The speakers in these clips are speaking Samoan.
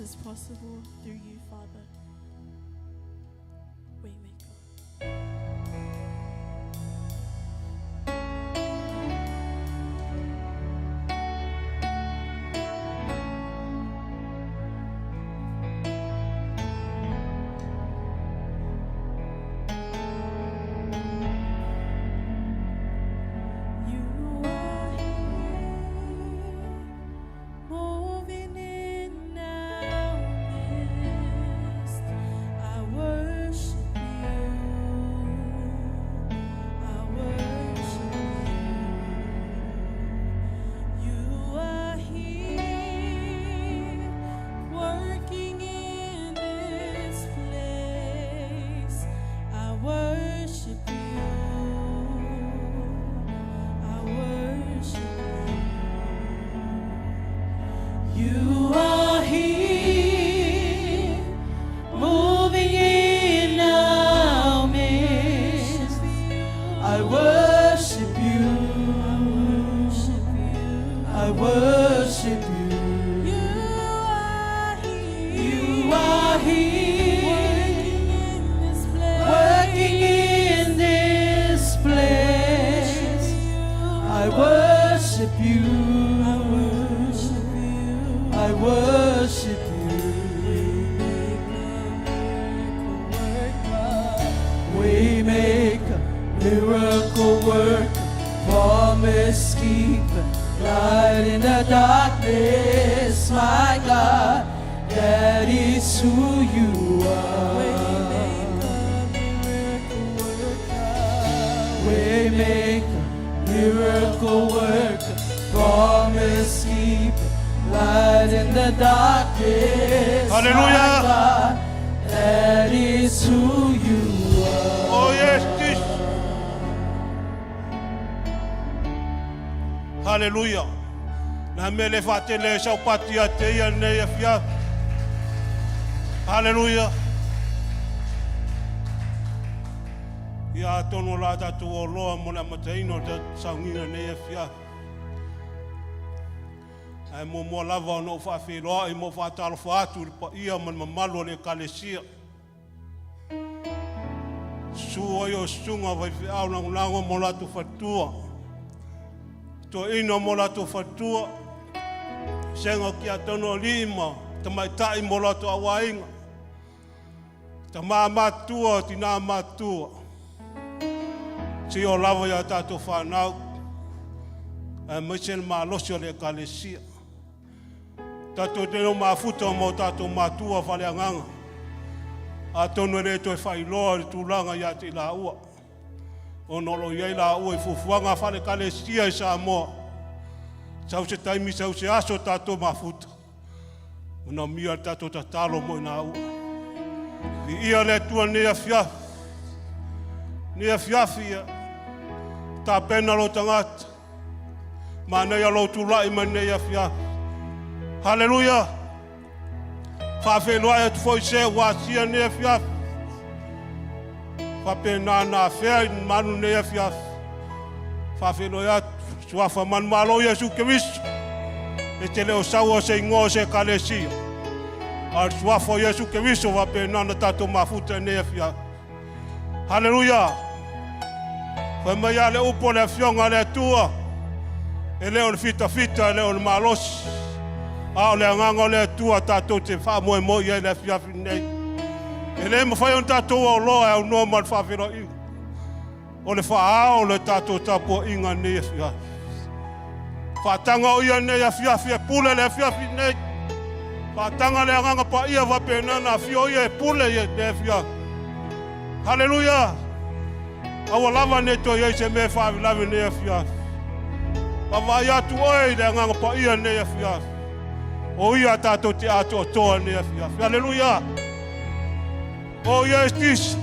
is possible through you, Father. Waymaker. You are here, moving in our midst. I worship you. I worship you. You are here, working in this place. I worship you. I worship you. You are here, moving in our midst. I worship you. I worship you. You are here, working in this place. I worship you. I worship you. Waymaker, miracle worker, promise keeper, light in the darkness, my God, that is who you are. Waymaker, miracle worker, promise keeper, light in the darkness, my Hallelujah. God, that is who you are. Oh yes, Jesus. Hallelujah. Na mele whaatele sau pati a te ia nei e fia. Hallelujah. Ia tono la tātou o loa mo le amataina o te saungiga nei e fia. Ae muamua lava ona ou faafeiloai ma ou faatalofa atu i le paia ma le mamalu o le Ekalesia. Susu ai o susuga faifeau lagolago mo latou faletua, toeaina mo latou faletua, sega o tiakono o alii ma tamaitai mo latou auaiga, tama matutua, tina matutua, seia oo lava ia tatou fanau, aemaise le malosi o le Ekalesia. Tatou te le o mafuta ma o tatou matua faaleagaga, atonu e le toe faailoa le tulaga ia te i laua, ona o lo o i ai laua i fuafuaga faale-Ekalesia i Samoa. Sau se taimi, sau se aso tatou mafuta, manaomia le tatou tatalo mo i laua. Viia le Atua i lenei afiafi, lenei afiafi ia tapena lou tagata, manaia lou tulai mai lenei afiafi. Haleluia! Faafeiloai atu foi se ua asia lenei afiafi. Faapena na afea i manu lenei afiafi. Faafeiloai atu, suafa manumalo Iesu Keriso. E te le o saua se igoa o se ekalesia. A o le suafa o Iesu Keriso faapena na tatou mafuta i lenei afiafi. Haleluia! Fai mai lava le upu a le Afioga a le Atua, e le o le fitafita, e le o le malosi, a o le agaga o le Atua tatou te faamoemoe i ai i le afiafi lenei. E le mafai ona tatou aoloa e aunoa ma le faafeiloaiga o le faaao o le tatou tapuaiga i lenei afiafi. Faataga o ia lenei afiafi e pule le afiafi lenei. Faataga le agaga paia faapena na afio ia e pule i le afiafi. Haleluia! Aua lava ne i toe i ai se mea e faalavelave i lenei afiafi. Vaavaai atu oe i le agaga paia i lenei afiafi. O ia tatou te atoatoa i lenei afiafi. Haleluia! Oh yes, Jesus.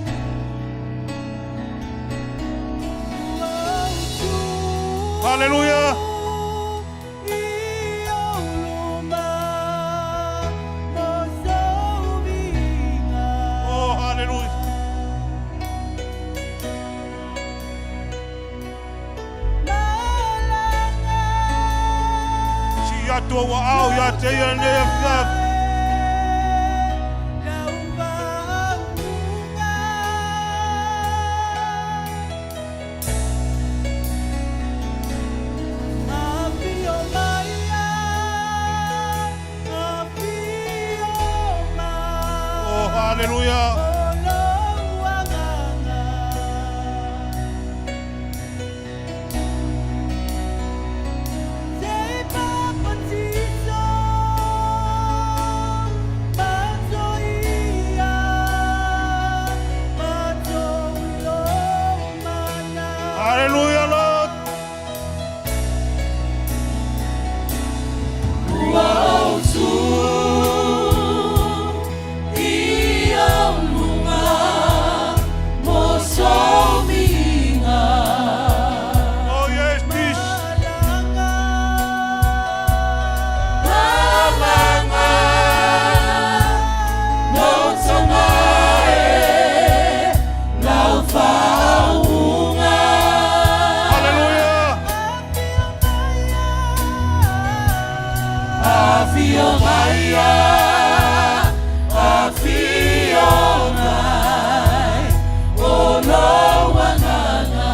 Haleluia! Oh, haleluia! Sii atu ou aao ia te ia lenei afiafi. Haleluya. Haleluya, Lord. Ua ou tu i ou luga mo sou viiga. Oh yes, this. Malaga lou toga e lau faauuga. Haleluya. Afio maia, afio mai, o lou agaga.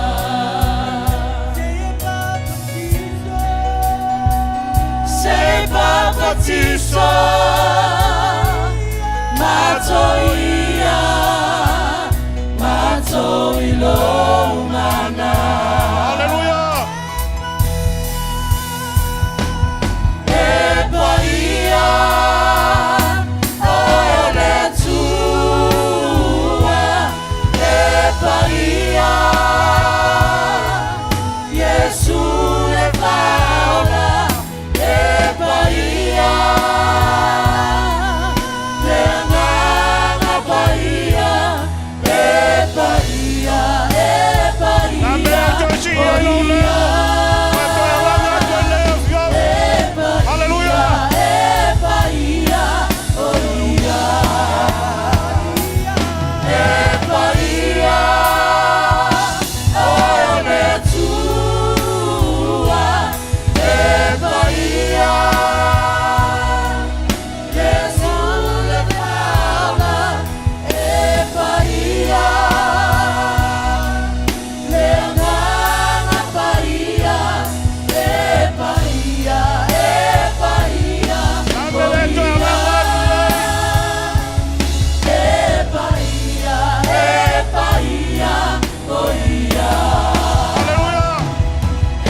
Se papatiso, matou ia, matou i lou mana. Haleluya. E paia o le Atua, e paia, Iesu le Faaola, e paia, le Agaga Paia, e paia, e paia, Amen. Tosi o ia. Haleluya. E paia, o ia. E paia, o le Atua, e paia, Iesu le Faaola, e paia, le Agaga Paia, e paia, e paia, o ia. E paia, e paia, o ia. Haleluya. E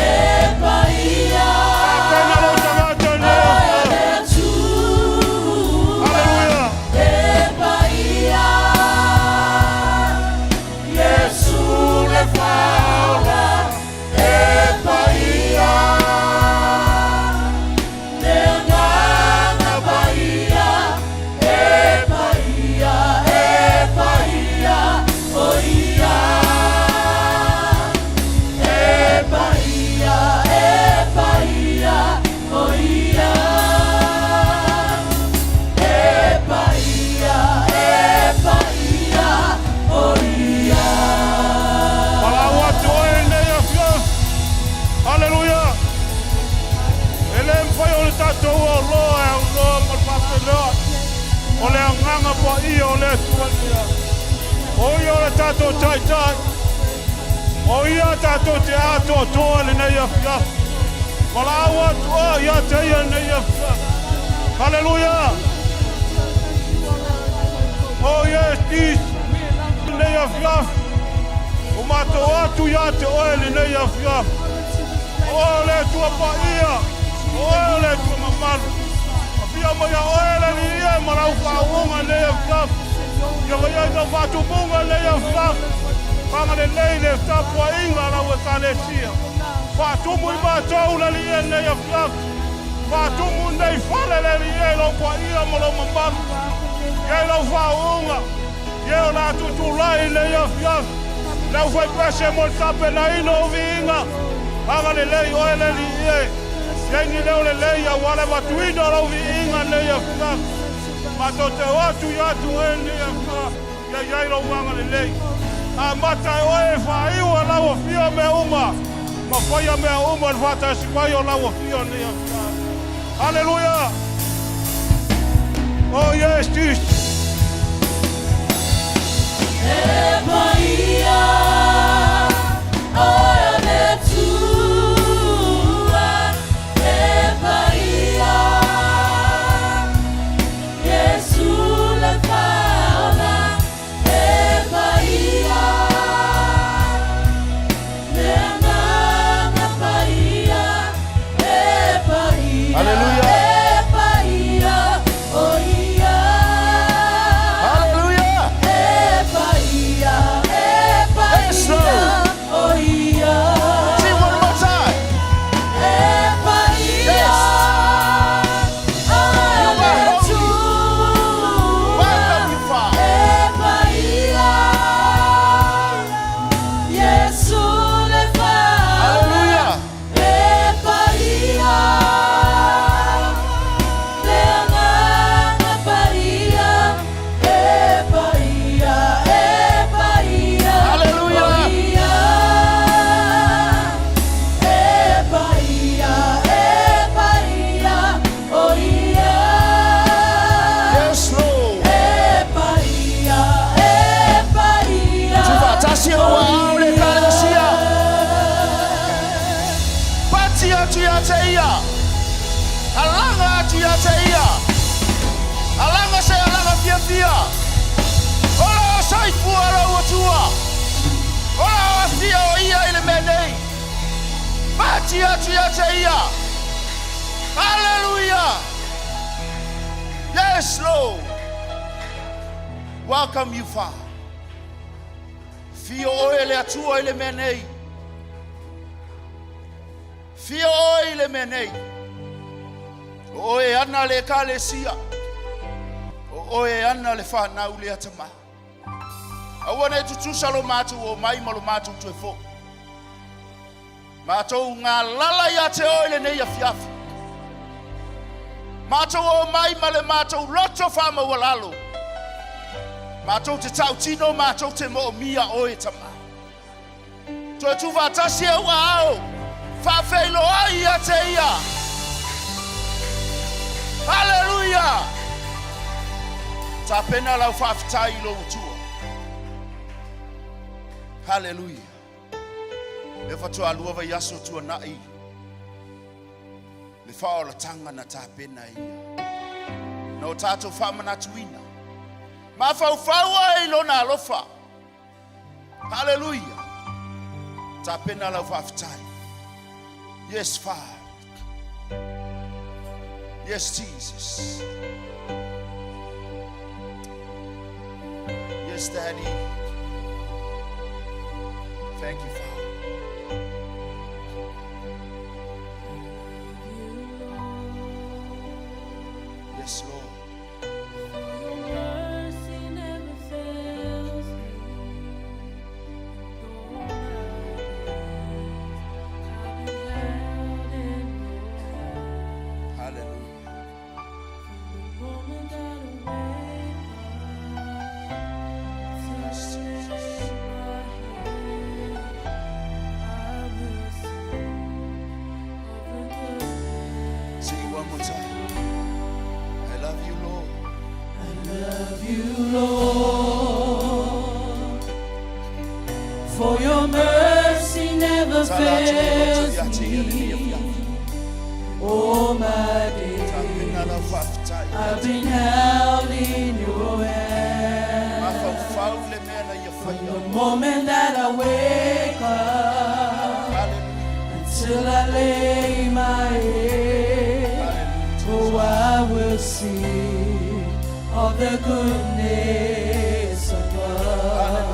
paia, o le Atua. Haleluya. E paia, Iesu le Faaola, e paia, le Agaga Paia, e paia, e paia, o ia. E paia, e paia, o ia. E paia, e paia, o ia. Valaau atu oe i lenei afiafi. Haleluya. E le mafai o le tatou oloa e auloa ma le faapelea. O le agaga paia o le Atua ia. O ia o le tatou taitai. O ia tatou te atoatoa lenei afiafi. Valaau atu oe ia te ia lenei afiafi. Haleluya. Oh yes, this. Lenei afiafi. O matou atu ia te oe lenei afiafi. O oe le Atua paia. O oe le Atua mamalu. Afia mai a oe le lia ma lau faauuga lenei afiafi. Ia vai ai tau faatupuga lenei afiafi. Fagalelei le tapuaiga lau ekalesia. Faatumu i matou le lia lenei afiafi. Faatumu nei fale le lia i lou paia ma lou mamalu. Ia i lau faauuga. Ia o la tutulai lenei afiafi. Lau fai pese mo le tapenaina o viiga. Agalelei oe le lia. Ia ni leo lelei aua le avatuina o lau viiga lenei afiafi. Matou te o atu ia atu oe lenei afiafi. Ia iai lou agalelei. Amata e oe e faaiu lau afio mea uma. Ma faia mea uma le faatasi mai o lau afio lenei afiafi. Haleluya. Oh yes, Jesus. E paia, o le Atua, e paia, Iesu le Faaola, ia te ia. Alaga se alaga fiafia. O lo o soifua lou Atua. O lo o afio o ia i le mea nei. Pati atu ia te ia. Hallelujah. Yes, Lord. Welcome you, Father. Afio oe le Atua i le mea nei. Afio oe i le mea nei. O oe ana le ekalesia. O oe ana le fanau le atamai. Aua ne i tutusa lo matou omai ma lo matou toe foi. Matou galala ia te oe lenei afiafi. Matou omai ma le matou loto faamaualalo. Matou te tautino, matou te moomia oe Tama. Toe tuufaatasi e ou aao, faafeiloai ia te ia. Haleluia! Tapena lau faafetai i lou Atua. Haleluia! Lea faatoa lua vaiaso tuanai le faaolataga na tapena e ia. Na o tatou faamanatuina. Mafaufau ai i lona alofa. Haleluia! Tapena lau faafetai. Yes, Father. Yes, Jesus. Yes, Daddy. Thank you, Father. Yes, Lord. Your mercy never fails me. All my days I've been held in your hand. Hallelujah. From the moment that I wake up till Yes, I Jesus. lay my head, I will sing of the goodness. Sing it one more time. I love you, Lord. I love you, Lord, for your mercy never fails me. All my days Tapena lau faafetai. I've been held in your hand. Mafaufau le mea na ia faia. The moment that I wake up Hallelujah. until I lay my head, Hallelujah. oh, I will sing of the goodness of God.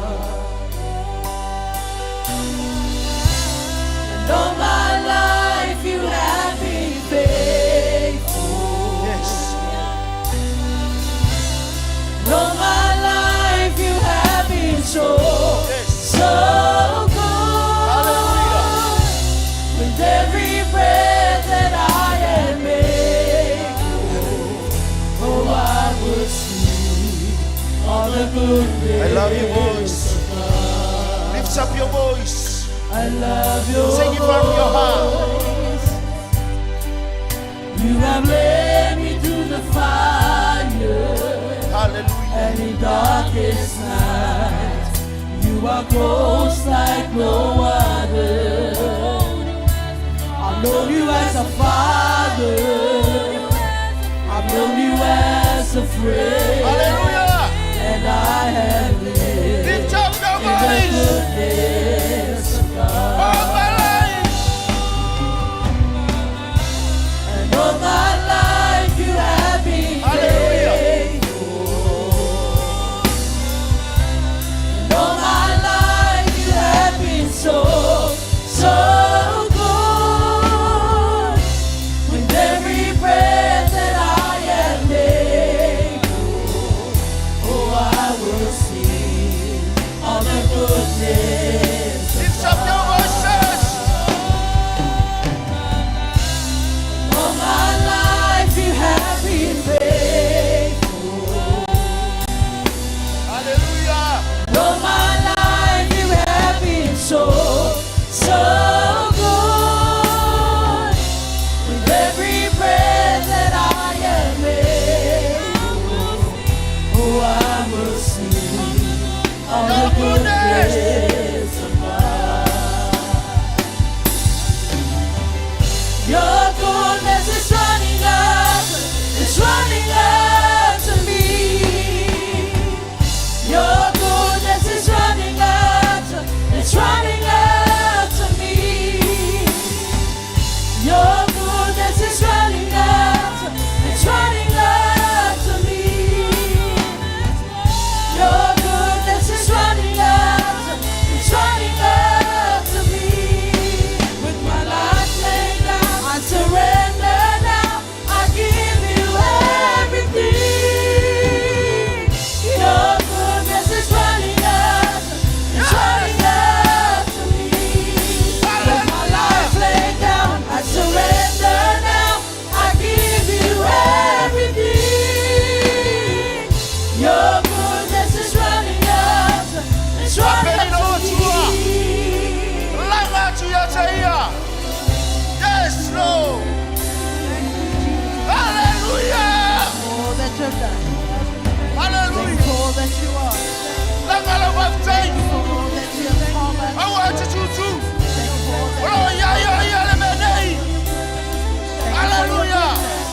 And all my life you have been faithful. Yes. And all my life you have been so, Yes. so good. Hallelujah. With every breath that I am able, oh, I will sing of the goodness I love your voice. of God. Lift up your voice. I love your Sing it from your heart. voice. You have led me through the fire Hallelujah. and in darkest night. You are close like no other. I've known you as a father. I've known you as a friend. Hallelujah. And I have lived Lift up your in the voice. goodness of God. All my life. And all my life you have been Hallelujah. faithful. And all my life you have been so, so good. With every breath that I am able, oh, I will sing of the goodness of Lift up your voices. All my life you have been faithful. Hallelujah. All my life you have been so, so good. With every breath that I am able, oh, I will sing of the Your goodness. goodness of God. Your goodness is running after, Faafetai. Thank you for all that you have covered. Aua e te tūtū. Thank you for all O that lo o iai o ia le mea nei. Thank you for your Hallelujah. goodness.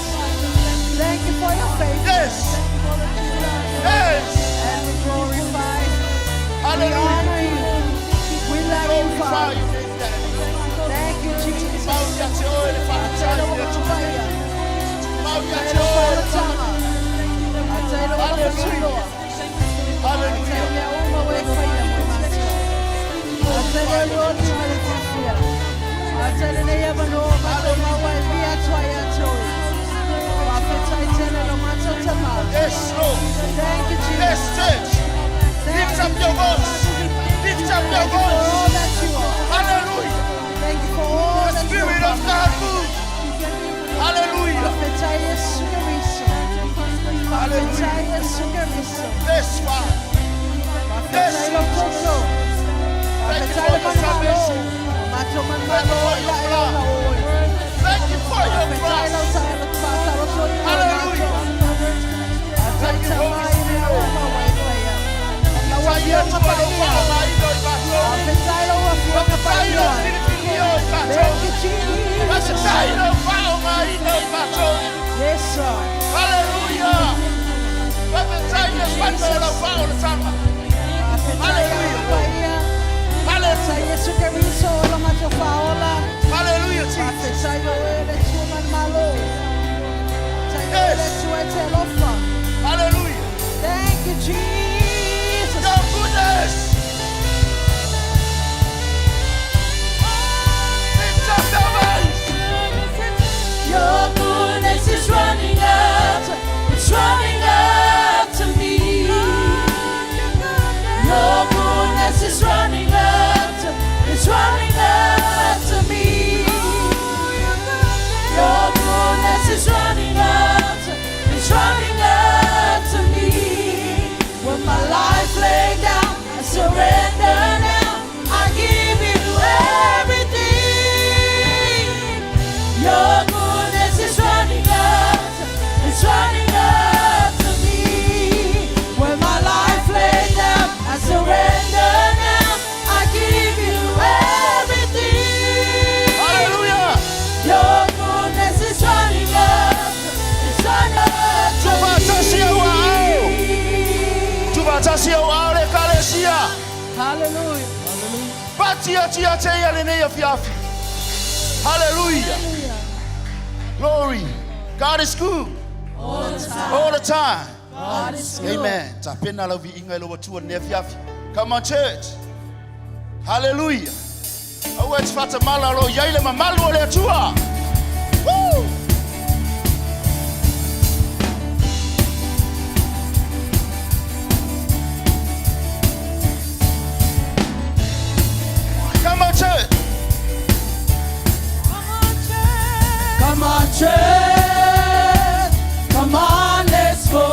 Thank you for your faithfulness. Yes. Yes. And we glorify. We Hallelujah. honor you. We love you, Glorify Father. you, Daddy. Thank you, Jesus. Mau ia te oe le faafetai i le Atua. Mau ia te oe le Hallelujah. Yes, Lord. Thank you, Jesus. Yes, church. Thank Lift up you, your Jesus. voice. Lift up your Thank you for all voice. that you are. Hallelujah. Thank you for all The that you Spirit are. of God move. Hallelujah. Faafetai Iesu Keriso. Hallelujah. Faafetai Iesu Keriso. Yes, Father. Faafetai lo toto. Thank you Faafetai for le your salvation. Mato Thank you for your blood. Thank you for your cross. Hallelujah. Thank you, Holy Spirit. Faafetai Atua lo faamaina i matou. Faafetai lo filifilia o i matou. Thank you, Jesus. Faafetai lo faaaogaina i matou. Yes, sir. Hallelujah. Faafetai le fana o lau faaolataga. Hallelujah. Hallelujah. Iesu Keriso o mato faaola. Hallelujah, Jesus. Faafetai o e le Atua manumalo. Faafetai o e le Yes. Atua e te alofa. Hallelujah. Thank you, Jesus. Your goodness. Lift up your voice. Your goodness is running after, it's running after me. Your goodness is running after, it's running after me. Your goodness is running after, it's running after me. When my life laid down, I surrender now. I give you everything. Your goodness is running after, it's running after me. When my life laid down, I surrender now. I give you everything. Hallelujah. Your goodness is running after, it's running after Tufaatasi au ao. me. Tufaatasi au ao le ekalesia. Hallelujah. Patia tia te ia lenei afiafi. Hallelujah. Glory. God is good. All the time. All the time. God is good. Amen. Tapena lau viiga i lou Atua lenei afiafi. Come on, church. Hallelujah. Aua e te faatamala o lo o i ai le mamalu o le Atua. Woo! Come on, church. Come on, church. Come on, let's go.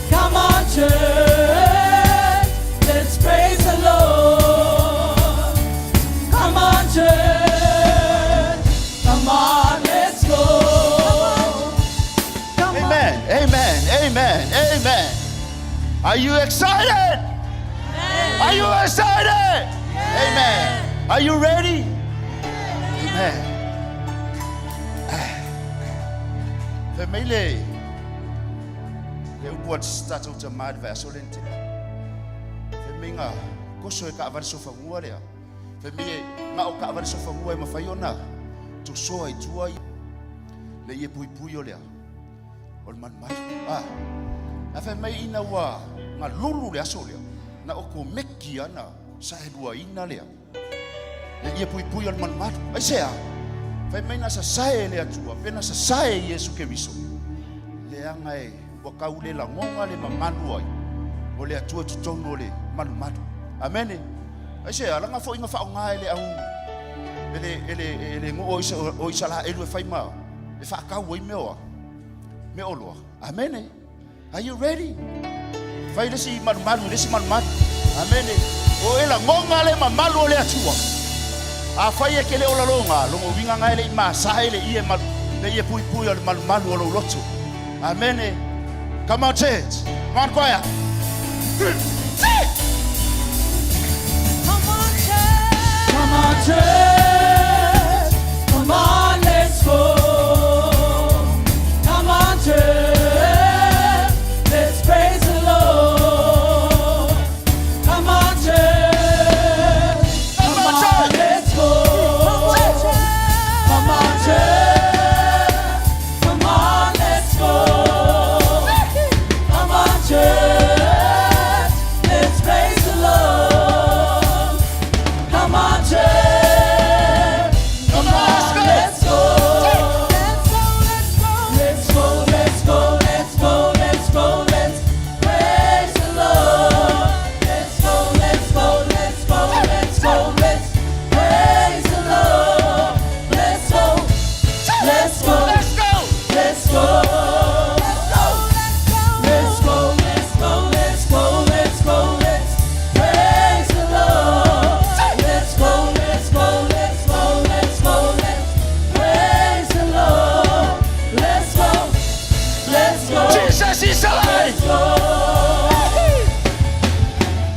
Come on, church. Let's praise the Lord. Come on, church. Come on, let's go. Come on. Amen. Amen. Amen. Amen. Are you excited? Are you excited? Amen. Are you ready? Amen. Fai mai le le upu a tatou tamā i le vaiaso lea na tea. Fai mai ga koso e kaavale sofagua lea. Fai mai e ga o kaavale sofagua e mafai ona tosoa i tua i le ie puipui o lea. O le malumalu. Ah. A fai mai ina ua galulu le aso lea. Na o komeki ana saeluaina lea. Le ie puipui o le malumalu. Aisea? Fai mai na sasae e le Atua, pe na sasae e Iesu Keriso. Leaga e ua kau le lagoga le mamalu ai. O le Atua i totonu o le malumalu. Amene. Aisea, laga foi na faaaoga e le au e le e le e le nuu o Isaraelu e fai ma e faatau ai mea oa. Meaoloa. Amene. Are you ready? Fai le isi malumalu i le isi malumalu. Amene. O e lagoga le mamalu o le Atua. Afai e te le o laloga, lona uiga na e le i masae le ie malu, le ie puipui o le malumalu o lou loto. Amene. Come on, church. Come on, choir. Come on, church. Come on, church. Come on, let's go. Come on, church. Let's praise the Lord. Come on, church. Come on, let's go. Come on, church. Come on, let's go. Come on, church. Let's praise the Lord. Come on, church. Come on, let's go. Let's go, let's go, let's go, let's go, let's praise the Lord. Let's go, let's go, let's go, let's go, let's praise the Lord. Let's go, let's go, Let's go. let's go. Let's go, let's go, let's go, let's go, let's praise the Lord. Let's go, let's go, let's go, let's go, let's praise the Lord. Let's go, let's go, Jesus is alive. let's go.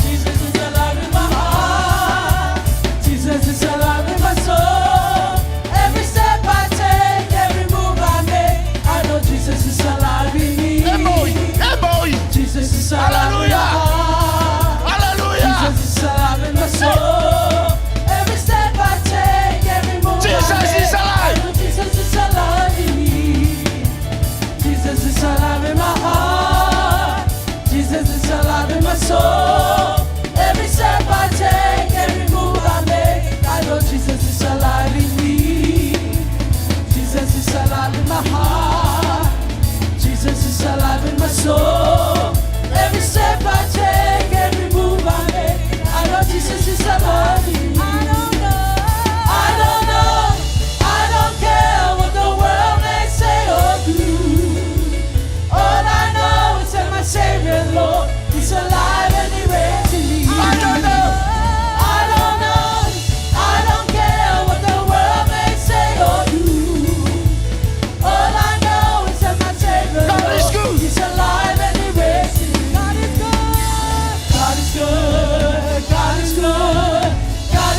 Jesus is alive in my heart. Jesus is alive in my soul. Every step I take, every move I make, I know Jesus is alive in me. E moi, e moi. Jesus is alive in my Hallelujah. heart. Hallelujah. Jesus is alive in my soul. Every step I take, every move Jesus I make, is alive. I know Jesus is alive in me. Jesus is alive in my heart. Jesus is alive in my soul. Every step I take, every move I make, I know Jesus is alive in me. Jesus is alive in my heart. Jesus is alive in my soul. Every step I take, every move I make, I know Jesus is alive in me. I don't know. I don't know. I don't care what the world may say or do. All I know is that my Savior, Lord, is alive and He reigns in me. I don't know. I don't know. I don't care what the world may say or do. All I know is that my Savior, God is Lord, good. He's alive and He reigns in me. God is good. God is good. God is good. God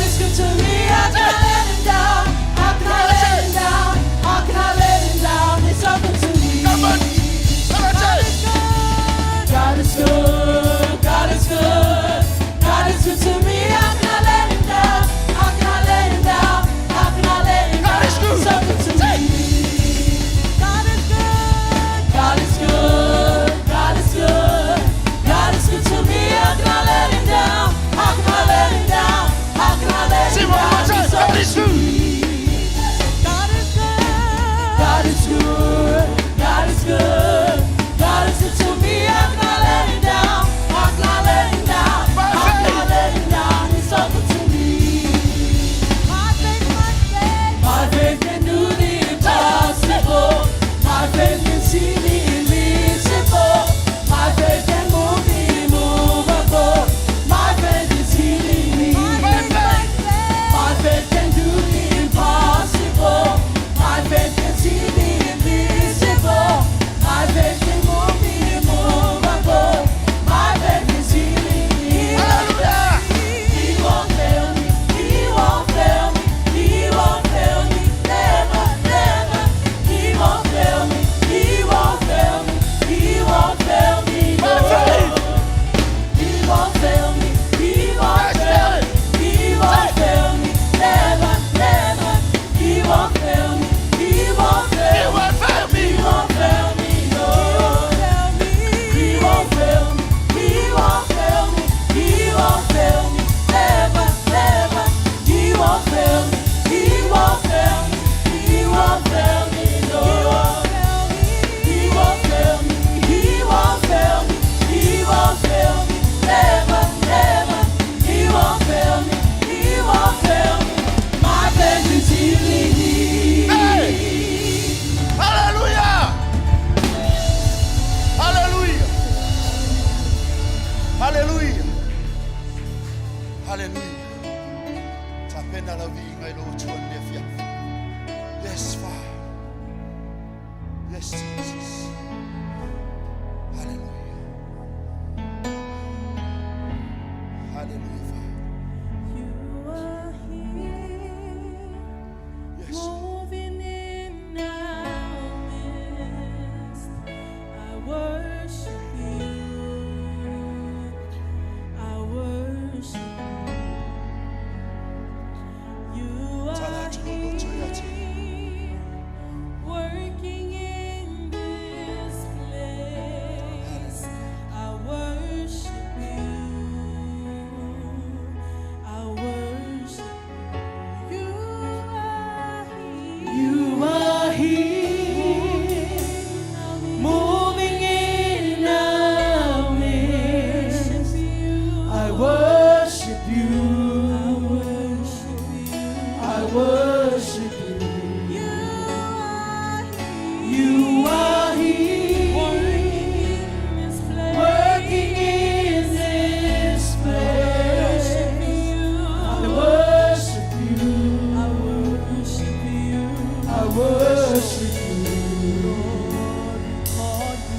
I worship you, Lord. We call you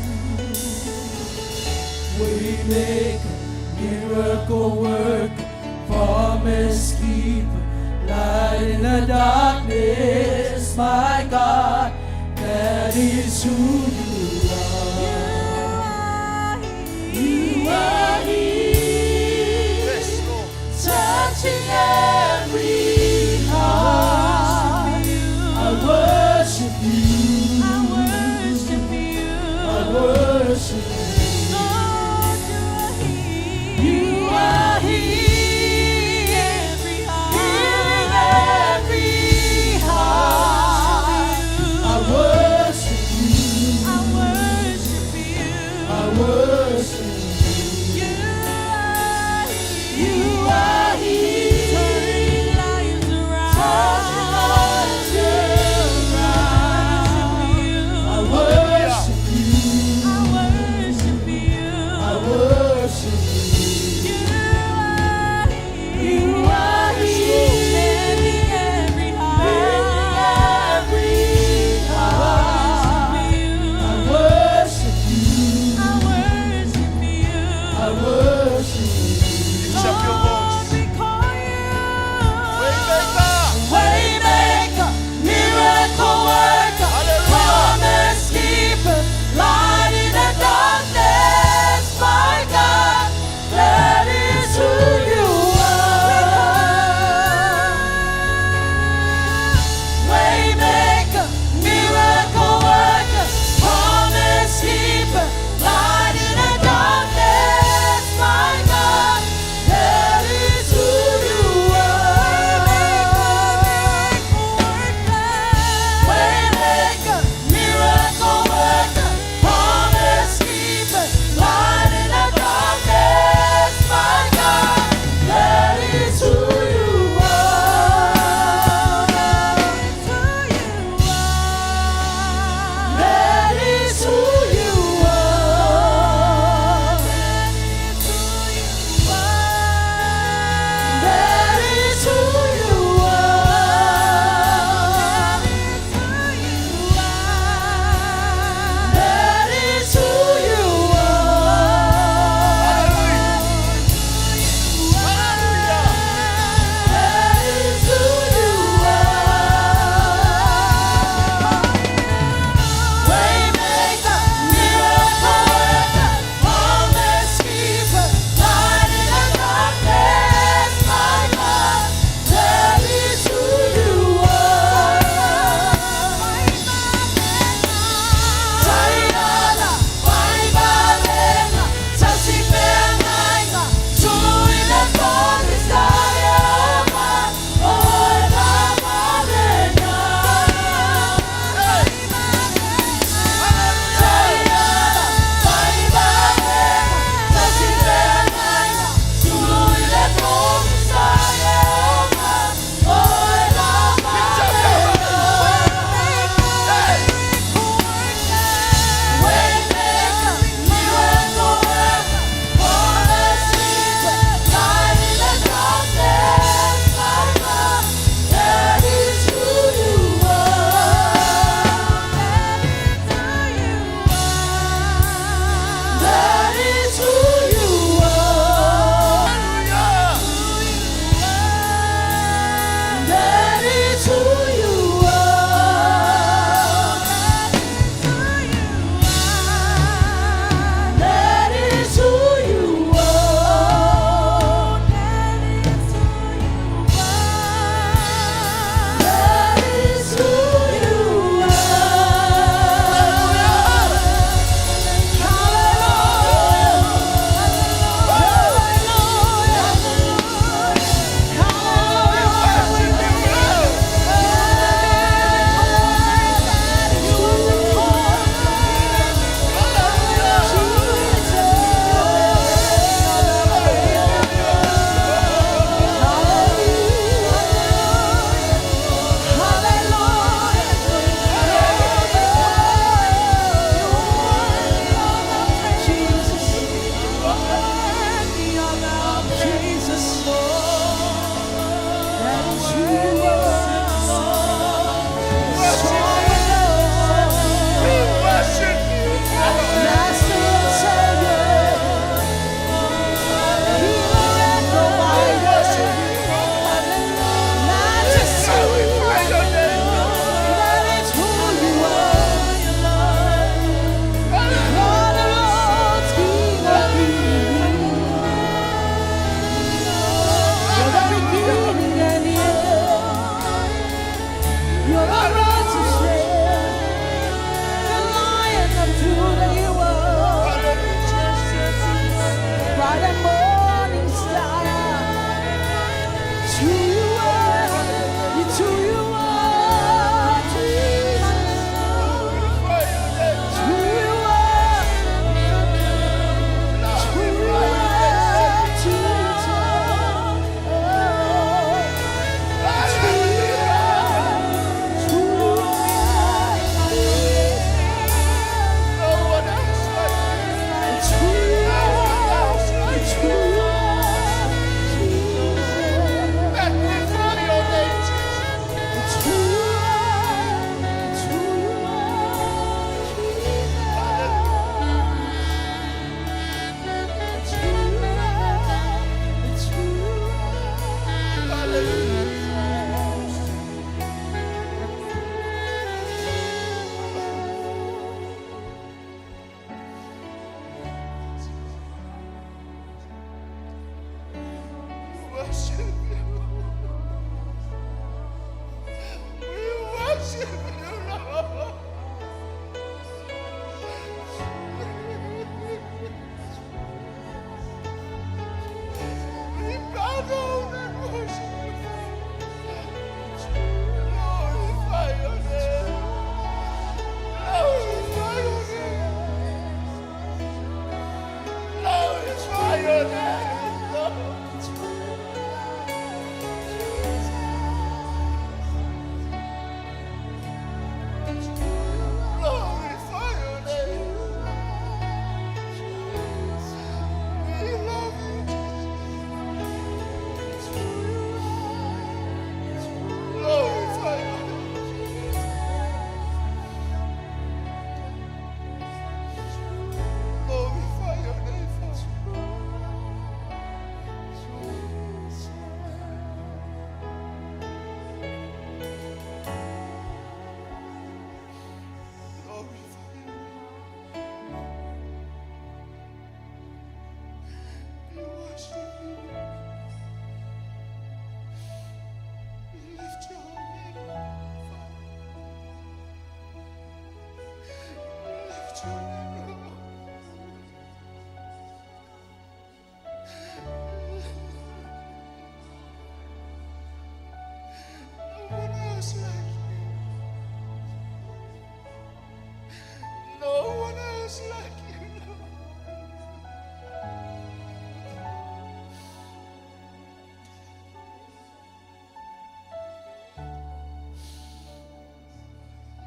Waymaker, miracle worker, promise keeper, light in the darkness, my God, that is who you are. You are here, Yes, Lord. touching every heart. I worship you. I worship you. I worship you. Lord, you are here. You are here, Every heart. healing every heart. I worship you. I worship you. I worship you. worship you. We worship you, Lord. We bow down and worship you. Glorify your name. Glorify your name. Glorify your name, Lord. Glorify your name. We love you, Jesus. Glorify your name. Glorify your name, Father. Glorify your name. We worship you. We lift your name, Father. We lift your name, Lord. No one else like you. No one else like you, Lord.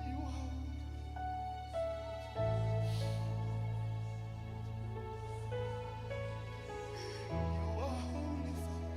You are You are holy, Father.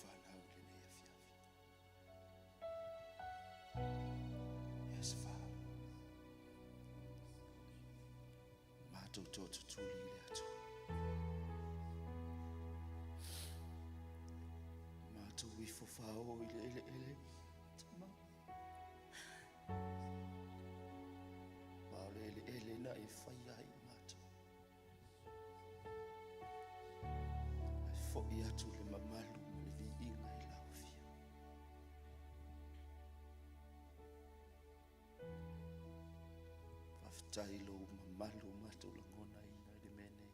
fanau i lenei afiafi. Yes, Father. Matou tootutuli i le Atua. Matou ifo fao i le eleele, Tama. Ma o le eleele na e faia ai matou. Ae foi atu le mamalu ma le viiga i lau Afio. Faafetai i lou mamalu ua matou lagonaina i le mea nei.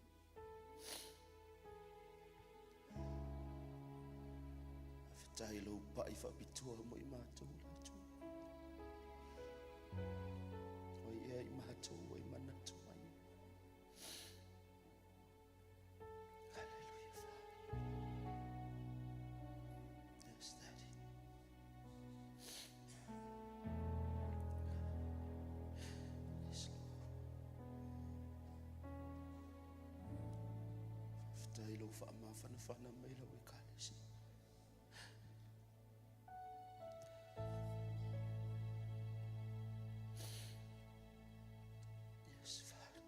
Faafetai i lou pai faapitoa mo i matou le Atua. O ai ea i matou ua i manatu mai. Hallelujah, Father. Yes, Daddy. Yes, Lord. Faafetai i lou faamafanafana mai lau Ekalesia. Yes, Father.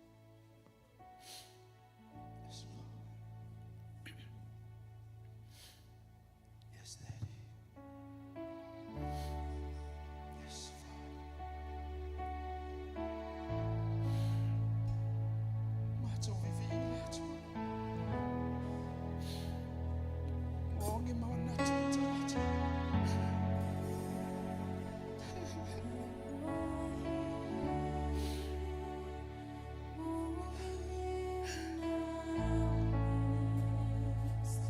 Yes, Lord. Yes, Daddy. Yes, Father. Matou viviina le Atua. Oge manatu o tagata.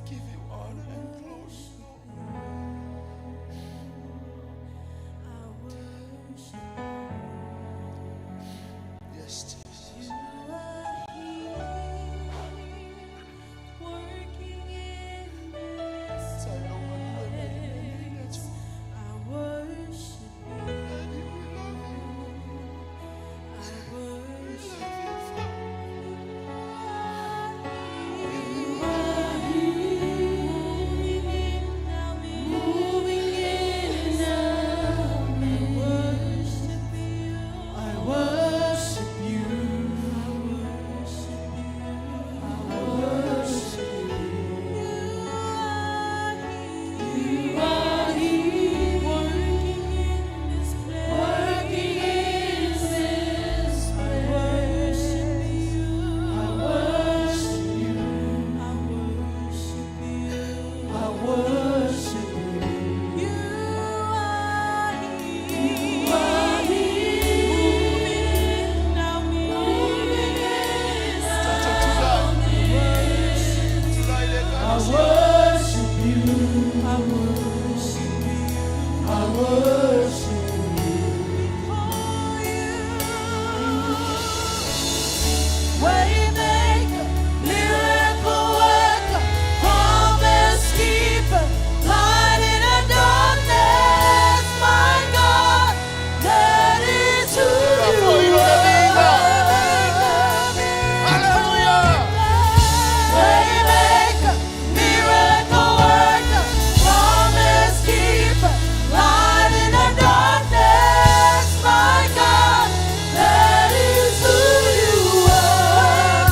Give you honor and glory, Lord. I worship Yes, Jesus. you are here, working in this place. I worship you. Daddy, we love you. I We worship love you, Father. you are here, moving in our moving in our worship you. I worship you. I worship you. I worship you. You are here, working in this place. Working in this I worship you. I worship you. I worship you. I worship you. You are here, You are here, moving in our moving in Tulai. Tulai le I Ekalesia. worship you. I worship you. I worship you. We call you Waymaker, miracle worker, promise keeper, light in the darkness, my God, that is who you are. Hallelujah. Waymaker, miracle worker, promise keeper, light in the darkness, my God, that is who you are.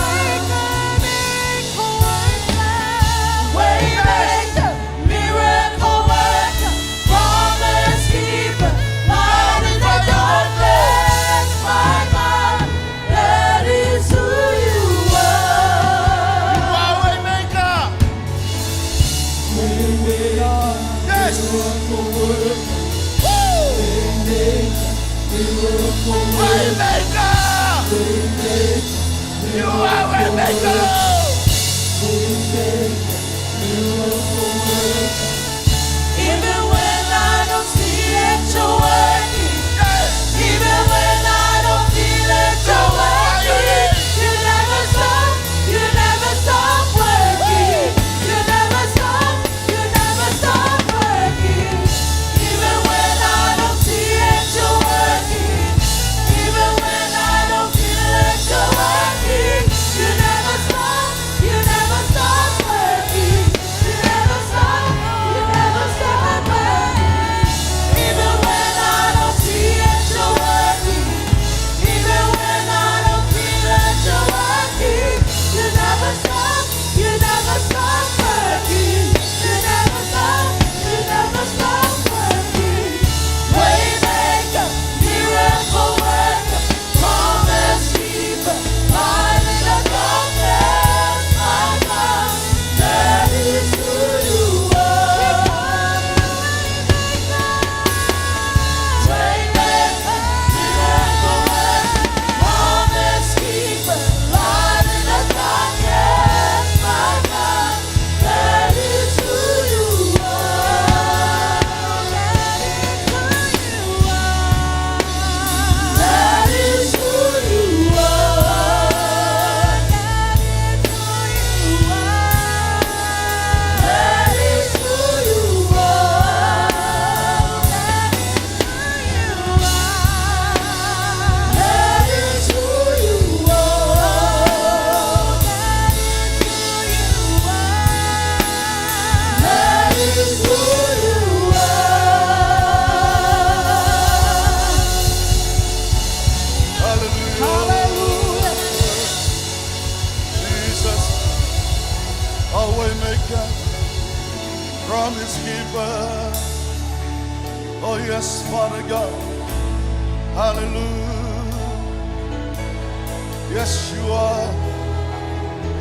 Waymaker, miracle worker, promise keeper, light in the darkness, my God, that is who you are. You are way maker. Yes. Woo. Way maker. You are way maker. Even when I don't see it, you're working. Yes. Even when I don't feel it, you're working. You never stop, you never stop working. You never stop, you never stop working. Even when I don't see it, you're working. Even when I don't feel it, you're working. You never stop, you never stop working. You never stop. promise keeper. Oh, yes, Father God. Hallelujah. Yes, you are.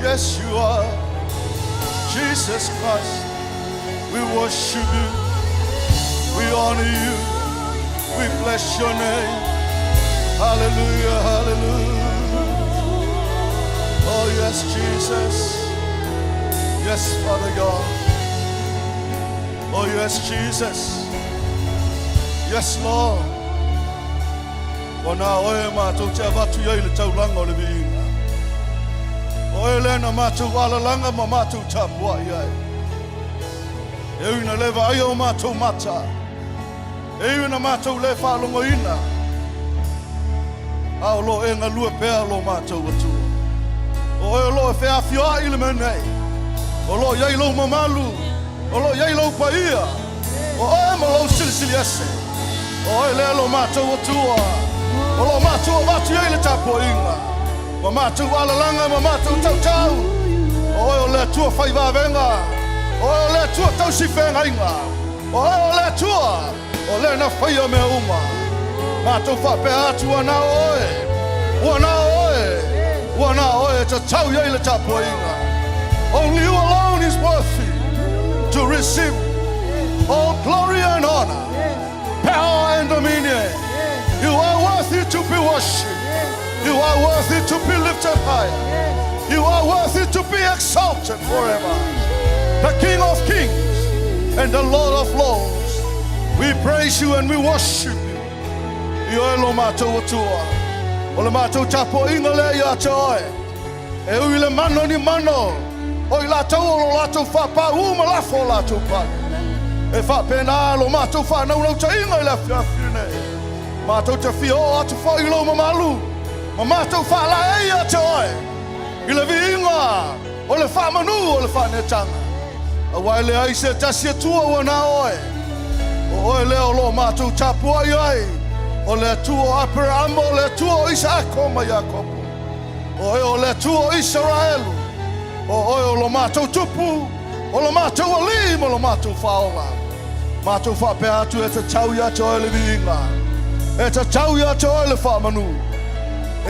Yes, you are. Jesus Christ. We worship you. We honor you. We bless your name. Hallelujah, hallelujah. Oh, yes, Jesus. Yes, Father God. Oh, yes, Jesus. Yes, Lord. Ua na oe matou te avatu i ai le taulaga o le viiga. O oe lea na matou alalaga ma matou tapuai ai. E ui ina le vaaia o matou mata, e ui ina matou le faalogoina, a o lo o e galue pea lo matou Atua. O oe o lo o e feafioai i le mea nei, o lo o i ai lou mamalu, o lo o i ai lou paia, o oe ma lou silisili ese. O oe lea lo matou Atua, o lo o matou avatu i ai le tapuaiga, ma matou alalaga ma matou tautau. O oe o le Atua fai vavega, o oe o le Atua tausi feagaiga, o oe o le Atua o lea na faia mea uma. Matou faapea atu, ua na o oe, ua na o oe, ua na o oe e tatau i ai le tapuaiga. Only you alone is worthy to receive all glory and honor, power and dominion. You are worthy to be worshipped. You are worthy to be lifted higher. You are worthy to be exalted forever. The King of kings and the Lord of lords. We praise you and we worship you. I oe lo matou Atua. O le matou tapuaiga lea ia te oe. E ui i le mano ni mano, o i latou o lo latou faapaū ma lafo o latou pale. E faapena lo matou faanaunautaiga i le afiafi lenei. Matou te fia oo atu foi i lou mamalu, ma matou faalaei ia te oe, i le viiga o le faamanu o le faaneetaga. Aua e leai se tasi Atua ua na oe. O oe lea o lo o matou tapuai ai, o le Atua o Aperaamo, o le Atua o Isaako ma Iakopo. O oe o le Atua o Isaraelu, o oe o lo matou Tupu, o lo matou Alii ma lo matou Faaola. Matou faapea atu e tatau ia te oe le viiga, e tatau ia te oe le faamanu,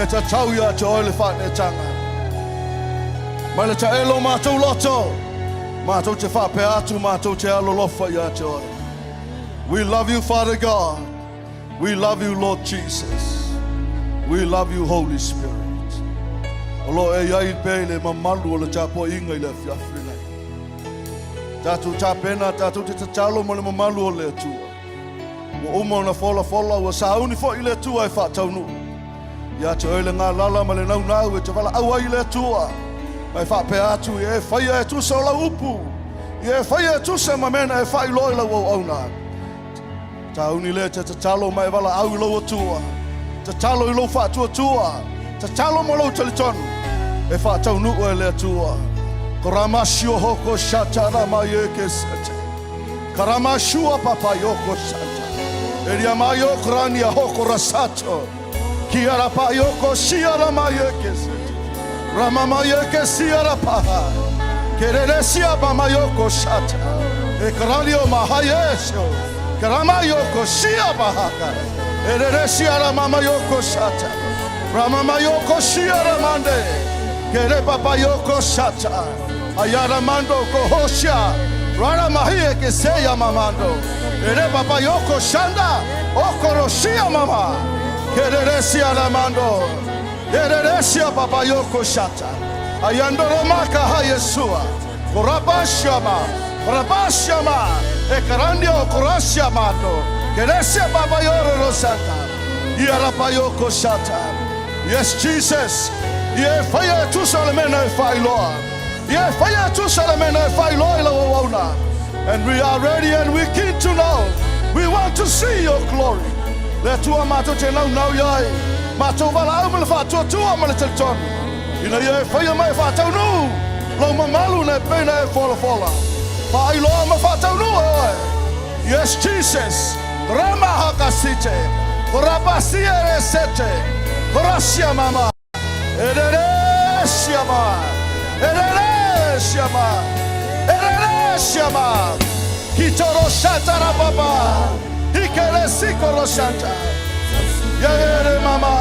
e tatau ia te oe le faaneetaga. Mai le taelo o matou loto, matou te faapea atu, matou te alolofa ia te oe. We love you, Father God. We love you, Lord Jesus. We love you, Holy Spirit. O lo o e i ai pea i le mamalu o le tapuaiga i le afiafi lenei. Tatou tapena, tatou te tatalo mo le mamalu o le Atua. Ua uma ona folafola, ua sauni foi i le Atua e faataunuu. Ia te oe le galala ma le naunau e te valaau ai i le Atua, ma e faapea atu, Ia e faia e tusa o lau upu, ia e faia e tusa ma mea na e faailoa i lau auauna. Tauni lea e te tatalo ma e valaau i lou Atua, tatalo i lou faatuatua, tatalo ma lou talitonu, e faataunuu e le Atua. Koramasio hoko shatara ma ye ke sete. Karamashua papa yoko sata. Eria ma yoko rania hoko rasato. Kiara pa yoko siara ma ye ke sete. Rama ma ye ke siara paha. Kereresia pa ma yoko sata. E karanio ma hayesio. Karama yoko sia bahaka. Ereresia rama ma yoko sata. Rama ma yoko sia ramande. Kere papa yoko sata. Ayara mando kohosia. Rara mahie ke seya mamando. Ere papa yoko shanda. Okorosia mama. Kereresia ramando. Kereresia papa yoko shata. Ayando romaka ha Yesua. Korabashama. Korabashama. Ekarandio korasia mando. Keresia papa yoro rosata. Iarapa yoko shata. Yes, Jesus. Ia e faia e tusa le mea na e faailoa. Ia e faia e tusa le mea na e faailoa i lau auauna. And we are ready and we keen to know. We want to see your glory. Le Atua matou te naunau i ai. Matou valaau ma le faatuatua ma le talitonu. Ina ia e faia ma e faataunuu lou mamalu na e pei na e folafola. Faailoa ma faataunuu e oe. Yes, Jesus. Rama hakasite. Korabasia resete. Korasia mama. Ereresia ma. Ereresia ma. Ereresia ma. Shatara baba. Ikele sikoro shata. Yere mama.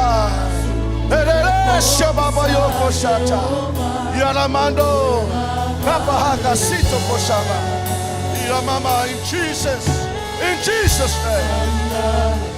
Erere shababa yoko shata. Yaramando. Kapa haka sito koshaba. Mama in Jesus. In Jesus name.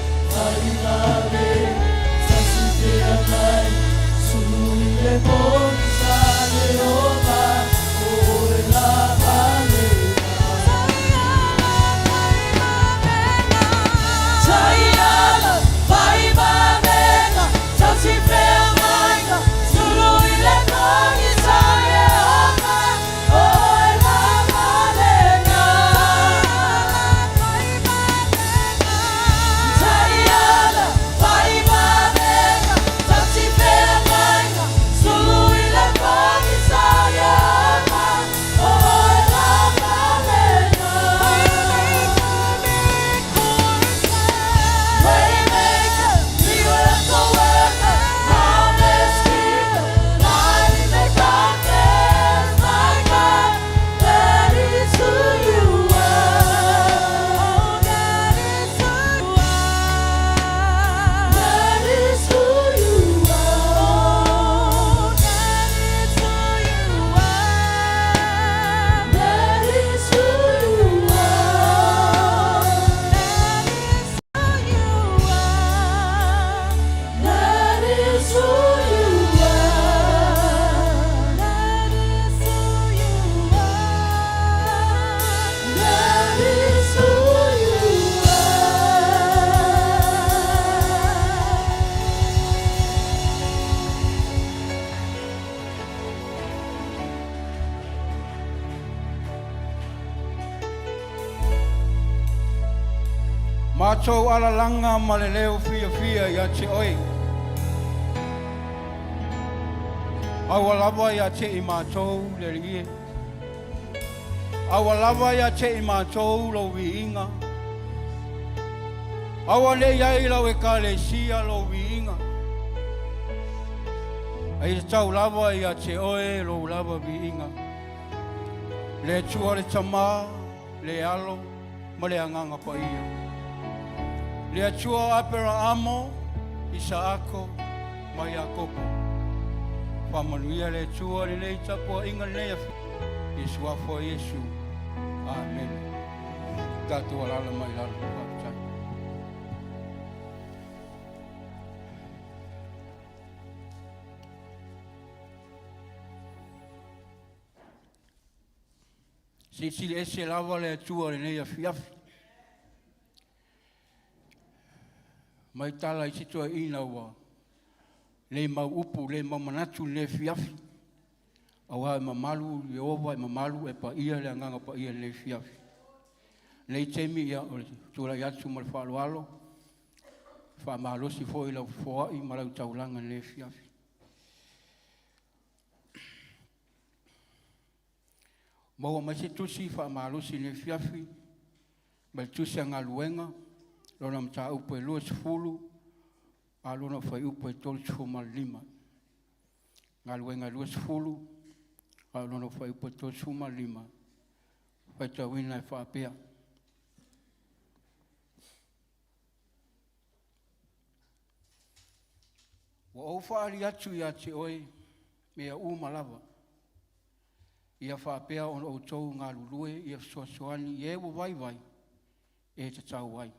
Matou alalaga ma le leo fiafia ia te oe. Aua lava ia te i matou le Alii e. Aua lava ia te i matou lou viiga. Aua ne i ai lau Ekalesia lou viiga. A ia tatau lava ia te oe lou lava viiga. Le Atua le Tama, le Alo, ma le Agaga Paia. Le Atua o Aperaamo, Isaako ma Iakopo. Faamanuia le Atua lenei tapuaiga lenei afi. I suafa o Iesu. Amene. Tatou alala mai lalo. Faafetai. Silisili ese lava le Atua lenei afiafi. Mai tala i si toeaina ua le mau upu, le mau manatu le fiafi. Aua e mamalu Ieova, e mamalu e paia le agaga paia le fiafi. Nei taimi ia o le tulai atu ma le faaaloalo, faamalosi foi lau foai ma lau taulaga le fiafi. Maua mai se tusi faamalosi i le afiafi mai le tusi a galuega lona mataupu e 20 a lona fuaiupu e 35. Galuega 20 a lona fuaiupu e 35 faitauina e faapea. Ua ou faaali atu ia te oe mea uma lava, ia faapea ona outou galulue ia fesoasoani i e ua vaivai e tatau ai.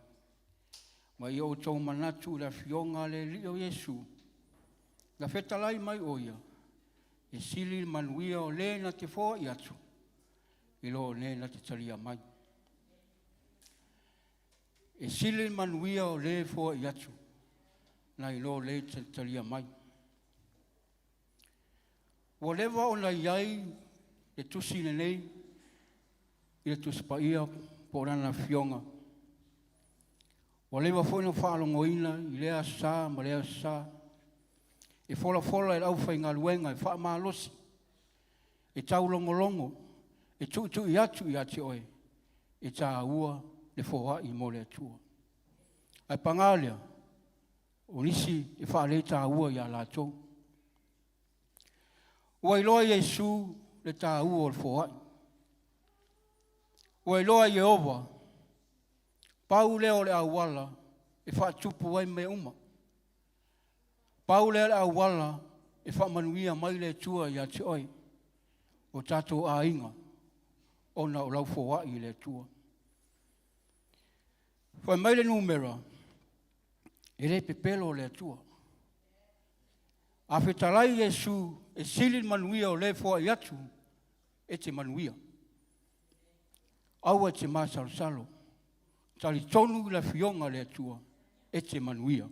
Ma ia outou manatu i le Afioga a le Alii o Iesu, na fetalai mai o ia, e sili le manuia o le na te foai atu, i lo o le na te talia mai. E sili le manuia o le foai atu, nai lo le talitalia mai. Ua leva ona i ai le tusi lenei i le Tusi Paia po o lana Afioga. Ua leva foi ona faalogoina i lea aso sa ma lea aso sa, e folafola e le aufaigaluega e faamalosi, e taulogologo, e tuitui atu ia te oe, e taua le foai mo le Atua. Ae paga lea, o nisi e faaletaua ia latou. Ua iloa Iesu le taua o le foai. Ua iloa Ieova Pau lea o le auala e faatupu ai mea uma. Pau lea o le auala e faamanuia mai le Atua ia te oe, o tatou aiga, ona o lau foai i le Atua. Fai mai le numera, e le pepelo le Atua. A fetalai Iesu e sili le manuia o le foai atu, e te manuia. Aua e te masalosalo, talitonu i le afioga a le Atua, e te manuia.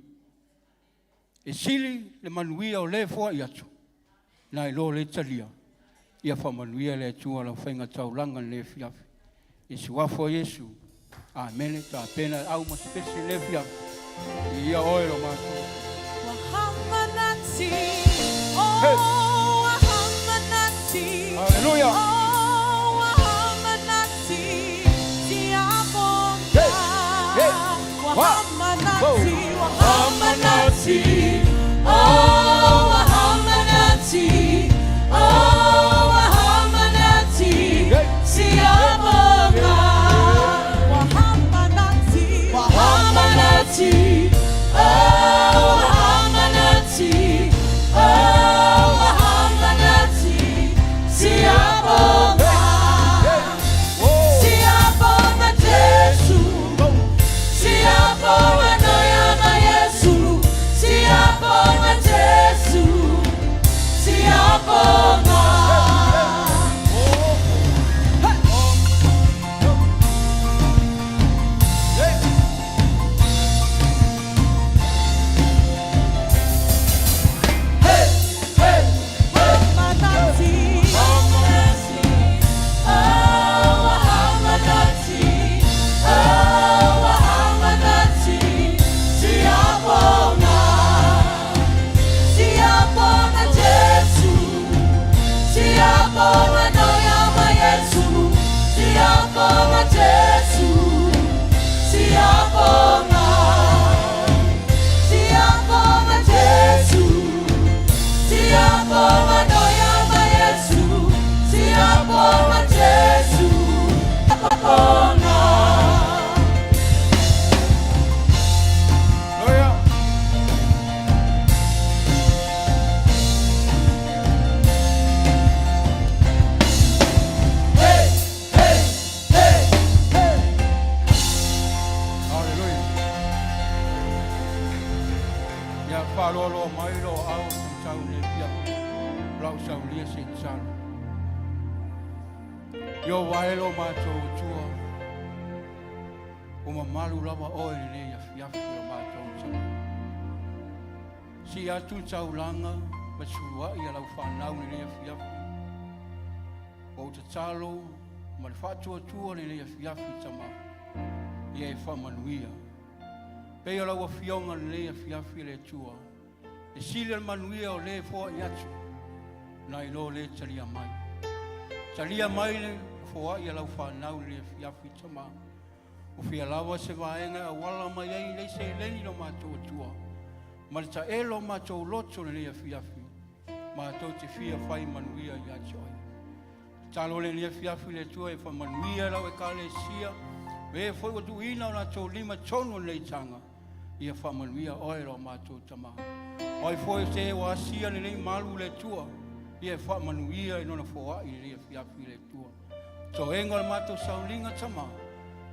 E sili le manuia o le foai atu, nai lo le talia. Ia faamanuia le Atua lau faiga taulaga i lenei afiafi. I suafa o Iesu. Amene. Tapena e au ma se pese i lenei afiafi. Viia oe lo matou. Hey. Hallelujah. Hey. Hey. Wa. Whoa. Hey. Hallelujah. Hallelujah. Ia faaloaloa mai lo au tau le pia lau saulia se tsalo. Yo wae lo matou tua o mamalu lava oe lenei afiafi o matou tau. Si atu taulaga ma suluai a lau fanau lenei afiafi. O tatalo ma le faatuatua lenei afiafi tama. Ia e faamanuia. Pei o lau afioga lenei afiafi le Atua. E sili le manuia o le foai atu, nai lo le talia mai. Talia mai le foai a lau fanau le afiafi tama. O fia lava se vaega e auala mai ai nei seleni lo matou Atua. Ma le taelo o matou loto lenei afiafi. Matou te fia fai manuia ia te oe. Tatalo lenei afiafi le Atua e faamanuia lau ekalesia, e foi ua tuuina o latou lima tonu o lenei taga, ia faamanuia oe lo matou tama. O ai foi o se ua asia lenei malu le Atua, ia e faamanuia i lona foai lenei afiafi le Atua. Toega o le matou sauliga tama,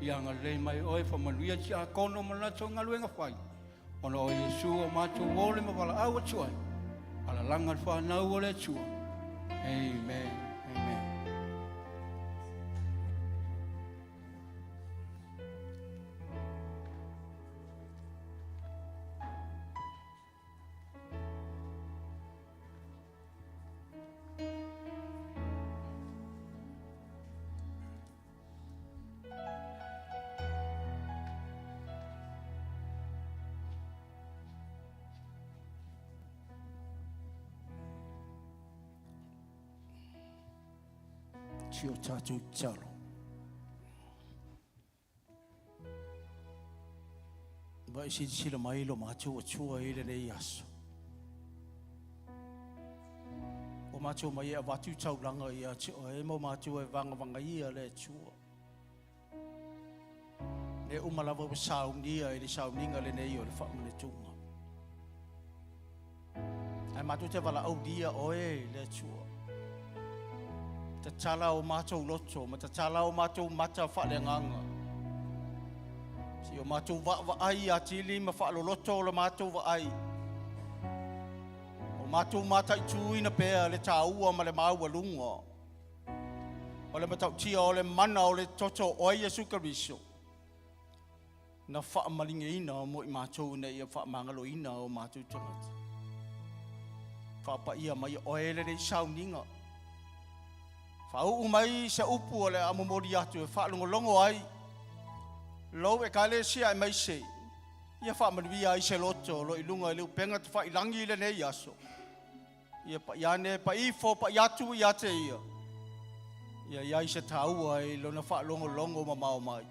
ia agalelei mai oe faamanuia tiakono ma le latou galuega fai, ona o Iesu o matou ole ma valaau atu ai, alalaga le fanau o le Atua. Amen. Amen. Si o tātou tatalo. Ma e silasila mai lo matou Atua i lenei aso. O matou mai e avatu taulaga ia te oe, ma o matou e vagavagaia le Atua. Mea uma lava ua saunia i le sauniga lenei o le faamanatuga. Ae matou te valaaulia oe le Atua. Tatala o matou loto ma tatala o matou mata faaleagaga. Si o matou vaavaai atili ma faaloloto o le matou vaai. O matou mataituina pea le taua ma le maualuga o le matautia o le mana o le toto o oe Iesu Keriso na faamaligeina mo i matou ina ia faamagaloina o matou tagata. Faapaia mai oe lenei sauniga. Faauu mai se upu o le a momoli atu e faalogologo ai lou ekalesia aemaise ia faamanuia ai se loto o lo o i luga i le upega tafailagi i lenei aso. Ia pai ane, pai ifo, pai atu ia te ia. Ia i ai se taua i lona faalogologo mamao mai.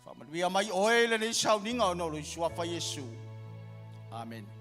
Faamanuia mai oe i lenei sauniga ona o lou suafa Iesu. Amene.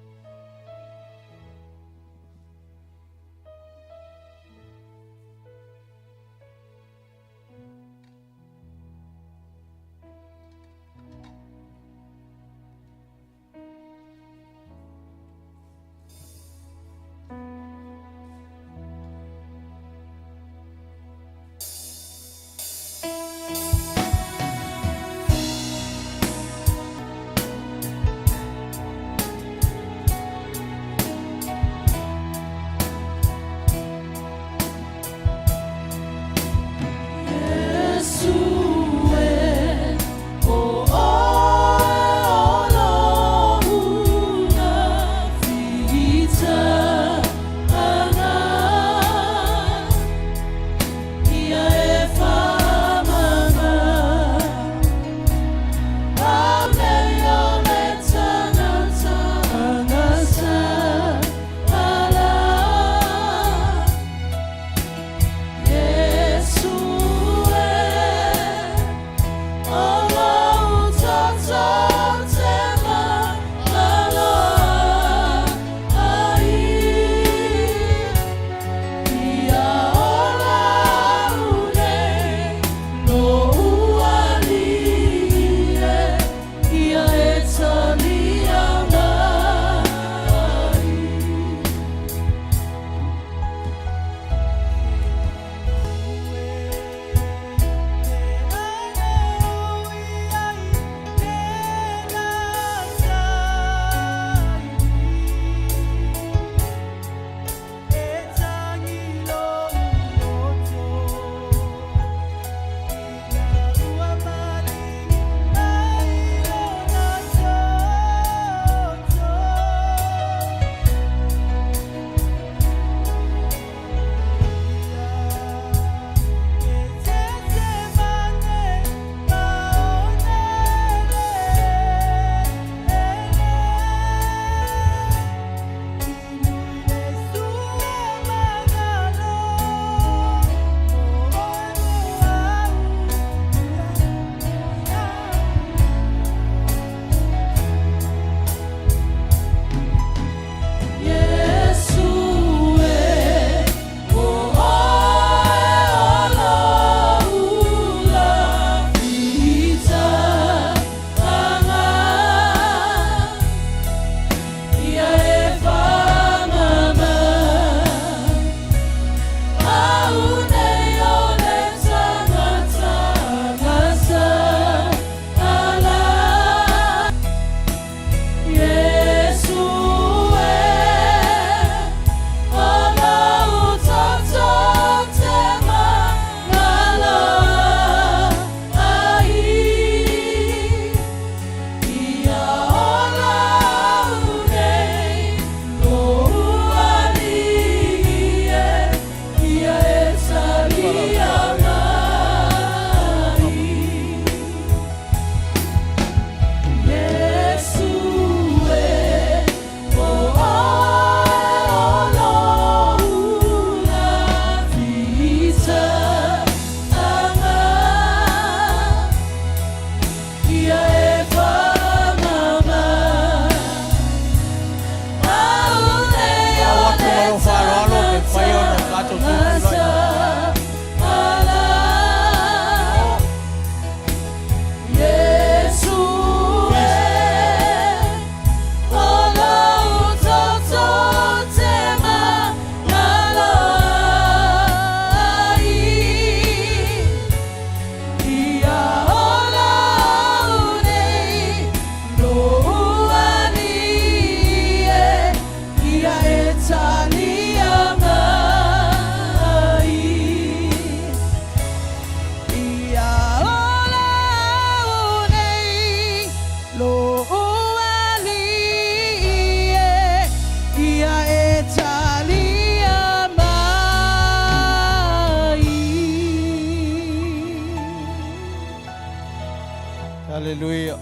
Haleluia.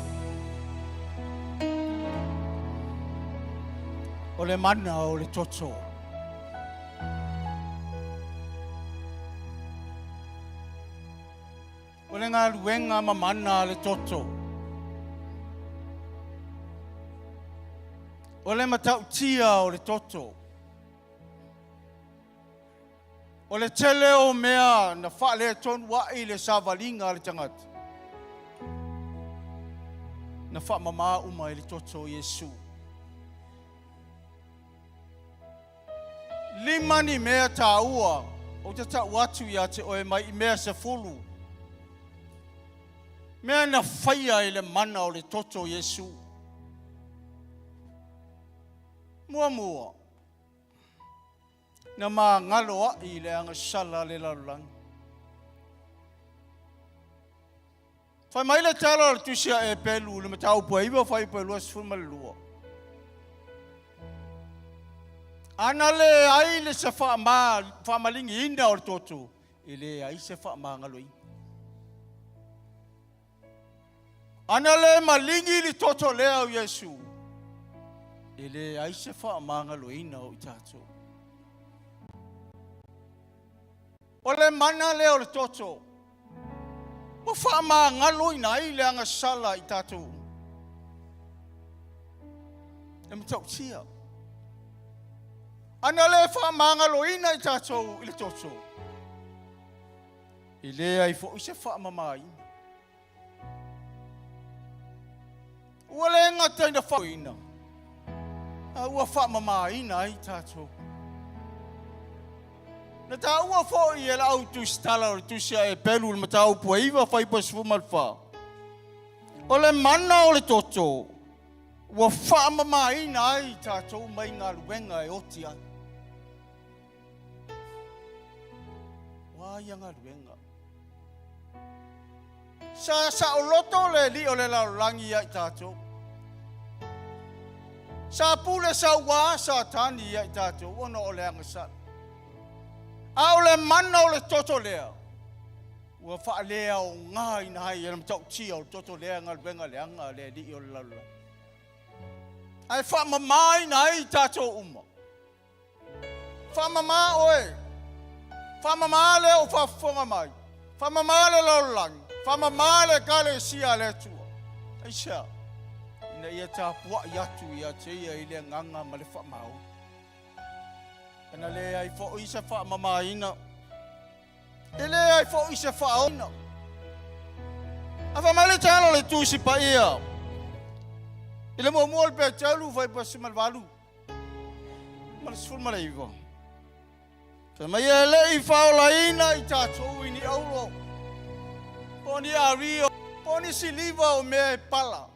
O le mana o le toto. O le galuega ma mana a le toto. O le matautia o le toto. O le tele o mea na faaletonu ai le savaliga a le tagata, na faamamā uma e le toto o Iesu. Lima ni mea tāua ou te tau atu ia te oe mai i mea 10. Mea na faia i le mana o le toto o Iesu. Muamua, Na magalo ai le agasala a le lalolagi. Fai mai le tala o le tusi a Epelu i le mataupu e 9 fuaiupu e 22. Ana leai le se faamaligiina o le toto, e leai se faamagaloina. Ana le maligi le toto lea o Iesu, e leai se faamagaloina o i tatou. O le mana lea o le toto, ua faamagaloina ai le agasala i tatou. E matautia. Ana le faamagaloina i tatou i le toto, E leai foi se faamamaina. Ua le gata ina faaina, a ua faamamaina ai tatou. Na taua foi e le au tusitala o le tusi a Epelu le mataupu e 9 fuaiupu 14. O le mana o le toto ua faamamaina ai tatou mai galuega e oti ai. Ua ia galuega. Sa saoloto le alii o le lalolagi ia i tatou. Sa pule sauā Satani ia i tatou ona o le agasala. A o le mana o le toto lea, ua faaleaogaina ai e le matautia o le toto lea galuega leaga a le alii o le lalolagi. Ae faamamaina ai i tatou uma. Faamama oe. Faamama lea o faafofoga mai. Faamama le lalolagi. Faamama le Ekalesia a le Atua. Aisea? Ina ia tapuai atu ia te ia i le agaga ma le faamaoni. Ana leai foi se faamamaina. E leai foi se faaoina. A fai mai le tala o le Tusi Paia i le muamua o le Peteru fuaiupu 18 ma le 19. Fai mai e le i faaolaina i tatou i ni auro, po o ni ario, po o ni siliva o mea e pala,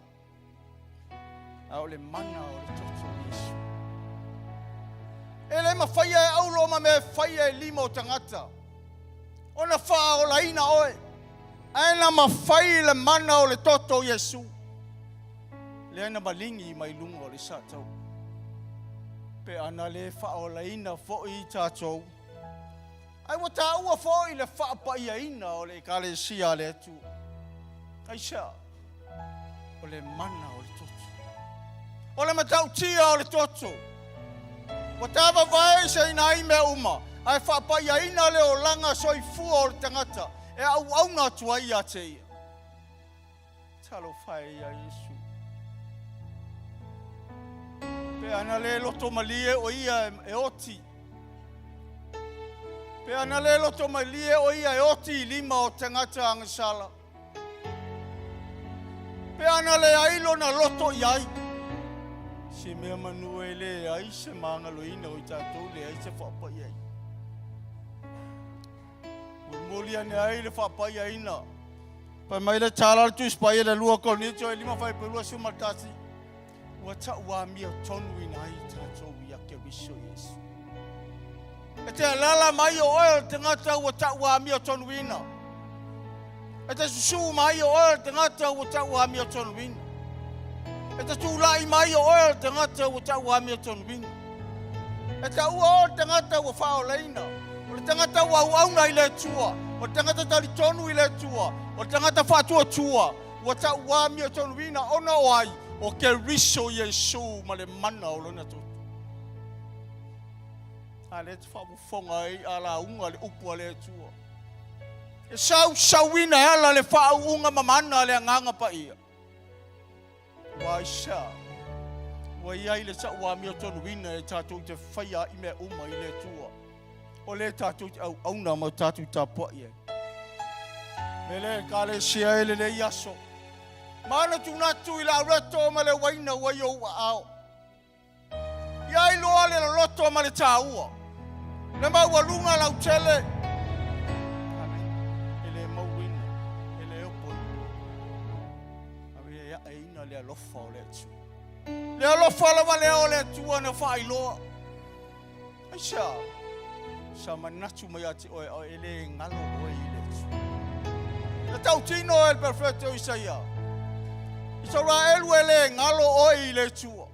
a o le mana o le toto o Iesu. E le mafaia e auro ma mea e faia e lima o tagata ona faaolaina oe, ae na mafai le mana o le toto o Iesu. Lea na maligi mai luga o le satau. Pe ana le faaolaina foi i tatou, ae ua taua foi le faapaiaina o le Ekalesia a le Atua. Aisea? O le mana o le toto. O le matautia o le toto. Ua tavavaeseina ai mea uma, ae faapaiaina le olaga soifua o le tagata e auauna atu ai ia te ia. Talofa e ia Iesu. Pe ana le loto malie o ia e oti. Pe ana le loto malie o ia e oti i lima o tagata agasala. Pe ana leai lona loto i ai. Se mea manu e leai se magaloina o i tatou leai se faapai ai. Molimoli ane ai le faapaiaina. Fai mai le tala a le Tusi Paia i le 2 Korinito e 5 fuaiupu 21, ua tauamiotonu ai tatou ia Keriso Iesu. E te alala mai o oe o le tagata ua tauamiotonuina. E te susū mai o oe o le tagata ua tauamiotonuina. E te tulai mai o oe o le tagata ua tauamiotonuina. E taua oe o le tagata ua faaolaina, o le tagata ua auauna i le Atua, o le tagata talitonu i le Atua, o le tagata faatuatua. Ua tauamiotonuina ona o ai? O Keriso Iesu ma le mana o Lona toto. A lea e te faafofoga ai a lauga le upu a le Atua. E sausauina e ala le faauuga mamana a le Agaga Paia. Ua aisea? Ua i ai le tauamiotonuina e tatou te faia i mea uma i le Atua. O lea tatou te auauna ma tatou tapuai ai. Me le Ekalesia e lenei aso. Manatunatu i le aureto ma le uaina ua i ou aao. Ia iloa le loloto ma le taua, le maualuga lautele. Amen. E le mauina, e le opoina. Ave e aeina le alofa o le Atua. Le alofa lava lea o le Atua na faailoa. Aisea? Sa manatu mai ia te oe, e le galo oe i le Atua. Na tautino e le perofeta o Isaia, Isaraelu e le galo oe i le Atua.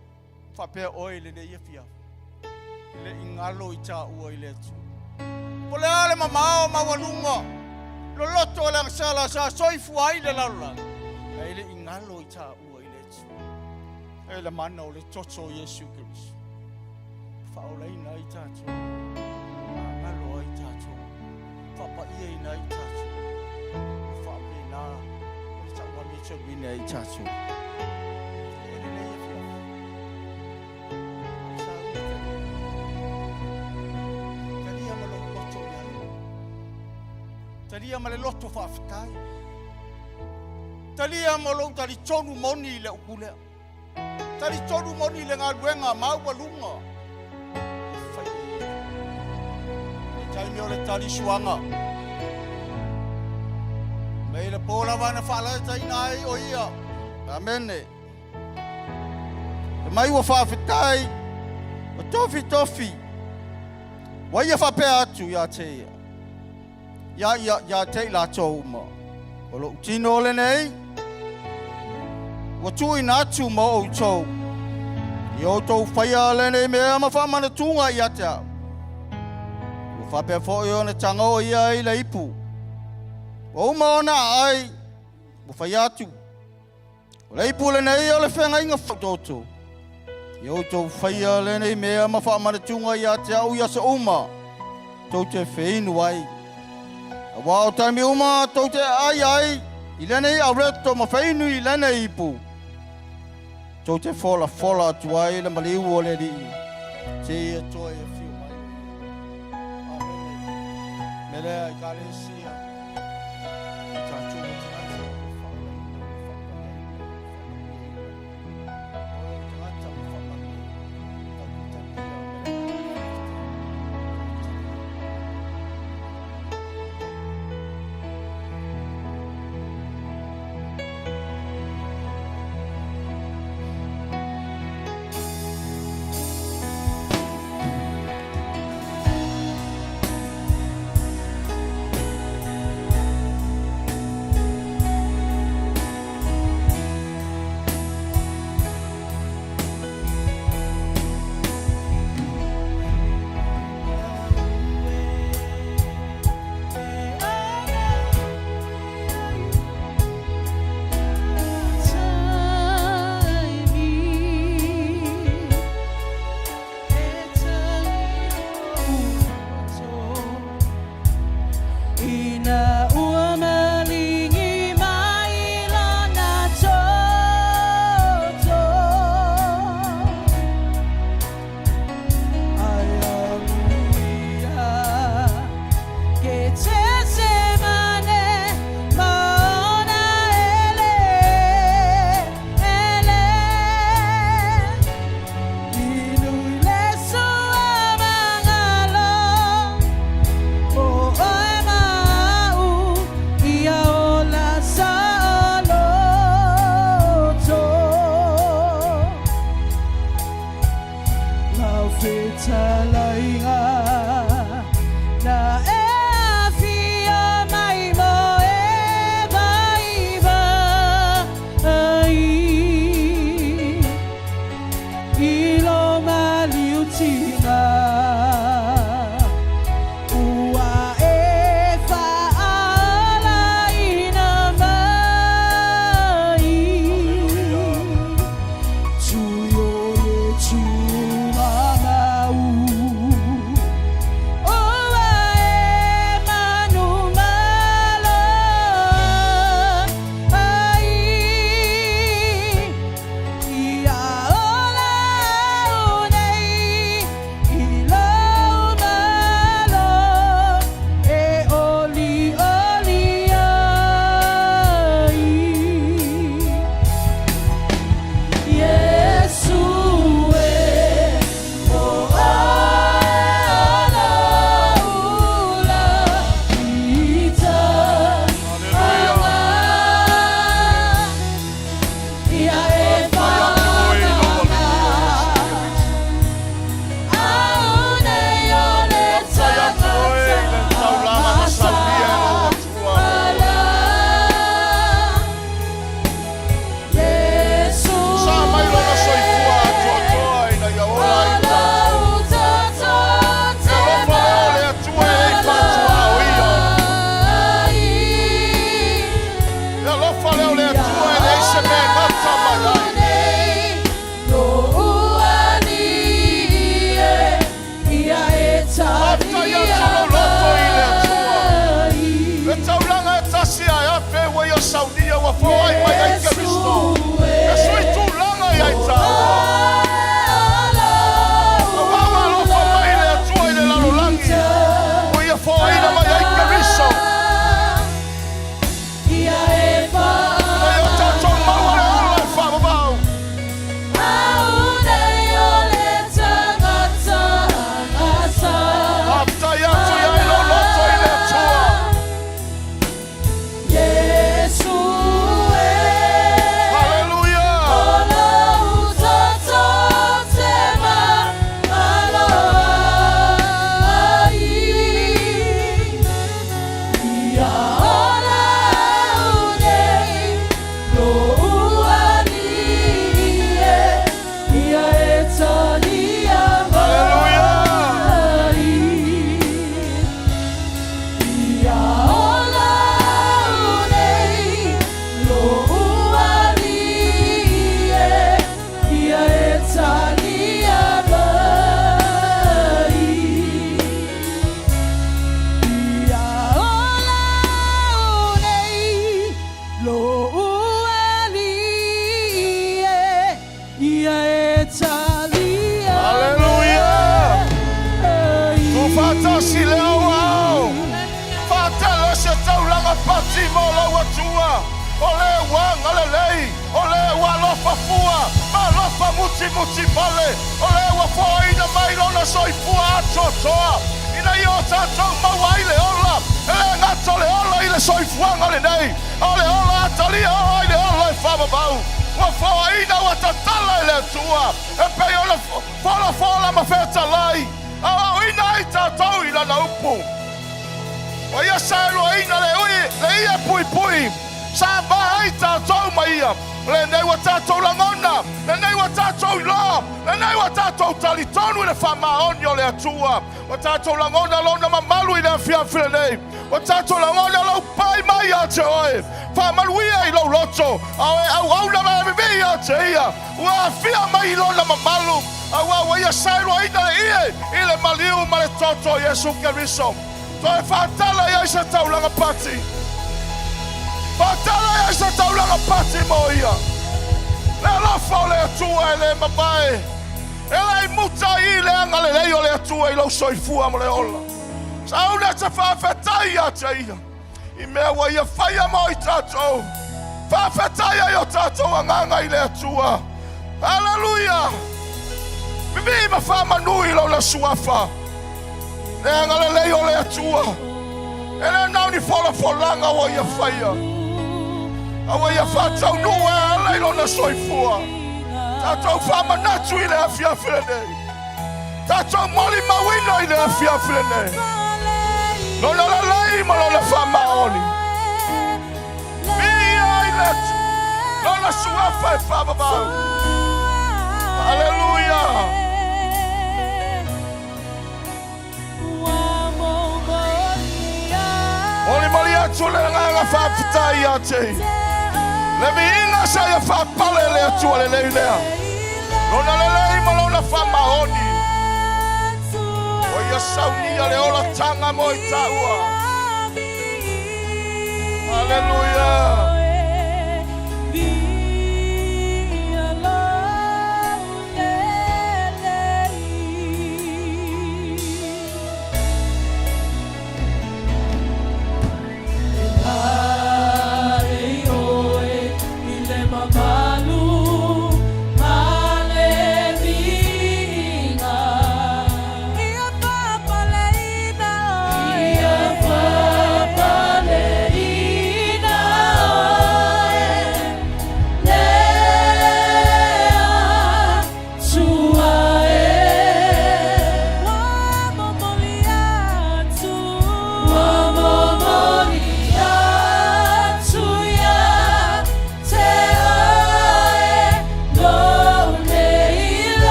Faapea oe i lenei afiafi, e le i galo i taua i le Atua. Po le a le mamao maualuga, loloto o le agasala sa soifua ai le lalolagi, ae le i galo i taua i le Atua. E le mana o le toto o Iesu Keriso, faaolaina ai tatou, magalo ai tatou, faapaiaina ai tatou, faapena ona tauamiotauina ai tatou. E lelei afiafi. Sauia talia. Talia ma lou loto i ai. Talia ma le loto faafetai. Talia ma lou talitonu moni i le upu lea. Talitonu moni i le galuega maualuga e fai e ia. Le taimi o le talisuaga. Mai le pō lava na faalataina ai o ia. Amene. E mai ua faafetai, ua tofitofi, ua ia faapea atu ia te ia. Ia ia ia te i latou uma. O lou tino lenei, ua tuuina atu mo outou. Ia outou faia lenei mea ma faamanatuga ia te au. Ua faapea foi ona tago ia i le ipu. Ua uma ona aai, ua fai atu. O le ipu lenei o le feagaiga fou. Ia outou faia lenei mea ma faamanatuga ia te au i aso uma tou te feinu ai. Aua o taimi uma tou te aai ai i lenei aureto ma feinu i lenei ipu, tou te folafola atu ai le maliu o le Alii, seia toe afio mai o ia. Amene. Mea lea, Ekalesia. O tatou o tagata ua faaolaina, ua faapaiaina, ua faamanuiaina. O e o tagata ua faamanuiaina, tatou talia ma le agaga faafetai. Tatou talia. O le ua agalelei, o le ua alofa fua ma alofa mutimutivale, o le ua foaina mai Lona soifua atoatoa ina ia o tatou maua ai le ola, e le gata o le ola i le soifuaga lenei, a o le ola atalia oo ai le ola e faavavau. Ua foaina, ua tatala e le Atua e pei ona folafola ma fetalai, aoaoina ai tatou i Lana upu. Ua ia saeloaina le ui le ie puipui sa va ai tatou ma ia. Lenei ua tatou lagona, lenei ua tatou iloa, lenei ua tatou talitonu i le faamaoni o le Atua. Ua tatou lagona Lona mamalu i le afiafi lenei. Ua tatou lagona Lou pai mai ia te oe. Faamanuia i lou loto, a o e auauna ma e vivii ia te Ia. Ua aafia mai i Lona mamalu, aua ua Ia saeloaina le ie i le maliu ma le toto o Iesu Keriso. Toe faatala i ai se taulaga pati. Faatala i ai se taulaga pati mo ia. Le alofa o le Atua e le mavae. E le i muta ai i le agalelei o le Atua i lou soifua ma le ola. Sauna te faafetai ia te Ia i mea ua Ia faia mo i tatou. Faafetai ai o tatou agaga i le Atua. Aleluia! Vivii ma faamanu i Lona Suafa. Le agalelei o le Atua. E le na o ni folafolaga ua Ia faia, a ua Ia faataunuu e ala i Lona soifua. Tatou faamanatu i le afiafi lenei. Tatou molimauina i le afiafi lenei. Lona lelei ma Lona faamaoni. Viia ai le Atua. Lona Suafa e faavavau. Aleluia! Molimoli atu le agaga faafetai ia te ia. Le viiga sa ia faapale le Atua lelei lea. Lona lelei ma lona faamaoni. Ua ia saunia le olataga mo i taua. Aleluia!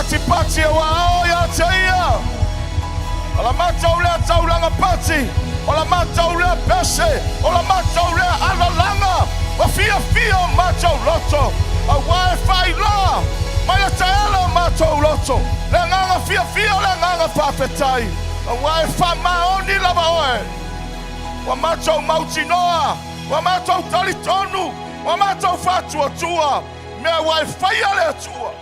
Patipati o aao ia te ia. O la matou lea taulaga pati, o la matou lea pese, o la matou lea alalaga, ua fiafia o matou loto, auā e faailoa mai le taele o matou loto le agaga fiafia o le agaga faafetai, auā e faamaoni lava oe. Ua matou mautinoa, ua matou talitonu, ua matou faatuatua, mea ua e faia le Atua.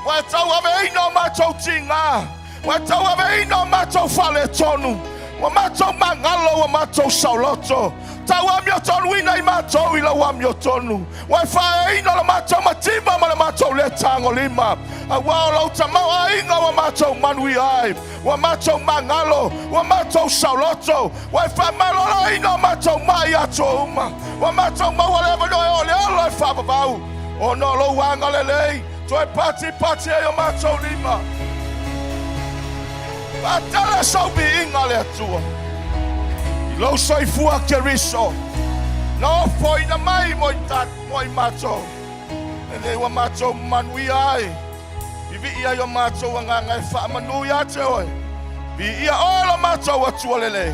Ua e tauaveina o matou tiga, ua e tauaveina o matou faaletonu, ua matou magalo, ua matou saoloto. Tau amiotonuina i matou i lau amiotonu. Ua e faaeaina la matou mativa ma le matou le tagolima, auā o lou tamaoaiga ua matou manuia ai, ua matou magalo, ua matou saoloto, ua e faamaloloina o matou mai atua uma, ua matou maua le avanoa e oo le ola e faavavau, ona o lou agalelei, toe patipati ai o matou lima. Faatele sou viiga le Atua i lou soifua Keriso, na ofoina mai mo i matou, lenei ua matou manuia ai. Vivii ai o matou agaga e faamanu ia te oe. Viia oe lo matou Atua lelei.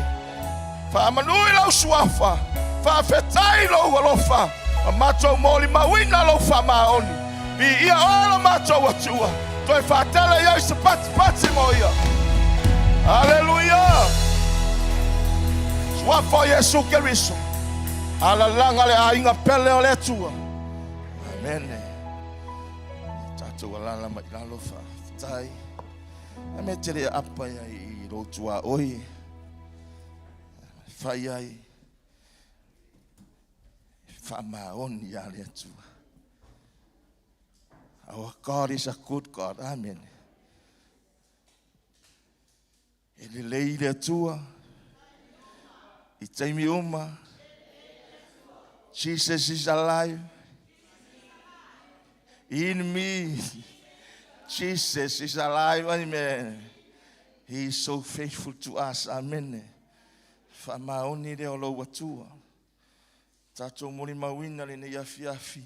Faamanu i lau suafa, faafetai lou alofa, ma matou molimauina lou faamaoni. Viia oe lo matou Atua, toe faatele i ai se patipati mo ia. Aleluia! Suafa o Iesu Keriso, alalaga le aiga pele o le Atua. Amene. Tatou alala mai lalo faafetai. A mea te le aapa ai i lou tuaoi. Fai ai faamaoni ia le Atua. Our God is a good God. Amen. E lelei le Atua i taimi uma. Jesus is alive in me. Jesus is alive. Amen. He is so faithful to us. Amen. Faamaoni lea o lou Atua. Tatou molimauina lenei afiafi.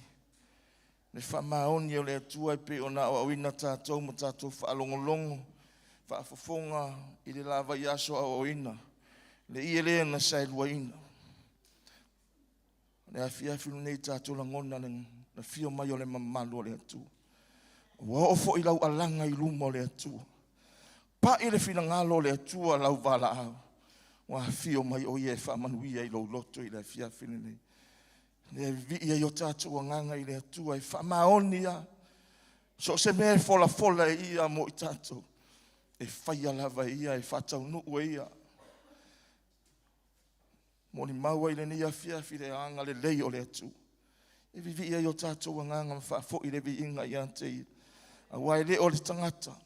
Le faamaoni o le Atua e pei ona aoaoina tatou ma tatou faalogologo, faafofoga i le la vaiaso aoaoina, le ie lea na saeluaina. O le afiafi lenei tatou lagona le afio mai o le mamalu o le Atua. Ua oo foi lau alaga i luma o le Atua. Pai le finagalo o le Atua lau valaau. Ua afio mai o ia e faamanuia i lou loto i le afiafi lenei. Lea e vivii ai o tatou agaga i le Atua e faamaoni ia. So o se mea e folafola e ia mo i tatou, e faia lava e ia, e faataunuu e ia. Molimau ai lenei afiafi le agalelei o le Atua. E vivii ai o tatou agaga ma faafoi le viiga ia te ia. Aua e le o le tagata,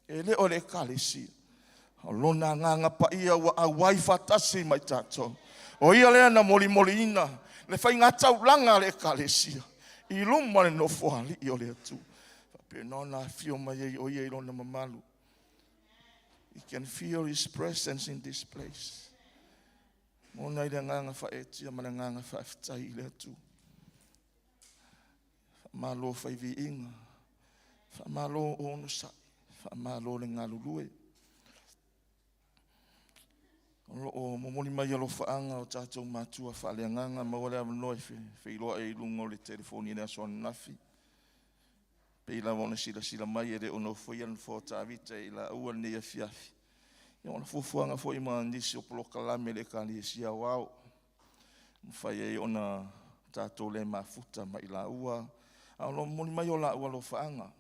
e le o le ekalesia. O lona agaga paia ua auai faatasi ma i tatou. O ia lea na molimoliina le faigataulaga a le ekalesia i luma le nofoalii o le Atua. Faapena ona afio mai ai o ia i lona mamalu. You can feel his presence in this place. Mona i le agaga faetia ma le agaga faafetai i le Atua. Faamalo fai viiga, faamalo onosai, faamalo le galulue. O lo o momoli mai alofaaga o tatou matua faaleagaga, maua le avanoa e feiloai i luga o le telefoni i le aso ananafi. Pei lava ona silasila mai e le o nofoia le nofoa o Tavita i laua lenei afiafi. Ia ona fuafuaga foi ma nisi o polokalame le ekalesia aoao. Mafai ai ona tatou le mafuta ma i laua, a o lo o momoli mai o laua alofaaga.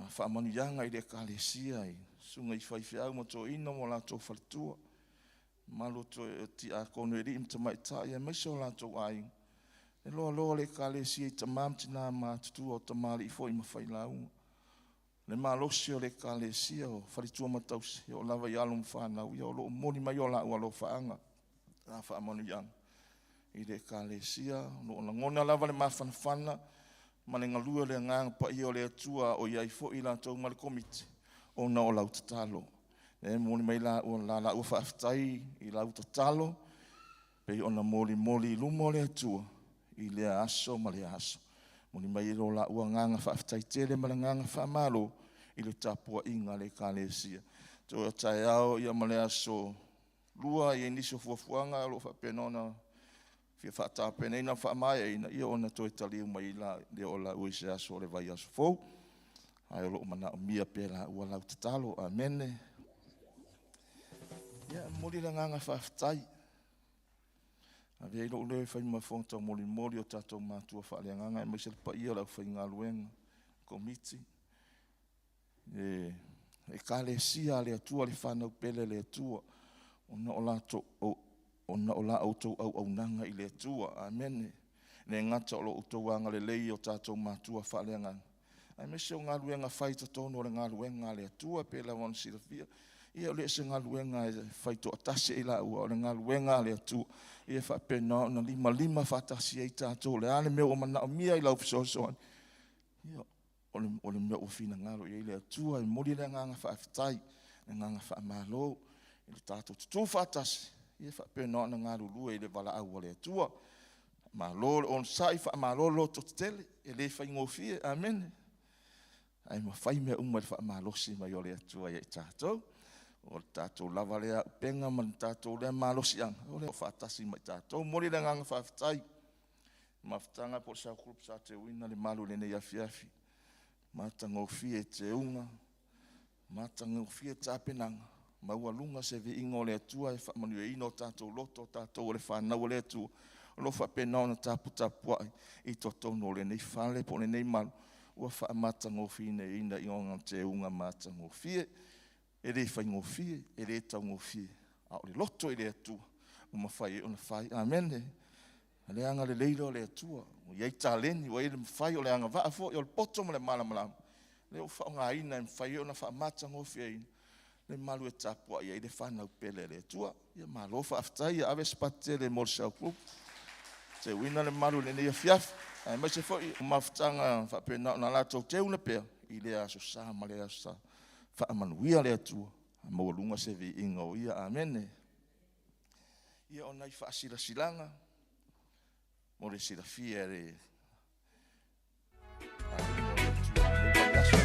Faamanuiaga i le ekalesia i susuga i faifeau ma toeaina ma latou faletua, mamalu o tiakono i alii ma tamaitai aemaise o latou aiga. E loaloa le ekalesia i tama ma tina matutua o tamalii foi ma failauga. Le malosi o le ekalesia o faletua ma tausi, e oo lava i alo ma fanau, ia o lo o momoli mai o laua alofaaga a faamanuiaga i le ekalesia. O lo o lagona lava le mafanafana ma le galue o le agaga paia o le Atua o i ai foi latou ma le komiti ona o lau tatalo. E momoli mai la laua faafetai i lau tatalo, pei ona molimoli i luma o le Atua i lea aso ma lea aso. Momoli mai lo laua agaga faafetai tele ma le agaga faamalo. i le tapuaiga a le Ekalesia. Toe o taeao ia ma le aso Lua e i ai nisi o fuafuaga o lo o faapena ona fia faatapenaina ma faamaeaina, ia ona toe taliu mai lea o laua i se aso o le vaiaso fou. Ae o lo o manaomia pea e laua lau tatalo. Amene. Ia, e momoli le agaga faafetai. Avea ai lou leo e fai ma fofoga taumolimoli o tatou matua faaleagaga aemaise le paia o le aufaigaluega, komiti, le Ekalesia a le Atua, le fanau pele a le Atua, ona o la outou auaunaga i le Atua. Amene. E le gata o lo outou agalelei i o tatou matua faaleagaga, aemaise o galuega fai i totonu o le galuega a le Atua. E pei lava ona silafia, ia e le o se galuega e fai toatasi e i laua, a o le galuega a le Atua, ia e faapena ona limalima faatasi ai tatou. O le a le mea ua manaomia i lau fesoasoani, ia o le mea ua finagalo i ai le Atua. E momoli le agaga faafetai, le agaga faamalo i le tatou tutu faatasi, ia faapena ona galulue i le valaau a le Atua. Malo le onosai, faamalo le lototetele, e le faigofie. Amene. Ae mafai mea uma i le faamalosi mai o le Atua ia i tatou. O le tatou lava lea auupega ma le tatou lea malosiaga, o lo o faatasi ma i tatou. E momoli le agaga faafetai i Mafutaga po o le South Group sa teuina le malu i lenei afiafi, matagofie teuga, matagofie tapenaga, maualuga se viiga o le Atua e faamanuiaina o tatou loto, o tatou o le fanau a le Atua, o lo o faapena ona taputapuai i totonu o lenei fale po o lenei malu ua faamatagofieina i ona teuga matagofie. E le faigofie, e le taugofie, a o le loto i le Atua ua mafai ai ona fai. Amene. O le agalelei lea o le Atua, ua i ai taleni, ua i ai le mafai, o le agavaa foi, o le poto ma le malamalama, lea ua faaaogaina e mafai ai ona faamatagofieina le malu e tapuai ai le fanau pele a le Atua. Ia malo faafetai. Ia ave se patele mo le South Group, teuina le malu i lenei afiafi, aemaise foi o mafutaga e faapena ona latou teuina pea i lea Aso Sa ma lea Aso Sa. Faamanuia le Atua, maualuga se viiga o Ia. Amene. Ia, o nai faasilasilaga mo le silafia e le aiga o le Atua i lenei vaiaso.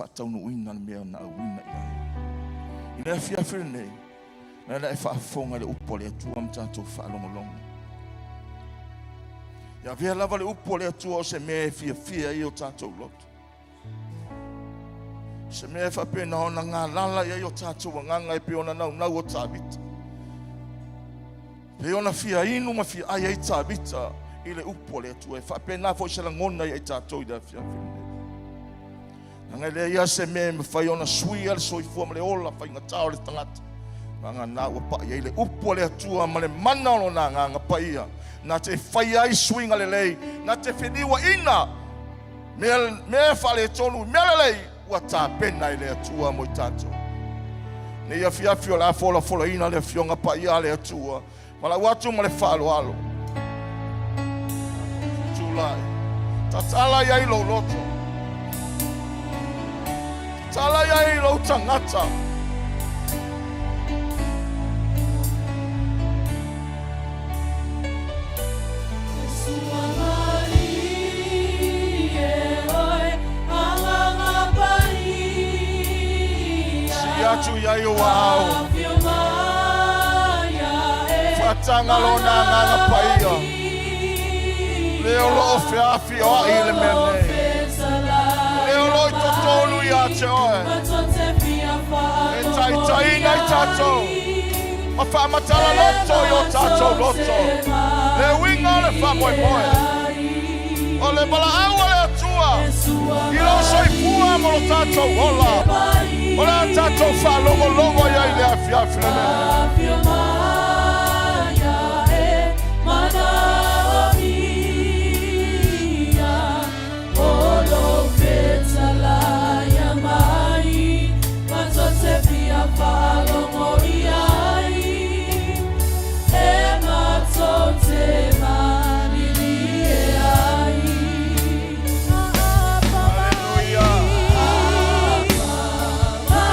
faataunuuina le mea na auina i ai. I le afiafi lenei, o le a e faafofoga i le upu a le Atua ma tatou faalogologo. Ia avea lava le upu a le Atua o se mea e fiafia ai o tatou loto. Se mea e faapena ona galala i ai o tatou agaga e pei ona naunau o Tavita. Pei ona fia inu ma fia ai ai Tavita i le upu a le Atua. E faapena foi se lagona ia i tatou i le afiafi lenei. Leaga e leai lava se mea e mafai ona suia le soifua ma le ola faigata o le tagata. Vagana ua pai ai le upu a le Atua ma le mana o lona agaga paia, na te faia ai suiga lelei, na te feliuaina mea, mea faaletonu i mea lelei ua tapena e le Atua mo i tatou. Nei afiafi o le a folafolaina le Afioga Paia a le Atua, Valaau atu ma le faaaloalo. Tulai. Tatala i ai lou loto. Tatala i ai lou tagata. Sii atu i ai ou aao. Faataga lona agaga paia. Le o loo feafioai i le mea nei. Le o loo i totonu ia te oe. E taitaiina i tatou ma faamatala loto i o tatou loto. Le uiga o le faamoemoe. O le valaau a le Atua i lou soifua ma lo tatou ola. O le a tatou faalogologo i ai i le afiafi lenei. Haleluia!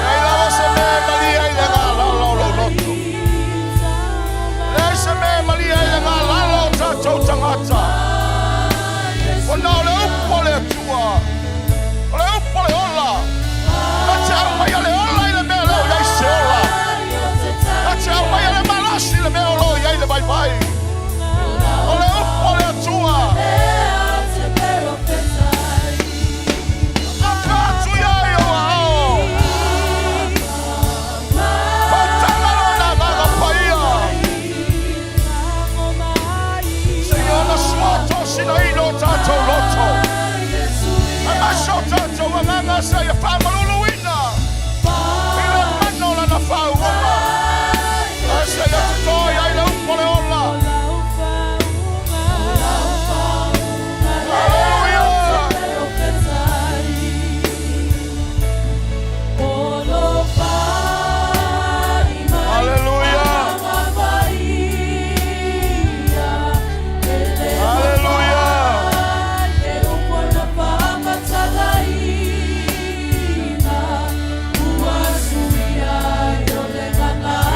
Leai lava se mea e malie ai le galala o lou loto. Leai se mea e malie ai le galala o tatou tagata. Ona o le upu a le Atua, o le upu o le ola. Na te aumaia le ola i le mea e le o i ai se ola. Na te aumaia le malosi i le mea o lo o i ai le vaivai. O le upu a le Atua. Apa atu ia i ou aao. Faataga lona agaga paia. Seia ona suatosinaina o tatou loto. Aemaise o tatou agaga seia faamaluluina i le mana o lana faauuga. Ae seia totoe ai le upu o le ola. Haleluia! Haleluia! Haleluia!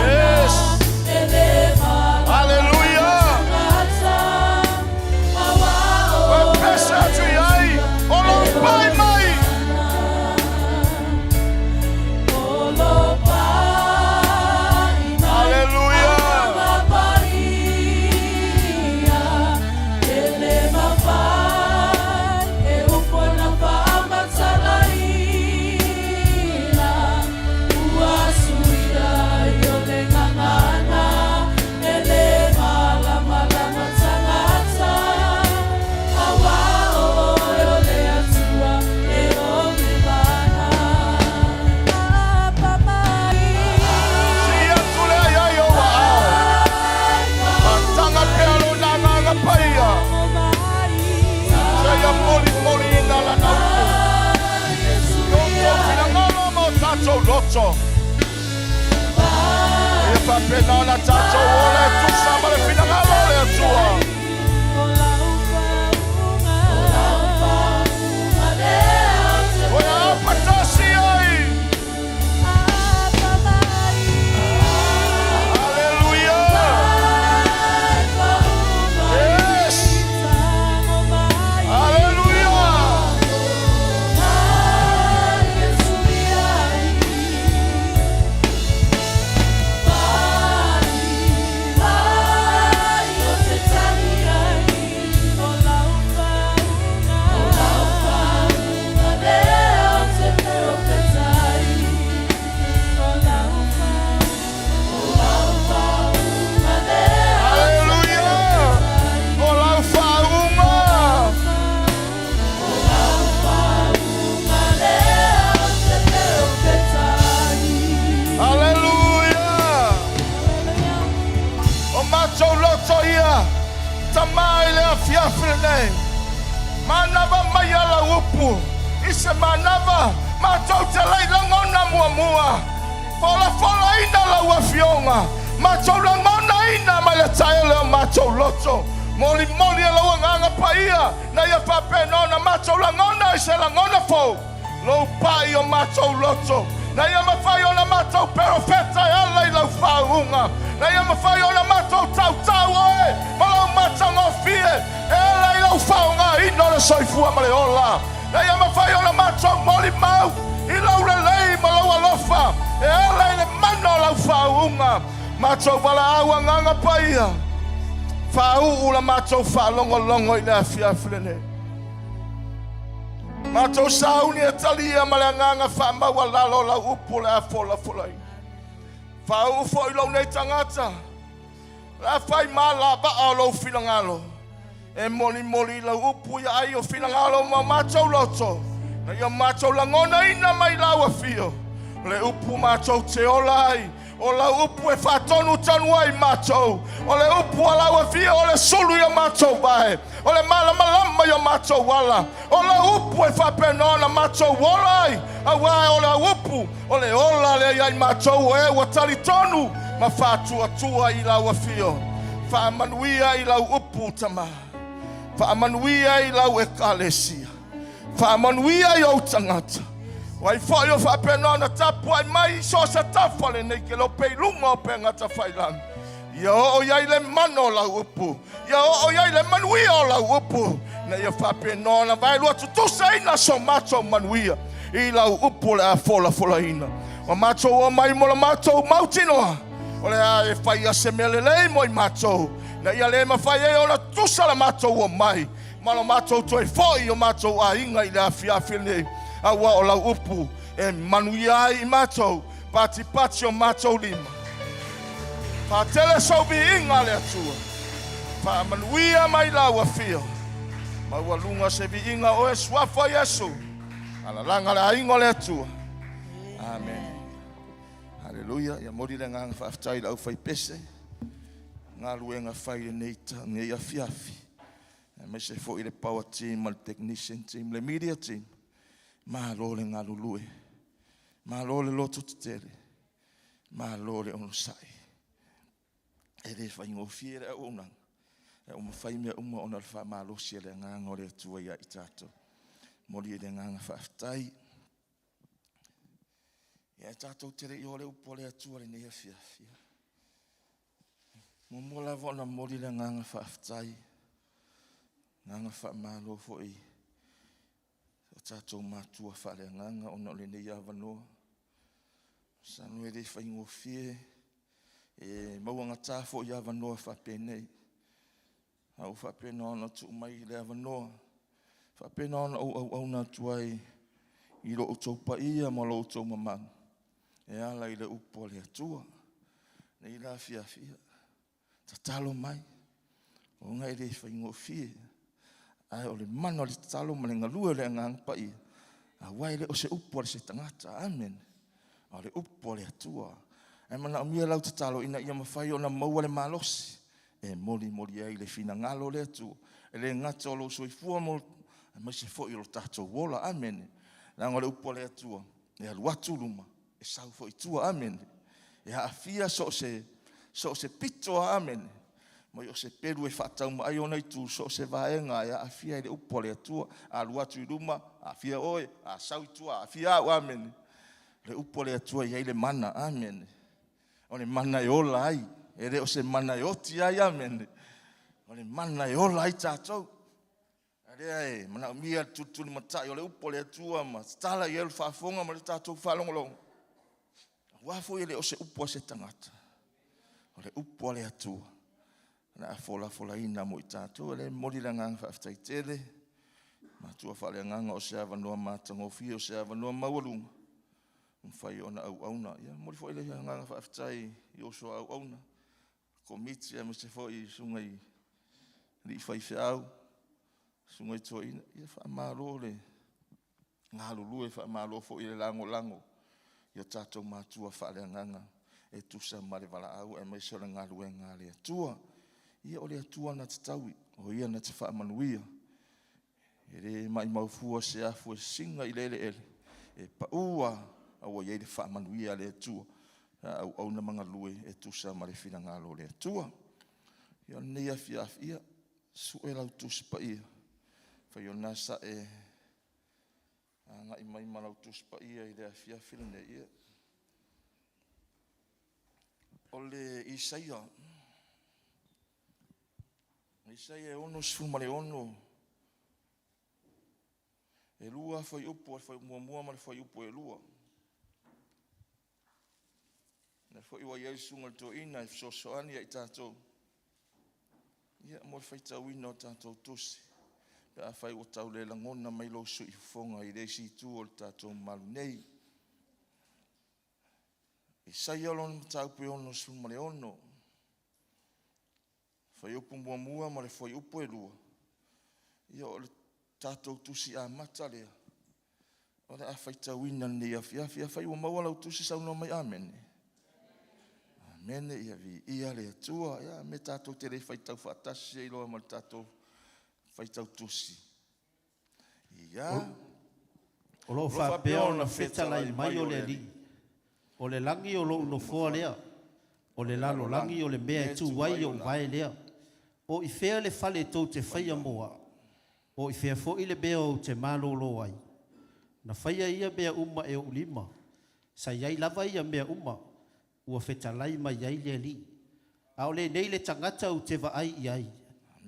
Yes! Haleluia! Ua pese atu i ai o lou pai mai. Haleluia! Sii atu lea i ai ou aao. Faataga pea lona agaga paia. Seia molimoliina lana upu i outou finagalo ma o tatou loto. Ia faapena ona tatou ola e tusa ma le finagalo o le Atua. Oe apatasi ai. Haleluia! Yes! Haleluia! upu i se manava matou te le i lagona muamua. Folafolaina lau Afioga, matou lagonaina mai le taele o matou loto. Molimoli e lou Agaga Paia na ia faapena ona matou lagona i se lagona fou lou pai o matou loto, na ia mafai ona matou perofeta e ala i lau faauuga, na ia mafai ona matou tautau oe ma lou matagofie e ala i lau faaaogaina o le soifua ma le ola, na ia mafai ona matou molimau i lou lelei ma lou alofa e ala i le mana o lau faauuga. Matou valaau Agaga Paia, faauu la matou faalogologo i le afiafi lenei. Matou sauni e talia ma le agaga faamaualalo o lau upu o le a folafolaina. Faauu foi lou nei tagata, o le a fai malavaa o lou finagalo. E molimoli i lau upu ia ai o finagalo ma o matou loto, na ia matou lagonaina mai lau afio, o le upu matou te ola ai, O lau upu e faatonutonu ai matou, o le upu a lau afio o le sulu i o matou vae, o le malamalama i o matou ala. O lau upu e faapena ona matou ola ai, auā o lau upu o le ola lea ia i matou o e ua talitonu ma faatuatua i lau afio. Faamanuia i lau upu, Tama. Faamanuia i lau Ekalesia. Faamanuia i ou tagata. O ai foi o faapena ona tapuai mai i so o se tafa lenei ke lope i luga o upegatafailagi. Ia oo i ai le mana o lau upu. Ia oo i ai le manuia o lau upu. Ina ia faapena ona vaelua tutusaina so matou manuia i lau upu o le a folafolaina. Ua matou omai mo la matou mautinoa o le a e faia se mea lelei mo i matou, ina ia le mafai ai ona tutusa la matou omai ma lo matou toe foi i o matou aiga i le afiafi lenei, aua o lau upu e manuia ai i matou patipati o matou lima. Faatele sou viiga a le Atua, faamanuia mai lau afio, maualuga se viiga oe suafa Iesu, alalaga le aiga o le Atua. Amene. Haleluia. Ia moli le agaga faafetai i le aufaipese, galuega fai lenei, lenei afiafi. Aemaise foi le power team ma le technician team, le media team. Malo le galulue, malo le loto tetele, malo le onosai. E le faigofie le auaunaga, ae ua mafai mea uma ona o le faamalosi a le agaga o le Atua ia i tatou. Momoli i le agaga faafetai. Ia tatou te le i o le upu a le Atua lenei afiafi. Muamua lava ona momoli le agaga faafetai, agaga faamalo foi o tatou matua faaleagaga ona o lenei avanoa. Masalo e le faigofie e mauagata foi avanoa faapenei. A ua faapena ona tuu mai le avanoa, faapena ona ou auauna atu ai i lo outou paia ma lo outou mamalu e ala i le upu a le Atua. Nei la afiafi, tatalo mai, ona e le faigofie, ae o le mana o le tatalo ma le galue o le Agaga Paia, aua e le o se upu a se tagata, amen, a o le upu a le Atua. Ae manaomia lau tatalo ina ia mafai ona maua le malosi e molimoli ai le finagalo o le Atua, e le gata o lou soifua mo aemaise foi o lo tatou ola, amene. Leaga o le upu a le Atua, e alu atu luma, e sau foi i tua, amene. E aafia so o se pito, amene. Mai o se pelu e faataumaai ona itu, so o se vaega e aafia i le upu a le Atua. A alu atu i luma, aafia oe, a sau i tua, aafia au, amene. Le upu a le Atua e i ai le mana, amene. O le mana e ola ai, e le o se mana e oti ai, amene. O le mana e ola ai tatou. A lea e manaomia le tulitulimatai o le upu a le Atua ma tatala i ai le faafofoga ma le tatou faalogologo. Aua foi e le o se upu a se tagata, o le upu a le Atua. O le a folafolaina mo i tatou. E le momoli le agaga faafetai tele. Matua faaleagaga o se avanoa matagofie, o se avanoa maualuga, mafai ona auauna. Ia momoli foi le agaga faafetai i uso a auauna, komiti aemaise foi i susuga i alii faifeau, susuga i toeaina. Ia faamalo le galulue, faamalo foi le lagolago i o tatou matua faaleagaga e tusa ma le valaau aemaise o le galuega a le Atua. Ia o le Atua na te taui, o Ia na te faamanuia. E le maimau fua se afu e sisiga i le eleele, e pau lava a ua i ai le faamanuia a le Atua pe a auauna ma galue e tusa ma le finagalo o le Atua. Ia o lenei afiafi, ia, sue lau Tusi Paia, afai o lena sa e agai mai ma lau Tusi Paia i le afiafi lenei, ia, o le Isaia, Isaia e 66, e 2 fuaiupu, o le fuaiupu muamua ma le fuaiupu e 2. Lea foi ua i ai le susuga i le toeaina e fesoasoani ia i tatou, ia mo le faitauina o tatou tusi, pe afai ua tau le lagona mai lou sui usufono i le isi itu o le tatou malu nei. Isaia lona mataupu e 66, fuaiupu muamua ma le fuaiupu e 2, ia o le tatou tusi amata lea o le a faitauina i lenei afiafi. Afai ua maua lau tusi, saunoa mai, Amene. Amene, ia viia le Atua. Ia, me tatou te le faitau faatasi ai loa ma le tatou faitau tusi. Ia. O lo o faapea ona fetalai mai o le Alii, O le lagi o lou nofoa lea, o le lalolagi o le mea e tu ai ou vae lea. O i fea le fale tou te faia mo au? O i fea foi le mea ou te malolo ai? Na faia ia mea uma e ou lima, sa i ai lava ia mea uma, ua fetalai mai ai le Alii. A o lenei le tagata ou te vaai i ai,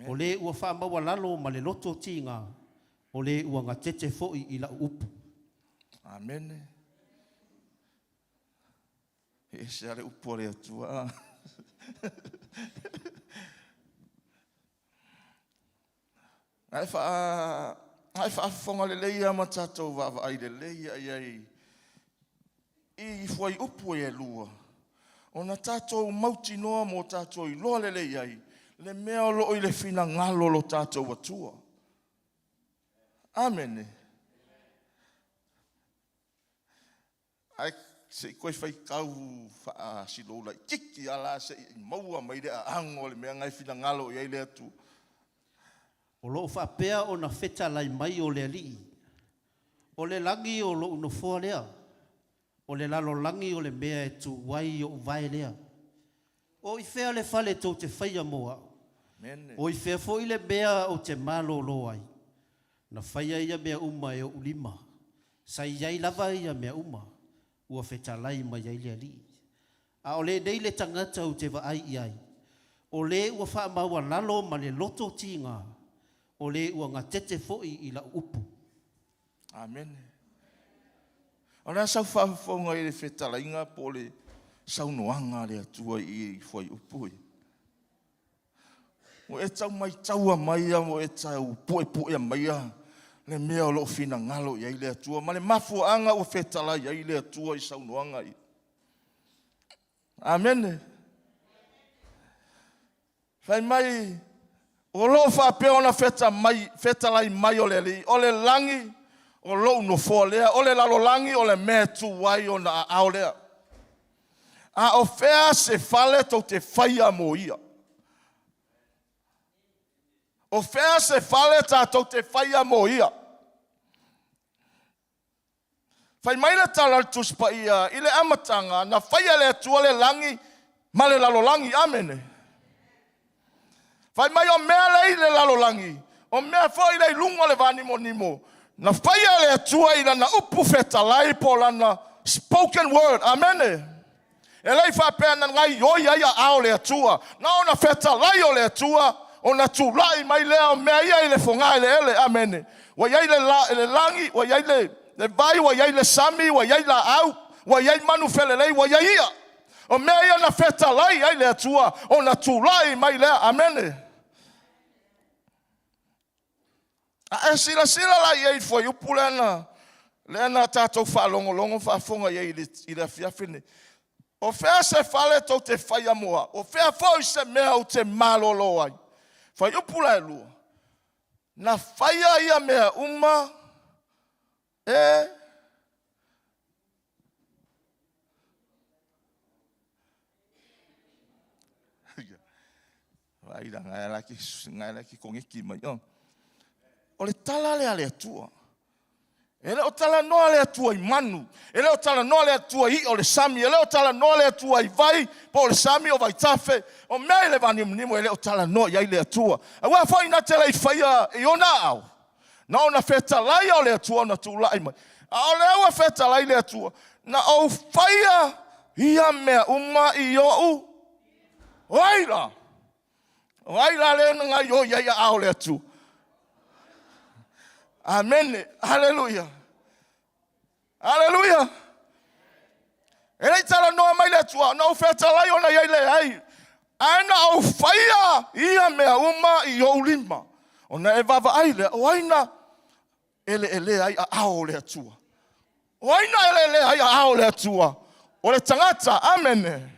o le ua faamaualalo ma le loto tiga, o le ua gatete foi i lau upu. Amene. E ese lava le upu a le Atua. A e a e faafofoga lelei lava ma tatou vaavaai lelei lava i ai i fuaiupu e 2, ona tatou mautinoa ma o tatou iloa lelei ai le mea o lo o i le finagalo o lo tatou Atua. Amene. Ae se i toe faitau faasilou laitiiti lava la se i maua mai le aano o le mea na e finagalo i ai le Atua. O lo o faapea ona fetalai mai o le Alii, O le lagi o lou nofoa lea, o le lalolagi o le mea e tu ai ou vae lea. O i fea le fale tou te faia mo au? O i fea foi le mea ou te malolo ai? Na faia ia mea uma e ou lima. Sa i ai lava ia mea uma, ua fetalai mai ai le Alii. A o lenei le tagata ou te vaai i ai, o le ua faamaualalo ma le loto tiga, o le ua gatete foi i lau upu. Amene. O le a sau faafofoga i le fetalaiga po o le saunoaga a le Atua i fuaiupu ia? Ua e tau maitaua mai a, ua e tau puepuea maia le mea o lo o finagalo i ai le Atua ma le mafuaaga ua fetalai ai le Atua i saunoaga ia. Amene. Fai mai, o lo o faapea ona feta mai, fetalai mai o le Alii, o le lagi o lou nofoa lea, o le lalolagi o le mea e tu ai ona aao lea. A o fea se fale tou te faia mo ia? O fea se fale tatou te faia mo ia? Fai mai le tala a le Tusi Paia, i le amataga na faia e le Atua le lagi ma le lalolagi. Amene. Fai mai o mea lea i le lalolagi, o mea foi lea i luga o le vanimonimo, na faia e le Atua i lana upu fetalai po o lana spoken word. Amene. E le i faapea na gaioi ai aao o le Atua, na ona fetalai o le Atua, ona tulai mai lea o mea ia i le fogaeleele. Amene. Ua i ai le, la, le lagi, ua i ai le, le vai, ua i ai le sami, ua i ai laau, ua i ai manu felelei, ua i ai ia. O mea ia na fetalai ai le Atua, ona tulai mai lea. Amene. A e silasila la i ai i le fuaiupu lea na, lea na tatou faalogologo faafofoga i ai i le, i le afiafi lenei. O fea se fale tou te faia mo au? O fea foi se mea ou te malolo ai? Fuaiupu la e 2, na faia ia mea uma e Vaai la, ngai la ke, ngai la ke koneki mai. Oh. O le tala lea a le Atua. E le o talanoa le Atua i manu, e le o talanoa le Atua i i'a o le sami, e le o talanoa le Atua i vai, po o le sami o vaitafe, o mea i le vanimonimo, e le o talanoa i ai le Atua. Aua foi na te le i faia i ona aao, na ona fetalai o le Atua ona tulai mai. A o lea ua fetalai le Atua, na ou faia ia mea uma i ou. O ai la? O ai la lea na gaioi ai aao o le Atua? Amene. Aleluia. Aleluia. E le i talanoa mai le Atua, na ou fetalai ona i ai leai. Ae na ou faia ia mea uma i ou lima. Ona e vaavaai lea, o ai na eleelea ai aao o le Atua? O ai na eleelea ai aao o le Atua? O le tagata. Amene.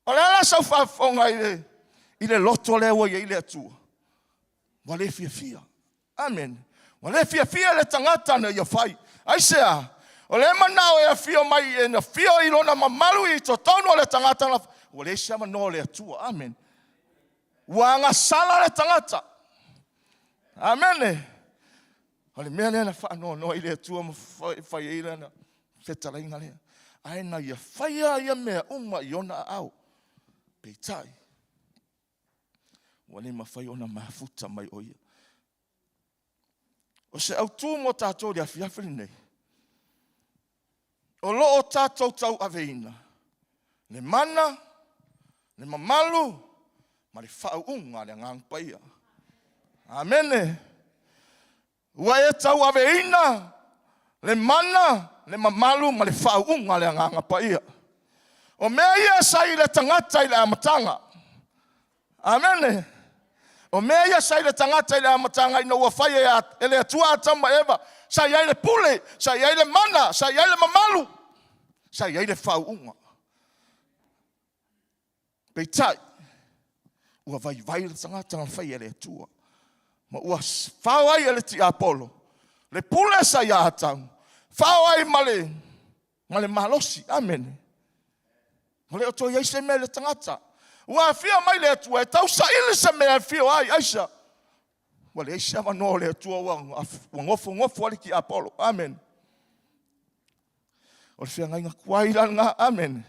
O le a la sau faafofoga i le, i le loto lea ua i ai le Atua? Ua le fiafia. Amene. Ua le fiafia le tagata na ia fai. Aisea? O lea manao e afio mai e afio i lona mamalu i totonu o le tagata na ua leai se avanoa o le Atua. Amene. Ua agasala le tagata. Amene. O le mea lea na faanoanoa i le Atua ma fai ai lana fetalaiga lea. Ae na ia faia ia mea uma i ona aao. Peitai, ua le mafai ona mafuta mai o ia. O se autū mo tātou i le afiafi lenei, o lo o tātou tauaveina le mana, le mamalu ma le faauuga a le Agaga Paia. Amene. Ua e tauaveina le mana, le mamalu ma le faauuga a le Agaga Paia. O mea ia sa i le tagata i le amataga. Amene. O mea ia sa i le tagata i le amataga ina ua fai e le Atua Atamu ma Eva, sa i ai le pule, sa i ai le mana, sa i ai le mamalu, sa i ai le faauuga. Peitai, ua vaivai le tagata na faia e le Atua, ma ua fao ai e le tiapolo le pule sa ia Atamu, fao ai ma le, ma le malosi. Amene. Ua le o toe i ai se mea i le tagata. Ua afio mai le Atua e tausaili se mea e afio ai. Aisea? Ua leai se avanoa o le Atua, ua, ua nofonofo ai le tiapolo. Amene. O le feagaiga tuai la lena. Amene.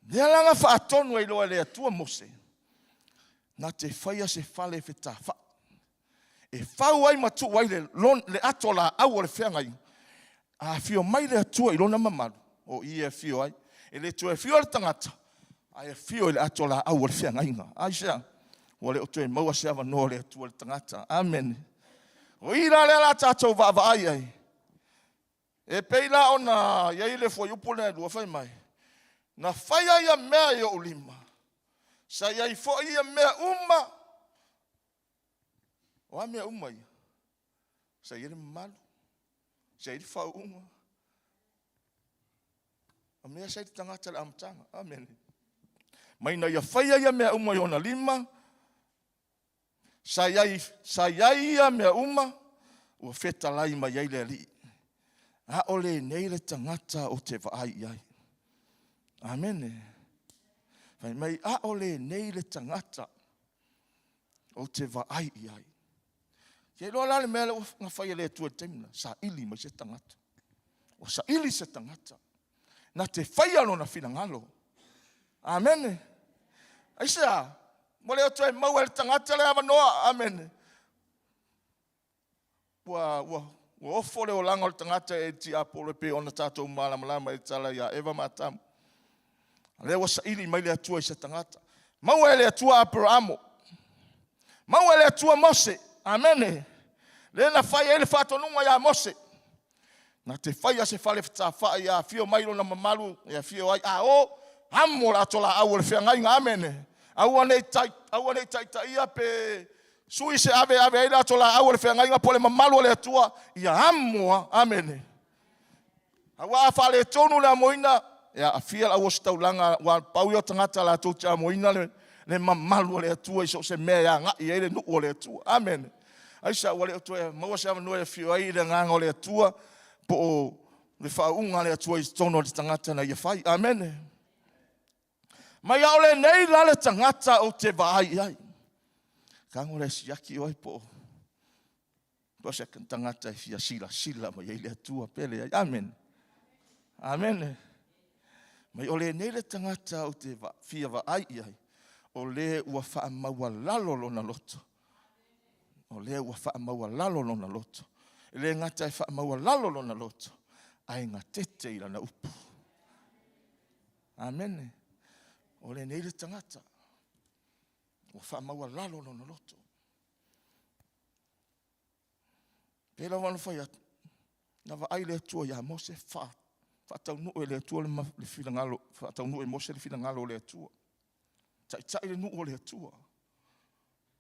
Lea la na faatonu ai loa e le Atua Mose, na te faia se fale fetafai, e fau ai ma tuu ai le, lon, le ato laau o le feagaiga. A afio mai le Atua i lona mamalu, o i e afio ai. E le toe afio le tagata, ae afio i le ato laau o le feagaiga. Aisea? Ua le o toe maua se avanoa o le Atua i le tagata. Amene. O i la lea la tatou vaavaai ai. E pei la ona i ai le fuaiupu lea e lua fai mai, na faia ia mea i ou lima, sa i ai foi ia mea uma. O a mea uma ia? Sa i ai le mamalu, sa i ai le faauuga. O mea sa i le tagata i le amataga. Amene. Mai na ia faia ia mea uma i ona lima, Sa i ai, sa i ai ia mea uma, ua fetalai mai ai le Alii. A o lenei le tagata ou te vaai i ai. Amene. Fai mai, a o lenei le tagata ou te vaai i ai. Ke iloa la le mea lea ua na fai e le Atua i le taimi lena, saili mai se tagata. Ua saili se tagata. Na te faia lona finagalo. Amene. Aisea? Ua le o toe maua e le tagata le avanoa. Amene. Ua, ua, ua ofo le olaga o le tagata e tiapolo e pei ona tatou malamalama i le tala ia Eva ma Atamu. A lea ua saili mai le Atua i se tagata. Maua e le Atua Aperamo. Maua e le Atua Mose. Amene. Lea na fai ai le faatonuga ia Mose. Na te faia se fale fetafai a afio mai lona mamalu e afio ai a o amo le ato laau o le feagaiga. Amene. Aua nei tai, aua nei taitaia pe sui se ave ave ai le ato laau o le feagaiga po le mamalu o le Atua ia amoa. Amene. Aua a faaletonu le amoina, e aafia le auositaulaga, aua pau ia o tagata latou te amoina le, le mamalu o le Atua i so o se mea e agai ai le nuu o le Atua. Amene. Aisea ua le o toe maua se avanoa e afio ai le agaga o le Atua po o le faauuga a le Atua i totonu o le tagata na ia fai. Amene. Mai a o lenei la le tagata ou te vaai i ai. Tago le siaki oe po o. Po se tagata e fia silasila mai ai le Atua pe leai. Amene. Amene. Mai o lenei le tagata ou te fia vaai i ai, o le ua faamaualalo lona loto. O lea ua faamaualalo lona loto. E le gata e faamaualalo lona loto, ae gatete i lana upu. Amene. O lenei le tagata ua faamaualalo lona loto. Pei lava ona fai atu, na vaai le Atua ia Mose, faataunuu e le Atua le finagalo, faataunuu e Mose le finagalo o le Atua. Taitai le nuu o le Atua.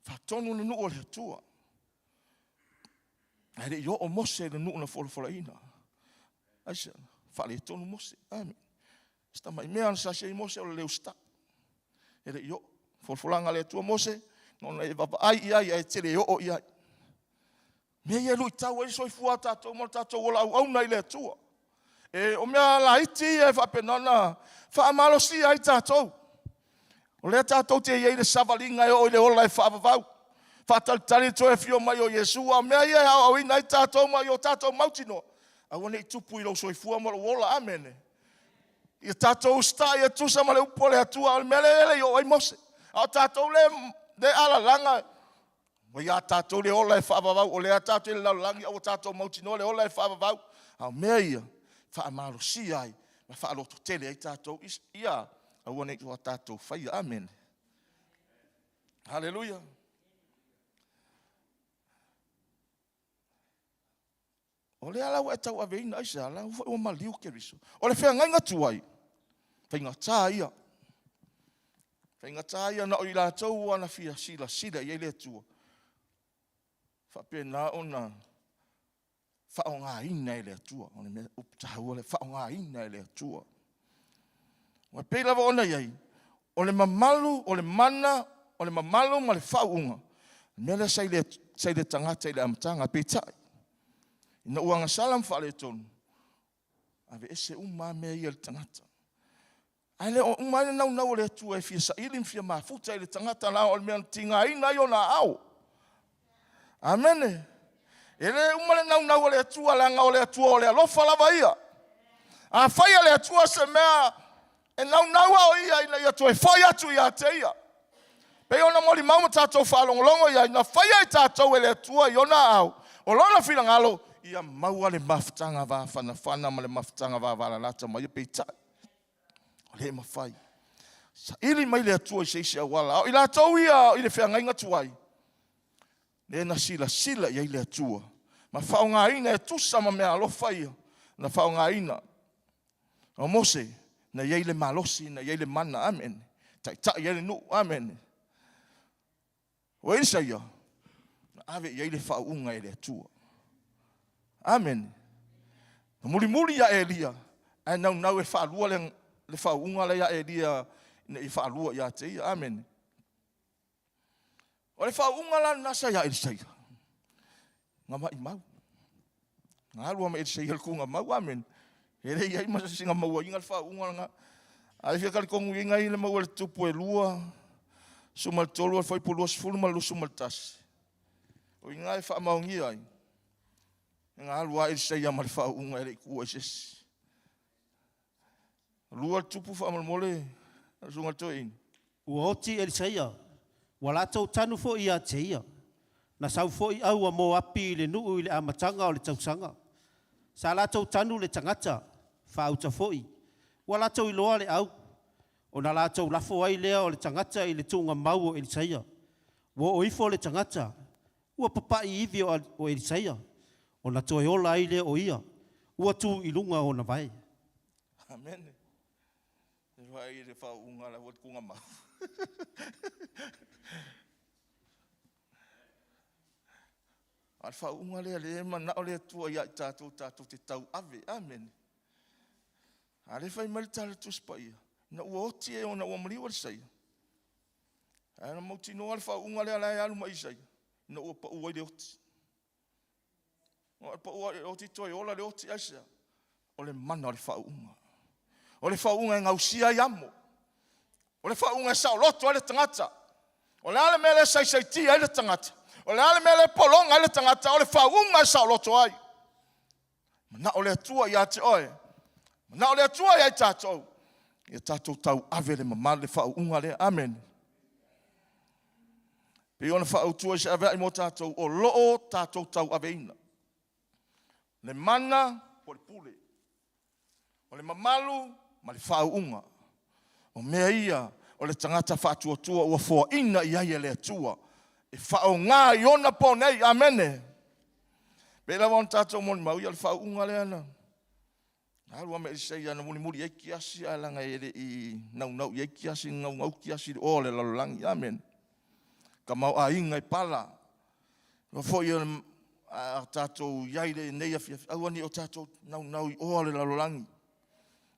Faatonu le nuu o le Atua. Ae le i oo Mose i le nuu na folafolaina. Aisea? Faaletonu Mose. Amen. Si tamai mea na sasi ai Mose o le le usitai. E le i oo. Folafolaga a le Atua Mose, na ona e vaavaai i ai ae e te le oo i ai. Mea ia e luitau ai le soifua o tatou ma le tatou ola auauna i le Atua. E, o mea laiti ia e faapena ona faamalosia ai tatou. O lea tatou te i ai i le savaliga e oo i le ola e faavavau. Faatalitali le toe afio mai o Iesu, a o mea ia e aoaoina ai tatou ma i o tatou mautinoa, aua ne i tupu i lou soifua ma lou ola. Amene. Ia tatou usitai e tusa ma le upu a le Atua, o le mea lea e le i oo ai Mose. A o tatou le, le alalaga, ua ia tatou le ola e faavavau, o lea tatou te i le lalolagi, a ua tatou mautinoa le ola e faavavau. A o mea ia, faamalosia ai ma faalototele ai tatou, ia aua ne i o tatou faia. Amene. Haleluia. O lea la ua e tauaveina, aisea? La foi ua maliu Keriso. O le feagaiga tuai, faigata ia. Faigata ia na o i latou ua na fia silasila i ai le Atua. Faapena ona faaaogaina e le Atua. O le mea upu taua le faaaogaina e le Atua. Ua pei lava ona i ai, o le mamalu, o le mana, o le mamalu ma le faauuga, mea lea sa i le, sa i le tagata i le amataga, peitai, ina ua agasala ma faaletonu, aveese uma lava mea ia i le tagata. Ae le o uma ai le naunau o le Atua e fia saili ma fia mafuta i le tagata la o le mea na tigaina ai ona aao. Amene. E le uma le naunau o le Atua, leaga o le Atua o le alofa lava ia. A fai e le Atua se mea, e naunau a o ia ina ia toe foi atu ia te ia. Pei ona molimau ma tatou faalogologo i ai, na faia i tatou e le Atua i ona aao, o lona finagalo, ia maua le mafutaga vafanafana ma le mafutaga vavalalata ma ia, peitai, o le mafai. Saili mai le Atua i se isi auala. A o i latou ia i le feagaiga tuai, lea na silasila i ai le Atua, ma faaaogaina e tusa ma mea alofa ia, na faaaogaina. O Mose, na i ai le malosi, na i ai le mana, amene. Taitai ai le nuu, amene. O Elisaia, na ave i ai le faauuga e le Atua. Amene. Na mulimuli ia Elia, ae naunau e faalua le, le faauuga lea ia Elia ina ia faalua ia te ia. Amene. O le faauuga la lena sa ia Elisaia. Na maimau. Na alu ma Elisaia le tuugamau. Amene. E le i ai ma se sina mauaiga le faauuga lena. A e fia talitonu i ai le maua le tupu e lua, suma le tolu, le fuaiupu 20 ma le 21. O i ina e faamaonia ai, na alu lava Elisaia ma le faauuga e le i tuua i se isi. Lua le tupu faamolemole, le susuga i le toeaina. Ua oti Elisaia, ua latou tanu foi ia te ia. Na sau foi au a Moapi i le nuu i le amataga o le tausaga. Sa latou tanu le tagata, faauta foi. Ua latou iloa le au, ona latou lafo ai lea o le tagata i le tuugamau o Elisaia. Ua oo ifo le tagata, ua papa'i ivi o Elisaia, ona toe ola ai lea o ia, ua tu i luga o ona vae. Amene. E vaai i le faauuga la ua tuugamau. A o le faauuga lea, lea e manao le Atua ia i tatou, tatou te tauave. Amene. A lea fai mai le tala Tusi Paia, ina ua oti e ona ua maliu Elisaia. Ae na mautinoa le faauuga lea la e alu ma Isaia, ina ua pau ai le oti. O le pau ai le oti, toe ola le oti, aisea? O le mana o le faauuga. O le faauuga e gausia ai amo. O le faauuga e saoloto ai le tagata. O le a le mea lea e saisaitia ai le tagata? O le a le mea lea e pologa ai le tagata, o le faauuga e saoloto ai. Manao le Atua ia te oe, manao le Atua ia i tatou, ia tatou tauave le mamalu, le faauuga lea. Amene. Pei ona faautua i se aveai mo tatou, o lo o tatou tauaveina le mana po o le pule, o le mamalu ma le faauuga. O mea ia o le tagata faatuatua ua foaina i ai e le Atua e faaaoga i ona po nei. Amene. Pei lava ona tatou molimau, ia o le faauuga lea na alu lava ma Elisaia na mulimuli i ai Kiasi, ae leaga e le i naunau i ai Kiasi, na naunau Kiasi i le oa o le lalolagi. Amene. Tamaoaiga e pala. Ua foi o le a tatou i ai i lenei afiafi, aua ne i o tatou naunau i oa o le lalolagi,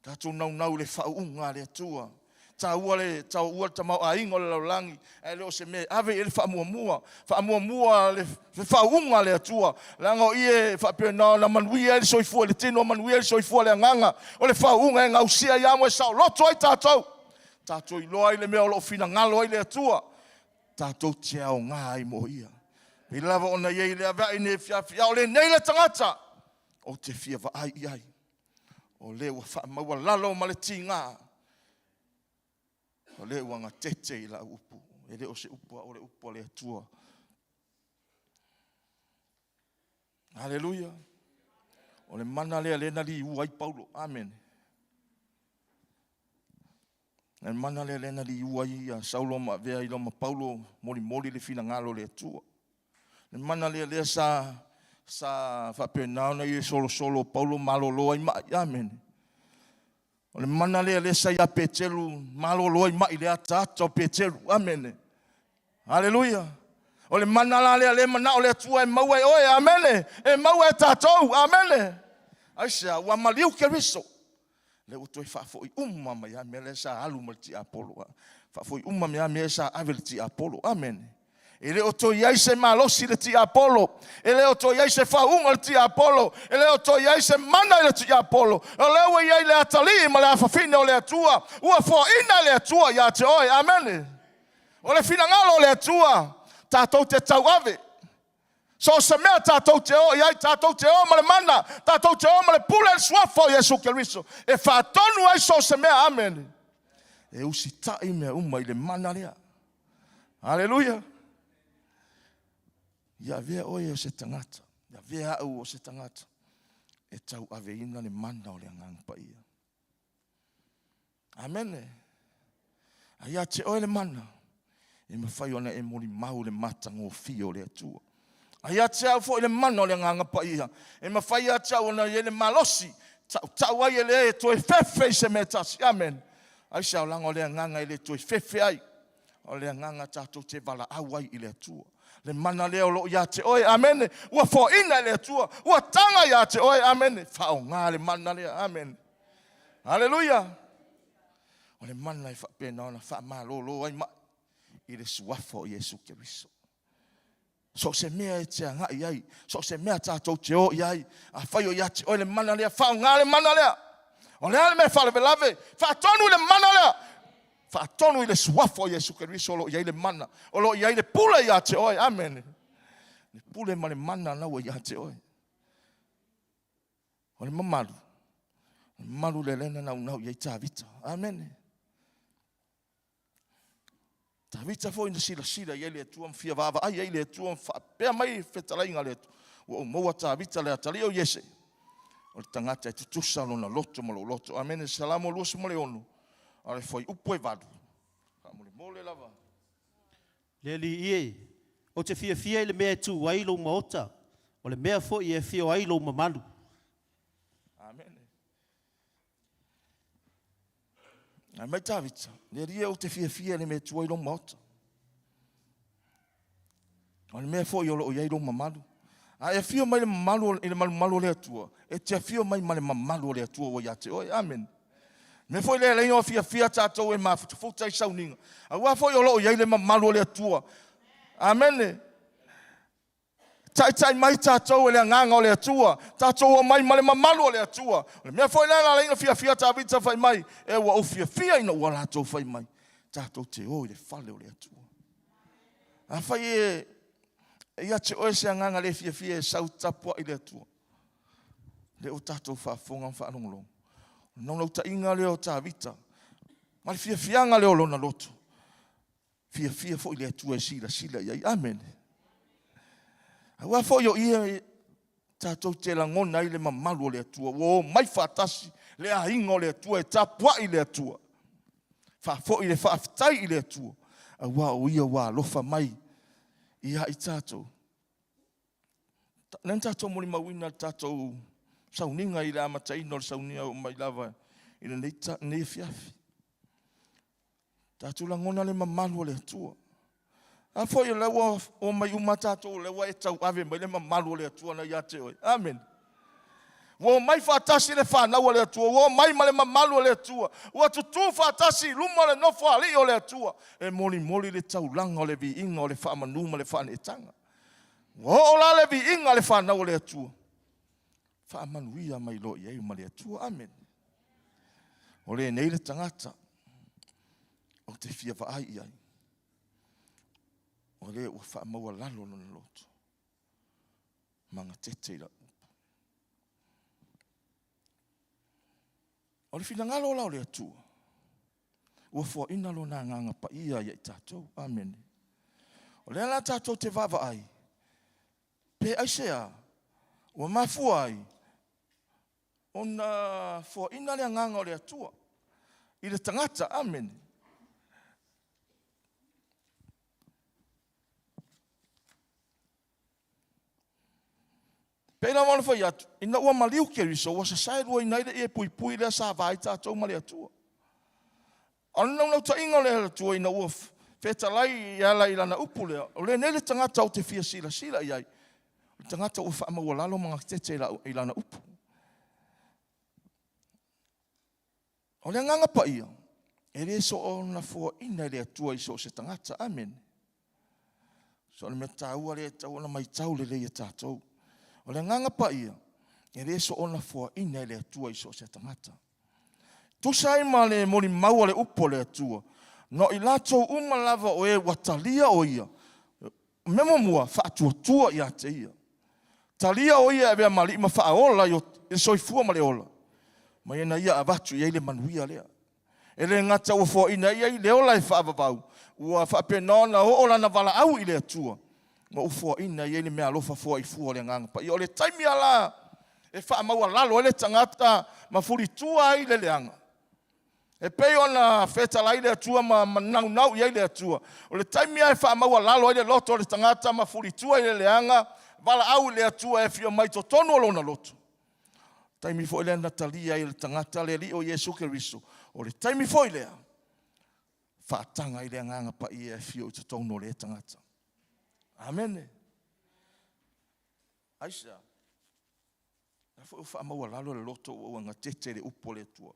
tatou naunau i le faauuga a le Atua. Taua le taua le tamaoaiga o le lalolagi, ae le o se mea e ave i ai le faamuamua. Faamuamua le faauuga a le Atua, leaga o i e faapena ona manuia ai le soifua i le tino, manuia ai le soifua i le agaga. O le faauuga e gausia ai lava ma e saoloto ai tatou. Tatou iloa ai le mea o lo o finagalo ai le Atua, tatou te aoga ai mo ia. Pei lava ona i ai le aveai nei afiafi, a o lenei le tagata ou te fia vaai i ai, o le ua faamaualalo ma le tiga, o le ua gatete i lau upu. E le o se upu a au, o le upu a le Atua. Aleluia. O le mana lea lea na liua ai Paulo. Amene. Le mana lea lea na liua ai ia Saulo ma avea ai loa ma Paulo molimoli le finagalo o le Atua. Le mana lea lea sa sa faapena ona ia solosolo o Paulo malolo ai mai. Amene. O le mana lea lea sa ia Peteru malolo ai mai le ataata o Peteru. Amene. Aleluia. O le mana la lea lea manao le Atua e maua e oe. Amene. E maua e tatou. Amene. Aisea? Ua maliu Keriso. Lea ua toe faafoi uma mai lava mea lea sa alu ma le tiapolo. Faafoi uma mai lava mea sa ave i le tiapolo. Amene. E le o toe i ai se malosi i le tiapolo. E le o toe i ai se faauuga i le tiapolo. E le o toe i ai se mana i le tiapolo. O lea ua i ai le atalii ma le afafine o le Atua. Ua foaina e le Atua ia te oe. Amene. O le finagalo o le Atua, tatou te tauave. So o se mea tatou te o i ai, tatou te o ma le mana, tatou te o ma le pule i le suafa o Iesu Keriso, e faatonu ai so o se mea. Amene. E usitai mea uma i le mana lea. Aleluia. Ia avea oe o se tagata, ia avea au o se tagata e tauaveina le mana o le Agaga Paia. Amene. A ia te oe le mana, e mafai ona e molimau le matagofie o le Atua. A ia te au foi le mana o le Agaga Paia, e mafai ia te au ona i ai le malosi, tautau ai e le toe fefe i se mea e tasi. Amene. Aisea? Leaga o le agaga e le toe fefe ai, o le agaga tatou te valaau ai i le Atua. Le mana lea o lo o ia te oe, amene, ua foaina e le Atua, ua taga ia te oe, amene, faaaoga le mana lea, amene. Aleluia! O le mana e faapena ona faamalolo ai mai i le suafa o Iesu Keriso. So o se mea e te agai ai, so o se mea tatou te o i ai, afai o ia te oe le mana lea, faaaoga le mana lea. O le a le mea e faalavelave, faatonu i le mana lea. Faatonu i le suafa o Iesu Keriso o lo o i ai le mana, o lo o i ai le pule ia te oe. Amene. Le pule ma le mana na ua ia te oe. O le mamalu, o le mamalu lea lea na naunau i ai Tavita. Amene. Tavita foi na silasila i ai le Atua ma fia vaavaai ai le Atua ma faapea mai fetalaiga a le Atua, ua ou maua Tavita le atalii o Iese, o le tagata e tutusa lona loto ma lou loto. Amene. Salamo 26, a o le fuaiupu e 8. Faamolemole lava. Le Alii e, ou te fiafia i le mea e tu ai lou maota, o le mea foi e afio ai lou mamalu. Amene. Fai mai Tavita, Le Alii e, ou te fiafia i le mea e tu ai lou maota. O le mea foi o lo o i ai lou mamalu. A e afio mai le mamalu i le malumalu o le Atua, e te afio mai ma le mamalu o le Atua ua ia te oe. Amene. Mea foi lea e ala ai ona fiafia tatou e mafutafuta i sauniga, aua foi o lo o i ai le mamalu o le Atua. Amene. Taitai mai tatou e le Agaga o le Atua, tatou omai ma le mamalu o le Atua. O le mea foi lea na ala ai ona fiafia Tavita fai mai, e ua ou fiafia ina ua latou fai mai, tatou te o i le fale o le Atua. Afai e, E ia te oe se agaga le fiafia e sau tapuai le Atua. Lea ua tatou faafofoga ma faalogologo. O le naunautaiga lea o Tavita, ma le fiafiaga lea o lona loto. Fiafia foi le Atua e silasila i ai. Amene. Aua foi o ia tatou te lagona ai le mamalu o le Atua. Ua omai faatasi le aiga o le Atua e tapuai le Atua. Faafoi le faafetai i le Atua, aua o Ia ua alofa mai ia i tatou. Lea na tatou molimauina le tatou sauniga i le amataina o le sauniga oo mai lava i lenei, lenei afiafi. Tatou lagona le mamalu o le Atua. A foi o lea ua omai uma tatou, o lea ua e tauave mai le mamalu o le Atua na ia te oe. Amene. Ua omai faatasi le fanau a le Atua, ua omai ma le mamalu o le Atua, ua tutū faatasi i luma o le Nofoalii o le Atua, e molimoli le taulaga o le viiga o le faamanu ma le faaneetaga. Ua oo la le viiga a le fanau a le Atua, faamanuia mai loa i ai ma le Atua. Amene. O lenei le tagata ou te fia vaai i ai, o le ua faamaualalo lona loto. Magatete i lau upu. O le finagalo la o le Atua, ua foaina lona agaga paia ia i tatou. Amene. O lea la tatou te vaavaai, pe aisea ua mafua ai ona foaina le agaga o le Atua i le tagata. Amene. Pei lava ona fai atu, ina ua maliu Keriso, ua sasae luaina ai le ie puipui lea sa va ai tatou ma le Atua. A o le naunautaiga o le Atua ina ua fetalai e ala i lana upu lea, o lenei le tagata ou te fia silasila i ai, o le tagata ua faamaualalo ma gatete i lana upu. O le Agaga Paia, e le soona foaina e le Atua i so o se tagata. Amene. So o le mea taua lea e tatau ona maitau lelei e tatou. O le Agaga Paia, e le soona foaina e le Atua i so o se tagata. Tusa ai ma le molimau a le upu a le Atua, no i latou uma lava o e ua talia o ia, mea muamua, faatuatua ia te ia. Talia o ia e avea ma alii ma faaola i le soifua ma le ola, ma ina ia avatu i ai le manuia lea. E le gata ua foaina ai ia le ola e faavavau, ua faapena ona oo lana valaau i le Atua, ma ua foaina i ai le meaalofa foaifua o le Agaga Paia. O le taimi lava la e faamaualalo ai le tagata ma fulitua ai le leaga, E pei ona fetalai le Atua ma naunau i ai le Atua. O le taimi lava e faamaualalo ai le loto o le tagata ma fulitua i le leaga, valaau i le Atua e afio mai i totonu o lona loto. O le taimi foi lea na talia ai e le tagata le Alii o Iesu Keriso. O le taimi foi lea, faataga ai le Agaga Paia e afio i totonu o lea tagata. Amene. Aisea? La foi ua faamaualalo le loto ua ua gatete le upu a le Atua.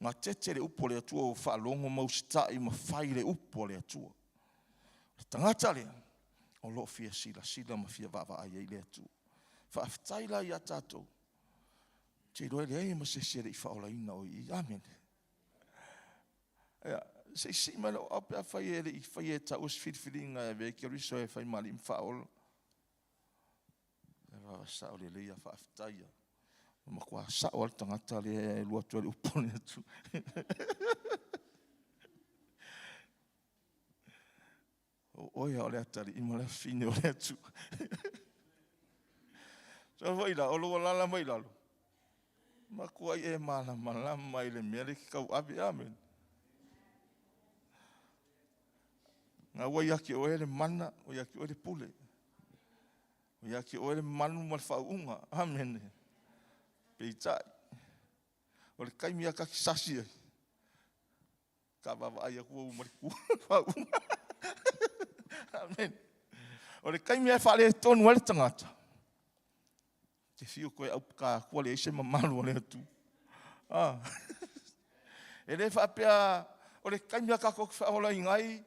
Gatete le upu a le Atua ua faalogo ma usitai ma fai le upu a le Atua. O le tagata lea, o lo o fia silasila ma fia vaavaai ai le Atua. Faafetai la ia tatou. Te iloa e leai ma se isi e le i faaolaina o i i. Amene. Ia, se i sii mai lou aao pe afai e le i faia e taua se filifiliga e avea ai Keriso e fai ma alii ma faaola. Vava sao lelei a faafetai a. Ua matua sao lava le tagata lea e alu atu ai le upu le atu. O oe o le atalii ma le afine o le atu. So foi la, o lou alala mai lalo. Matuai e malamalama i le mea lea e te tauave. Amene. Na ua ia te oe le mana, ua ia te oe le pule. Ua ia te oe le manu ma le faauuga. Amene. Peitai, o le taimi lava ta te sasi ai, ta vaavaai atu ua uma le tu faauuga. Amene. O le taimi lava e faaletonu ai le tagata, te fiu toe aupaka atu ua leai se mamalu o le Atua. Ah. E le faapea o le taimi a tatou te faaolaina ai,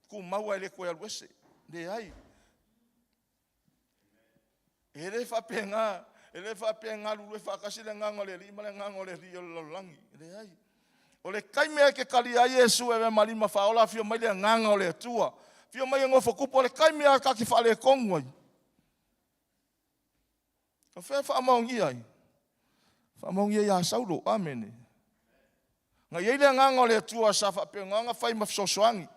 tumau ae le toe alu ese. Leai. E le faapena, e le faapea e galulue faatasi le agaga o le Alii ma le agaga o le alii o le lalolagi. Leai. O le taimi e te talia ai Iesu e avea ma alii ma faaola, afio mai le agaga o le Atua. Afio mai e nofo tupu, o le taimi lava ta te faaletonu ai. O fea e faamaonia ai? Faamaonia ia Saulo. Amene. Na i ai le agaga o le Atua sa faapena ona fai ma fesoasoani.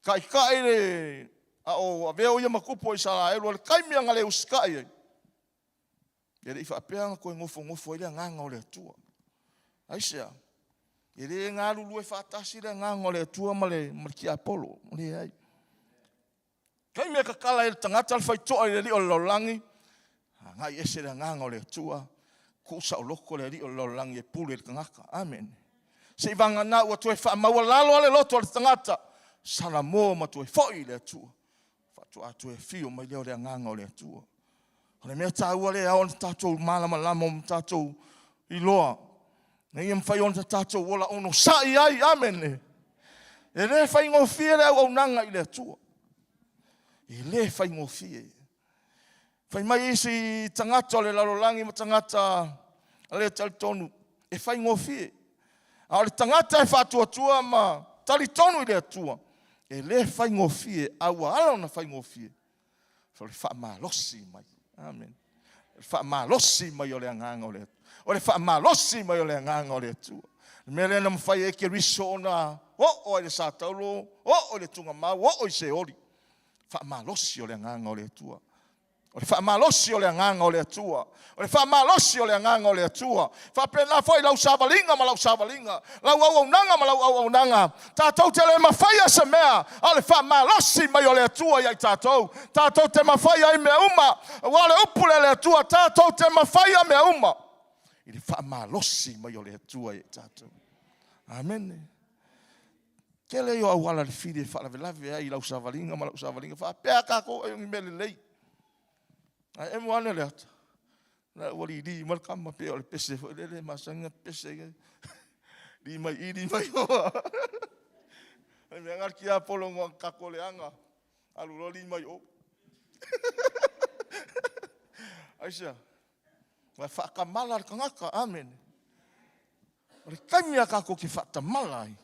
Taitai le a o avea o ia ma tupu o Isaraelu o le taimi na le usitai ai. E le i faapea ona toe nofonofo ai le agaga o le Atua. Aisea? E le galulue faatasi le agaga o le Atua ma le, ma le tiapolo. Leai. Taimi e tatala ai e le tagata le faitoa i le alii o le lalolagi, agai ese le agaga o le Atua, tuu saoloto le alii o le lalolagi e pule i le tagata. Amene. Se i vagana ua toe faamaualalo lava le loto o le tagata, salamo ma toe foi i le Atua, faatoa toe afio mai lea o le agaga o le Atua. O le mea taua lea e ao ona tatou malamalama ma tatou iloa, ina ia mafai ona tatou ola onosai ai. Amene. E le faigofie le auaunaga i le Atua. E le faigofie. Fai mai isi tagata o le lalolagi ma tagata le talitonu, e faigofie. A o le tagata e faatuatua ma talitonu i le Atua, e le faigofie, a ua ala ona faigofie, o le faamalosi mai. Amen. O le faamalosi mai o le agaga o le Atua. O le faamalosi mai o le agaga o le Atua. Le mea lea na mafai ai Keriso ona oo ai le sataulo, oo i le tugamau, oo i Seoli. Faamalosi o le agaga o le Atua. O le faamalosi o le agaga o le Atua. O le faamalosi o le agaga o le Atua. Faapena foi lau savaliga ma lau savaliga, lau auaunaga ma lau auaunaga. Tatou te le mafaia se mea, a o le faamalosi mai o le Atua ia i tatou. Tatou te mafaia ai mea uma, aua o le upu lea a le Atua, tatou te mafaia mea uma i le faamalosi mai o le Atua ia i tatou. Amene. Tele ia o auala le fili e faalavelave ai i lau savaliga ma lau savaliga. Faapea tatou ai o ni mea lelei. Ae emo ane le ata, la ua lili mai le tama pei o le pese foi lele e masani ona pepese ai. Li mai i, li mai o. Le mea na le tiapolo no tatou leaga, alu loa li mai o. Aisea? Ua faatamala le tagata, amene. O le taimi a tatou te faatamala ai,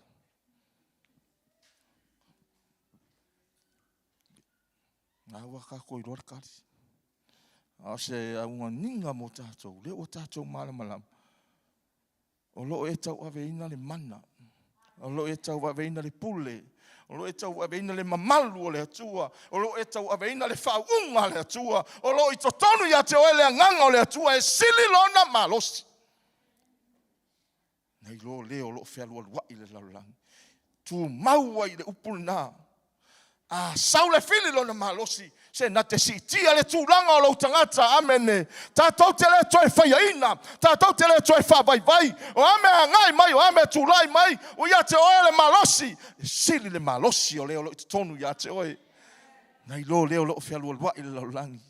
Na ua tatou iloa le tali. A o se auganiga mo tatou, lea ua tatou malamalama, o lo o e tauaveina le mana, o lo o e tauaveina le pule, o lo o e tauaveina le mamalu o le Atua, o lo o e tauaveina le faauuga a le Atua, o lo o i totonu ia te oe le agaga o le Atua e sili lona malosi. Nai lo le o lo o fealualuai i le lalolagi. Tumau ai i le upu lena. A sau le fili lona malosi, se na te siitia le tulaga o lou tagata. Amene. Tatou te le toe faiaina, tatou te le toe faavaivai. O a mea agai mai, o a mea tulai mai, ua ia te oe le malosi. E sili le malosi o le o lo o i totonu ia te oe, nai lo le o lo o fealualuai i le lalolagi.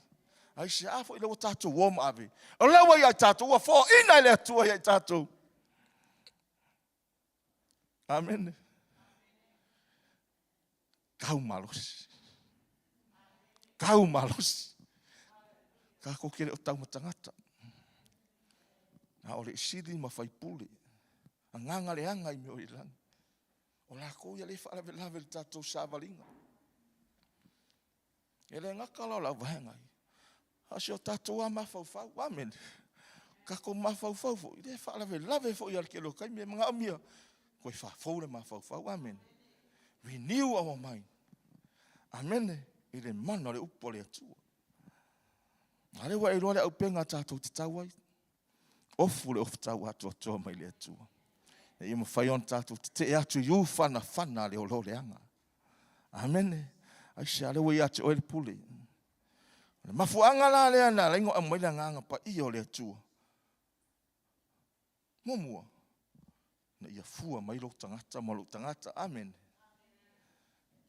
Aisea foi lea ua tatou o ma ave? O lea ua ia i tatou, ua foaiina e le Atua ia i tatou. Amene. Tau malosi. Tau malosi. Tatou te le o tau ma tagata. A o le isili ma faipule. Agaga leaga i mea o i lagi. O lakou ia le faalavelave i le tatou savaliga. E le gata la o le auvaega ia, a o si o tatou lava mafaufau. Amene. O tatou mafaufau foi, e faalavelave foi i le tele o taimi, e manaomia toe faafou le mafaufau. Amene. Renew our mind. Amene. I le mana o le upu a le Atua. A lea ua e iloa le auupega tatou te tau ai. Ofu le ofu tau atoatoa mai le Atua. Ina ia mafai ona tatou tetee atu i ufanafana a le ololeaga. Amene. Aisea lea ua ia te oe le pule. O le mafuaaga la lea na ala ai ona aumai le agaga paia o le Atua. Muamua, na ia fua mai lou tagata ma lou tagata. Amene.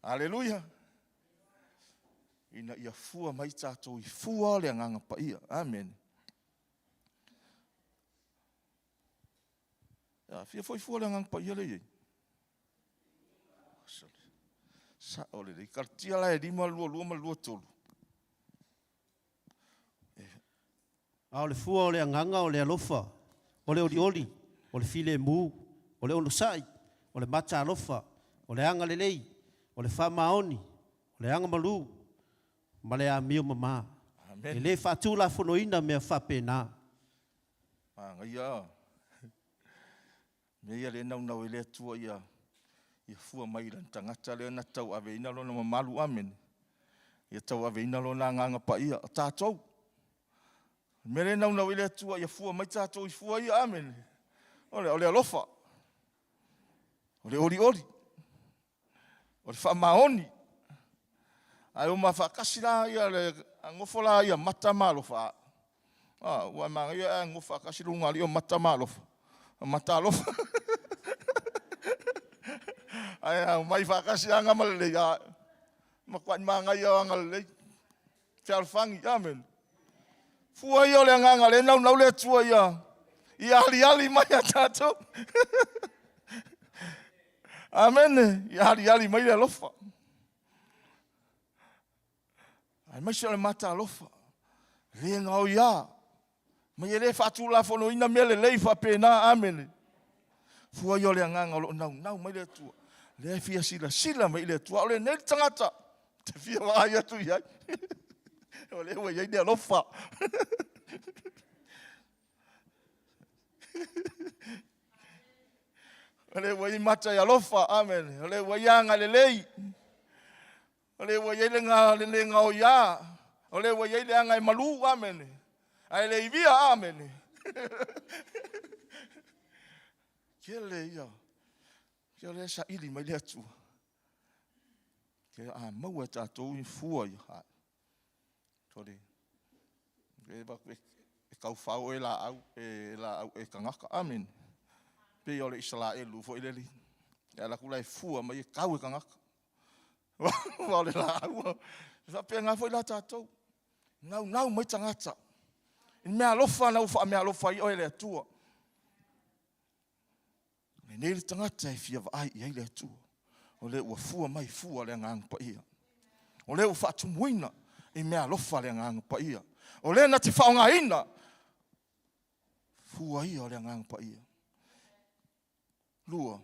Aleluia. Ina ia fua mai tatou i fua o le agaga paia. Amene. A fia foi fua le agaga paia lea i ai. Sao lelei. Kalatia la e 5, 2, 2 ma le 2, 3. A o le fua o le agaga o le alofa, o le olioli, o le filemu, o le onosai, o le matalofa, o le agalelei, o le faamaoni, o le agamalu, ma le amio mama. E lē faatulafonoina mea faapena. Manaia mea ia lea e naunau ai le Atua ia ia fua mai i lana tagata lea na tauaveina lona mamalu. Amene. Ia tauaveina lona agaga paia. O tatou. O le mea lea e naunau ai le Atua ia fua mai tatou i fua ia. Amene. O le, o le alofa. O le olioli. O le faamaoni. Ae oma faatasi la ia le nofo la ia mata ma alofa. Ah, ua manaia ae nofo faatasi luga alii o mata ma alofa. Mata alofa. Ae aumai faatasi aga ma lelei. Ah, matuai manaia o aga lelei. Fealofani, amen. Fua ia o le agaga le naunau le Atua ia ia aliali mai a tatou. Amen. Ia aliali mai le alofa. Aemaise o le mata alofa. Le gaoiā. Ma ia le faatulafonoina mea lelei faapena. Amene. Fua ia o le agaga o lo o naunau mai le Atua. Lea e fia silasila mai i le Atua. O lenei le tagata te fia vaai atu i ai. O lea ua i ai le alofa. O lea ua i mata i alofa. Amene. O lea ua i agalelei. O lea ua i ai le ga, le le gaoiā. O lea ua i ai le aga e malū, amene. Ae le ivia, amene. Tele ia. Ke o lea saili mai le Atua. Ke a maua e tatou i fua ia. Ai. Tole. E e taufao oe laau, e laau e tagata. Amene. Pei o le Isalaelu foi lele. E ala atu la e fua mai e tau e tagata. Aua o le laau. E faapena foi la tatou. Naunau mai tagata. I mea alofa na ua faameaalofa ai oe e le Atua. Lenei le tagata e fia vaai i ai le Atua. O lea ua fua mai fua le Agaga Paia. O lea ua faatumuina i mea alofa le Agaga Paia. O lea na te faaaogaina fua ia o le Agaga Paia. Lua,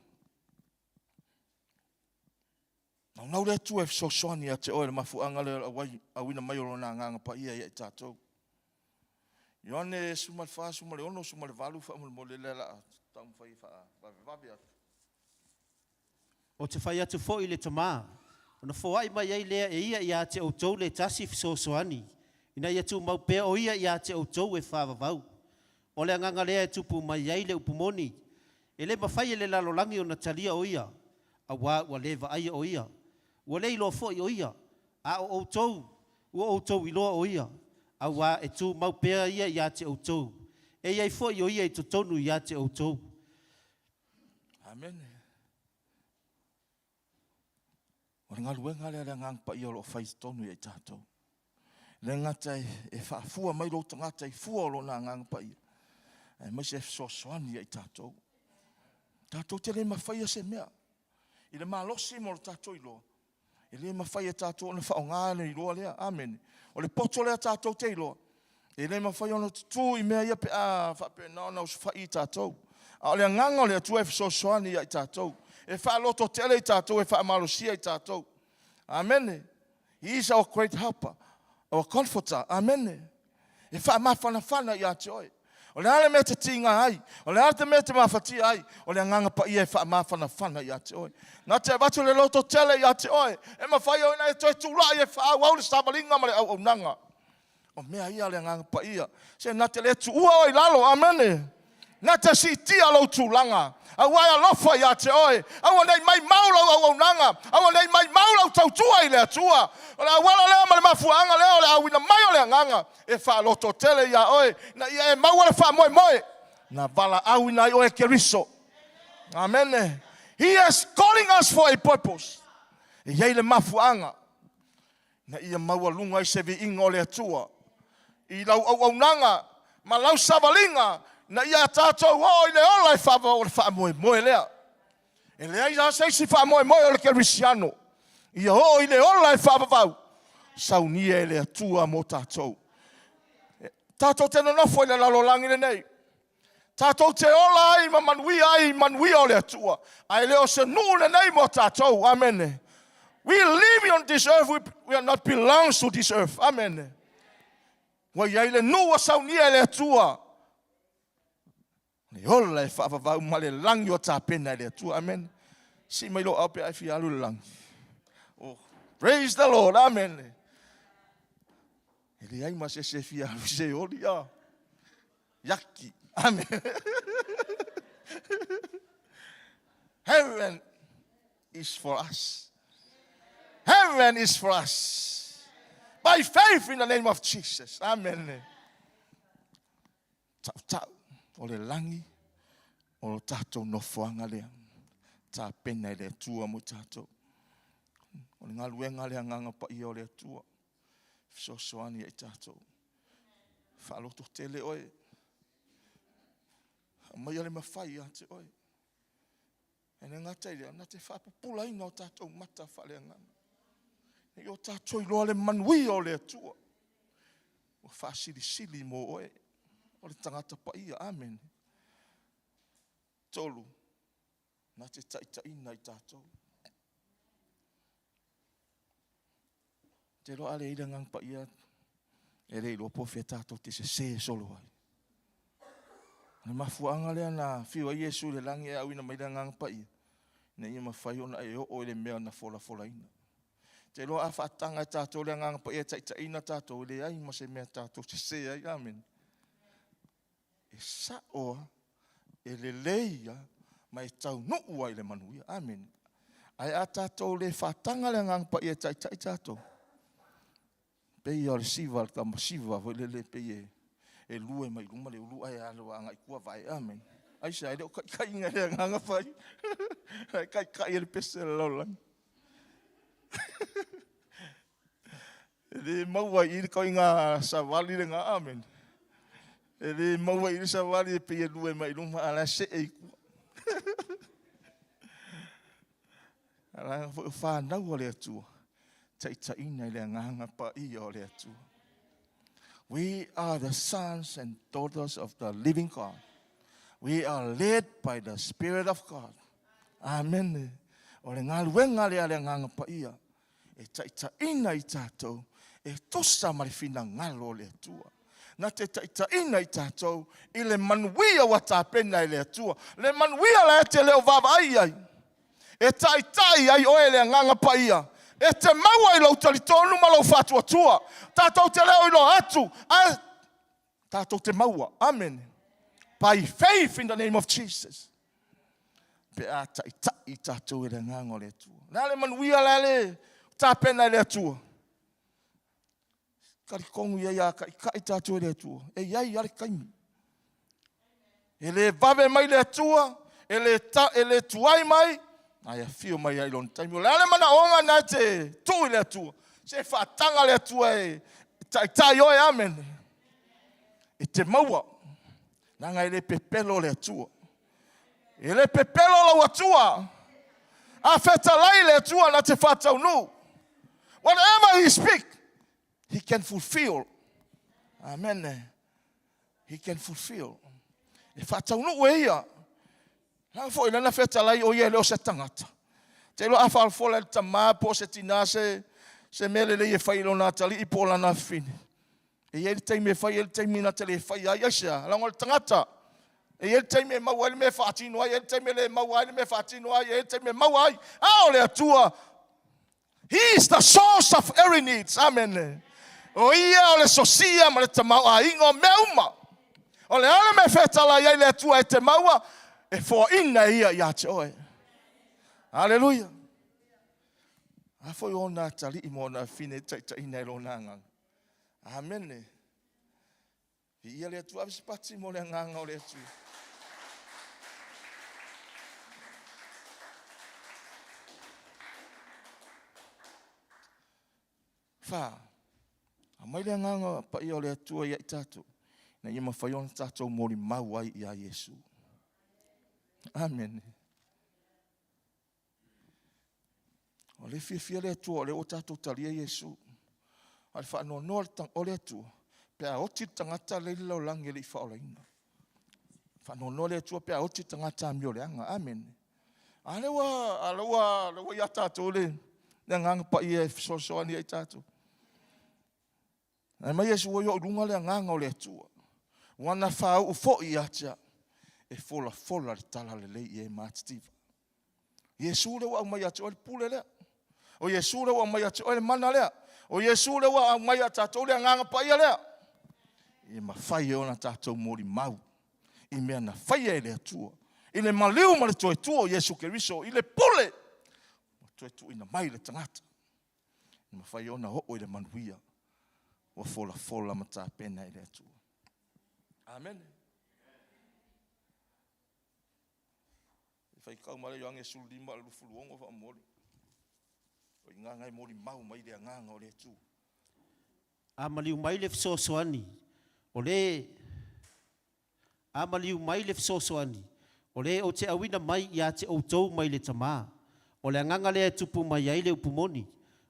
Naunau le Atua e fesoasoani ia te oe le mafuaaga lea o le auina mai o Lona Agaga Paia ia i tatou. Ioane 14, 16, 18 faamolemole lea la a taumafai e faavavevave atu. Ou te fai atu foi i le Tama, ona foai mai ai lea e ia ia te outou le tasi fesoasoani, ina ia tumau pea o ia ia te outou e faavavau. O le agaga lea e tupu mai ai le upu moni, E le mafai e le lalolagi ona talia o ia, auā ua le vaaia o ia, ua le iloa foi o ia, a o outou, ua outou iloa o ia, auā e tumau pea ia iā te outou, e i ai foi o ia i totonu iā te outou. Amene. O le galuega lea a le Agaga Paia o lo o fai i totonu ia i tatou. E le gata e faafua mai lou tagata i fua o lona Agaga Paia, aemaise e fesoasoani ia i tatou. Tatou te le mafaia se mea. I le malosi mo le tatou iloa, e le mafai e tatou ona faaaoga le iloa lea. Amene. O le poto lea tatou te iloa, E le mafai ona tutū i mea ia pe a faapena ona osofai i tatou. A o le agaga o le Atua e fesoasoani ia i tatou, e faalototele i tatou, e faamalosia i tatou. Amene. He is our great helper, our comforter. Amene. E faamafanafana ia te oe. O le a le mea e te tiga ai, o le a te mea e te mafatia ai, o le agaga paia e faamafanafana ia te oe. Na te avatu le lototele ia te oe, e mafai ona e toe tulai e faaauau le savaliga ma le auaunaga. O mea ia a le Agaga Paia. Se na te le tuua oe i lalo. Amene. Na te siitia lou tulaga. Aua e alofa ia te oe. Aua ne i maimau lau auaunaga. Aua ne i maimau lau tautua i le Atua. O le auala lea ma le mafuaaga lea o le auina mai o le Agaga e faalototele ia oe, ina ia e maua le faamoemoe na valaauina ai oe e Keriso. Amene. He is calling us for a purpose. E i ai le mafuaaga. Ina ia maualuga ai se viiga o le Atua i lau auaunaga ma lau savaliga, ina ia tatou oo i le ola e faavavau o le faamoemoe lea. E leai lava se isi faamoemoe o le kerisiano, ia oo i le ola e faavavau, saunia e le Atua mo tatou. Tatou te nonofo i le lalolagi lenei, Tatou te ola ai ma manuia ai i manuia o le Atua, ae le o se nuu lenei mo tatou. Amene. We live on this earth, we are not belongs to this earth. Amene. Ua i ai le nuu ua saunia e le Atua. Le ola e faavavau ma le lagi ua tapena e le Atua. Amen. Sii mai lou ao pe a e fia alu i le lagi. Oh, praise the Lord. Amen. E leai ma se isi e fia alu i Seoli. Ah. Yaki. Amen. Heaven is for us. Heaven is for us. By faith in the name of Jesus. Amen. Tautau o le lagi o lo tatou nofoaga lea. Tapena i le Atua mo tatou. O le galuega le agaga paia o le Atua. Fesoasoani ai tatou. Faaloto tele oe. Aumaia le mafai ia te oe. E le gata i lea, na te faapupulaina o tatou mata faaleagaga. Ina ia o tatou iloa le manuia o le Atua. Ua faasilisili mo oe o le tagata paia. Amene. Tolu, na te taitaiina i tatou. Te iloa a leai le Agaga Paia, e le iloa po o fea tatou te sesē solo ai. O le mafuaaga lea na afio ai Iesu i le lagi e auina mai le Agaga Paia, ina ia mafai ona e oo i le mea na folafolaina. Te iloa a faataga e tatou le Agaga Paia e taitaiina tatou, e leai ma se mea tatou sesē ai. Amene. E sa'o a, e lelei a, ma e taunuu a i le manuia. Amene. Ae a tatou le faataga le Agaga Paia e taitai tatou, pei o le siva, le tama siva foi lele, pei e, e lue mai luma le ulu ae alu agai tua vae. Amene. Aisea, e le o taitaiina e le Agaga Paia. Ae taitai e le pese a le lalolagi. E le maua i i le ituaiga savali lena. Amene. E le maua i i le savali e pei e lue mai luma a o la e see i tua. A leaga foi o fanau a le Atua, taitaiina i le agaga paia o le Atua. We are the sons and daughters of the living God. We are led by the Spirit of God. Amen. O le galuega lea a le agaga paia e taitaiina i tatou e tusa ma le finagalo o le Atua. Na te taitaiina i tatou i le manuia ua tapena e le Atua, le manuia la e te le o vaavaai i ai. E taitai ai oe e le Agaga Paia, e te maua i lou talitonu ma lou faatuatua. Tatou te le o iloa atu, ae tatou te maua. Amene. By faith in the name of Jesus. Pe a taitai tatou e le Agaga o le Atua. Le a le manuia la le tapena e le Atua. Talitonu i ai a taitai tatou e le Atua. E i ai lava le taimi. E le vave mai le Atua, e le, ta, e le tuai mai, ae afio mai ai lona taimi. O le a le manaoga na e te tuu i le Atua? Se faataga le Atua e taitai oe, amene. E te maua, leaga e le pepelo le Atua. E le pepelo lau Atua. A fetalai le Atua na te faataunuu. Whatever he speak, he can fulfill. Amen. He can fulfill. E faataunuu e ia. Leaga foi lana fetalai o ia e le o se tagata. Te iloa a faafofola e le tama po o se tinā se, se mea lelei e fai i lona atalii po o lana afafine. E i ai le taimi e fai ai le taimi na te le fai ai. Aisea? Leaga o le tagata. E i ai le taimi e maua ai le mea e faatino ai, e i ai le taimi e le maua ai le mea e faatino ai, e i ai le taimi e maua ai. A o le Atua, He is the source of every needs. Amen. O ia o le sosia ma le tamaoaiga o mea uma. O le a le mea e fetalai ai le Atua e te maua, e foaina e ia ia te oe. Aleluia. A foi ona atalii ma ona afine e taitaiina e lona agaga. Amene. Viia le Atua, ave se pati mo le agaga o le Atua. Wha, aumai le agaga paia o le Atua ia i tatou, ina ia mafai ona tatou molimau ai ia Iesu. Amene. O le fiafia le Atua o lea ua tatou talia Iesu. A o le faanoanoa o le Atua, pe a oti le tagata lea i le lalolagi e le i faaolaina. Faanoanoa le Atua pe a oti le tagata amioleaga. Amene. A lea ua, a lea ua, lea ua ia tatou le, le agaga paia e fesoasoani ai tatou. Ae mai Iesu ua oo i luga le agaga o le Atua, ua na faauu foi ia te au, e folafola le talalelei i e matitiva. Iesu lea ua aumai ia te oe le pule lea. O Iesu lea ua aumai ia te oe le mana lea. O Iesu lea ua aumai ia tatou le agaga paia lea. E mafai e ona tatou molimau i mea na faia e le Atua, i le maliu ma le toe tua o Iesu Keriso, i le pule ua toe tuuina mai le tagata. E mafai ona oo i le manuia ua folafola ma tapena e le Atua. Amene. E faitau mai le Ioane 15 i le 26 faamolemole. O i ina e molimau mai le agaga o le Atua. A maliu mai le fesoasoani, o le A maliu mai le fesoasoani, o le ou te auina mai ia te outou mai le Tamā, o le agaga lea e tupu mai ai le upu moni,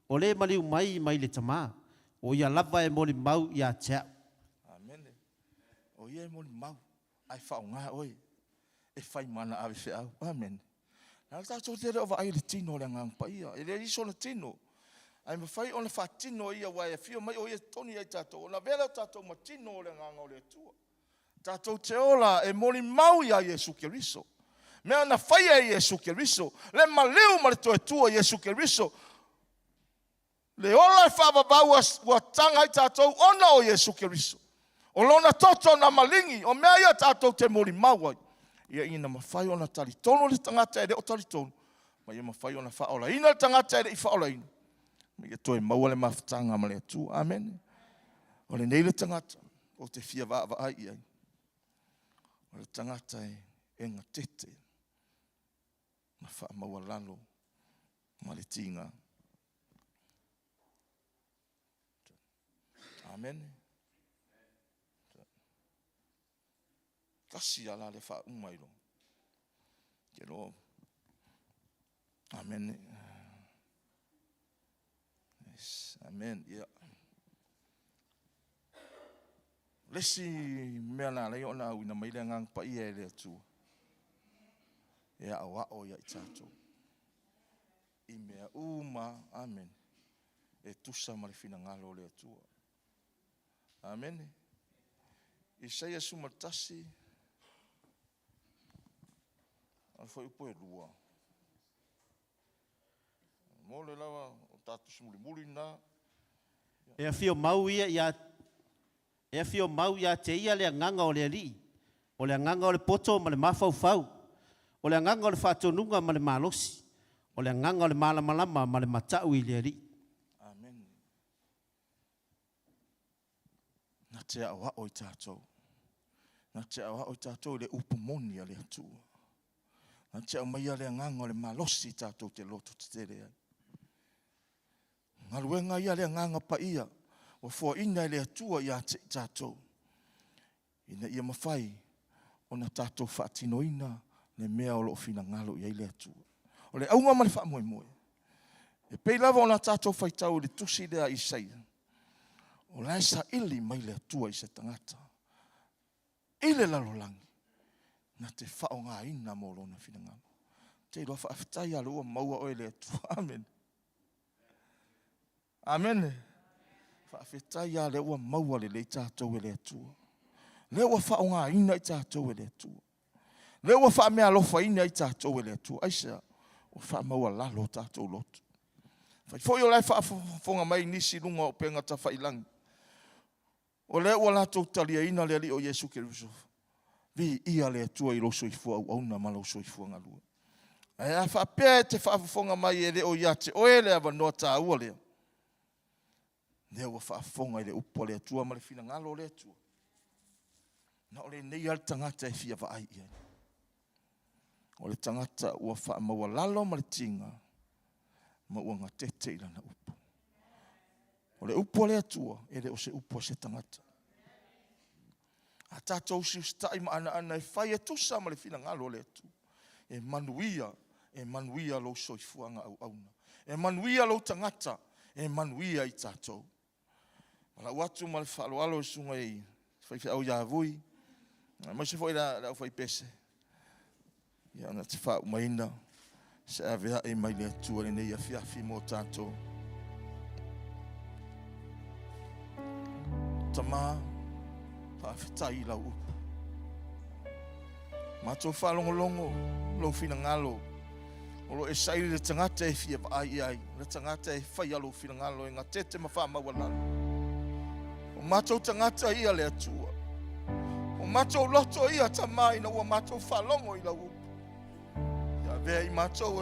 o le maliu mai mai le Tamā, o ia lava e molimau ia te a'u. Amene. O ia e molimau, ae faaaoga oe e fai ma ana ave feau. Amene. Na tatou te le o vaai i le tino o le Agaga Paia. E leai sona tino. Ae mafai ona faatino e ia, aua e afio mai o ia e toni ai tatou, ona avea lea o tatou ma tino o le Agaga o le Atua. Tatou te ola e molimau ia Iesu Keriso. Mea na faia e Iesu Keriso, le maliu ma le toe tua o Iesu Keriso, le ola e faavavau ua taga ai tatou ona o Iesu Keriso. O lona toto na maligi, o mea ia tatou te molimau ai. Ia ina mafai ona talitonu le tagata e le o talitonu, ma ia mafai ona faaolaina le tagata e le i faaolaina, ma ia toe maua le mafutaga ma le Atua. Amene. O lenei le tagata ou te fia vaavaai i ai. O le tagata e gatete ma faamaualalo ma le tiga. Amene. Tasi ala le faauma i lo. Ke loa. Amene. Yes. Amen. Yeah. Le isi mea na ala ai ona auina mai le Agaga Paia e le Atua, e aoao ia i tatou i mea uma, amen, e tusa ma le finagalo o le Atua. Amene. Isaia 11, o le fuaiupu e 2. Mo le lava o tatou mulimuli na. E afio mau ia ia e afio mau ia te ia le agaga o le Alii, o le agaga o le poto ma le mafaufau, o le agaga o le faatonuga ma le malosi, o le agaga o le malamalama ma le mata'u i le Alii. Amen. Na te aoao i tatou. Na te aoao i tatou i le upu moni a le Atua. Na te aumaia le agaga o le malosi i tatou te loto tetele ai. Galuega ia le agaga paia ua foaina e le Atua ia te i tatou, ina ia mafai ona tatou faatinoina le mea o lo o finagalo i ai le Atua. O le auga ma le faamoemoe, e pei lava ona tatou faitau i le tusi lea a Isaia, o la e saili mai le Atua i se tagata i le lalolagi na te faaaogaina mo lona finagalo. Te iloa faafetai a le ua maua oe le Atua. Amene. Amene. Faafetai a lea ua maua lelei tatou e le Atua. Lea ua faaaogaina i tatou e le Atua. Lea ua faameaalofaina i tatou e le Atua. Aisea? Ua faamaualalo o tatou loto. Fai foi o la e faafofoga mai nisi i luga o upega tafailagi. O lea ua latou taliaina le Alii o Iesu Keriso. Viia le Atua i lou soifua auauna ma lou soifua galue. Ae a faapea e te faafofoga mai e le o ia te oe le avanoa taua lea, lea ua faafofoga i le upu a le Atua ma le finagalo o le Atua, na o lenei lava le tagata e fia vaai i ai. O le tagata ua faamaualalo ma le tiga ma ua gatete i lana upu. O le upu a le Atua, e le o se upu a se tagata. A tatou usiusitai ma anaana e fai e tusa ma le finagalo o le Atua, e manuia, e manuia lou soifuaga auauna. E manuia lou tagata, e manuia i tatou. Ma lau atu ma le faaaloalo i susuga i faifeau ia Vui, aemaise foi le aufaipese, ia na te faaumaina se aveae mai le Atua i lenei afiafi mo tatou. Tama, faafetai i lau upu. Matou faalogologo lou finagalo o lo o e saili le tagata e fia vaai i ai, le tagata e faia lou finagalo e gatete ma faamaualalo. O matou tagata ia le Atua. O matou loto ia, Tama, ina ua matou faalogo i lau upu. Ia avea i matou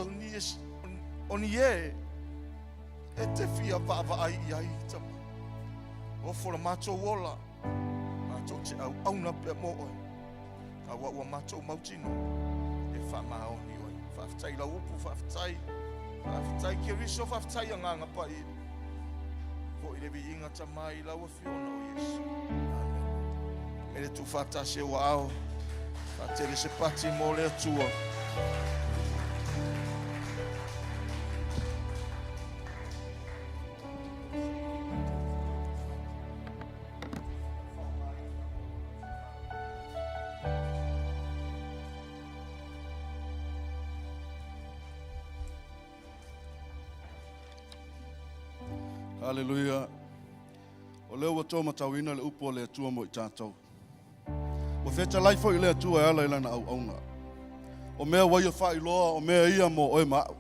o ni e e te fia vaavaai i ai, Tama. Ofo le matou ola, matou te auauna pea mo oe. Aua ua matou mautinoa e faamaoni oe. Faafetai i lau upu, faafetai. Faafetai Keriso, faafetai Agaga Paia. Foi le viiga Tama i lau Afioga o Iesu. Amen. Me le tuufaatasi e ua ao. Faatele se pati mo le Atua. Haleluia. O lea ua outou matauina le upu a le Atua mo i tatou. Ua fetalai foi le Atua e ala i lana auauna. O mea ua ia faailoa, o mea ia mo oe ma au.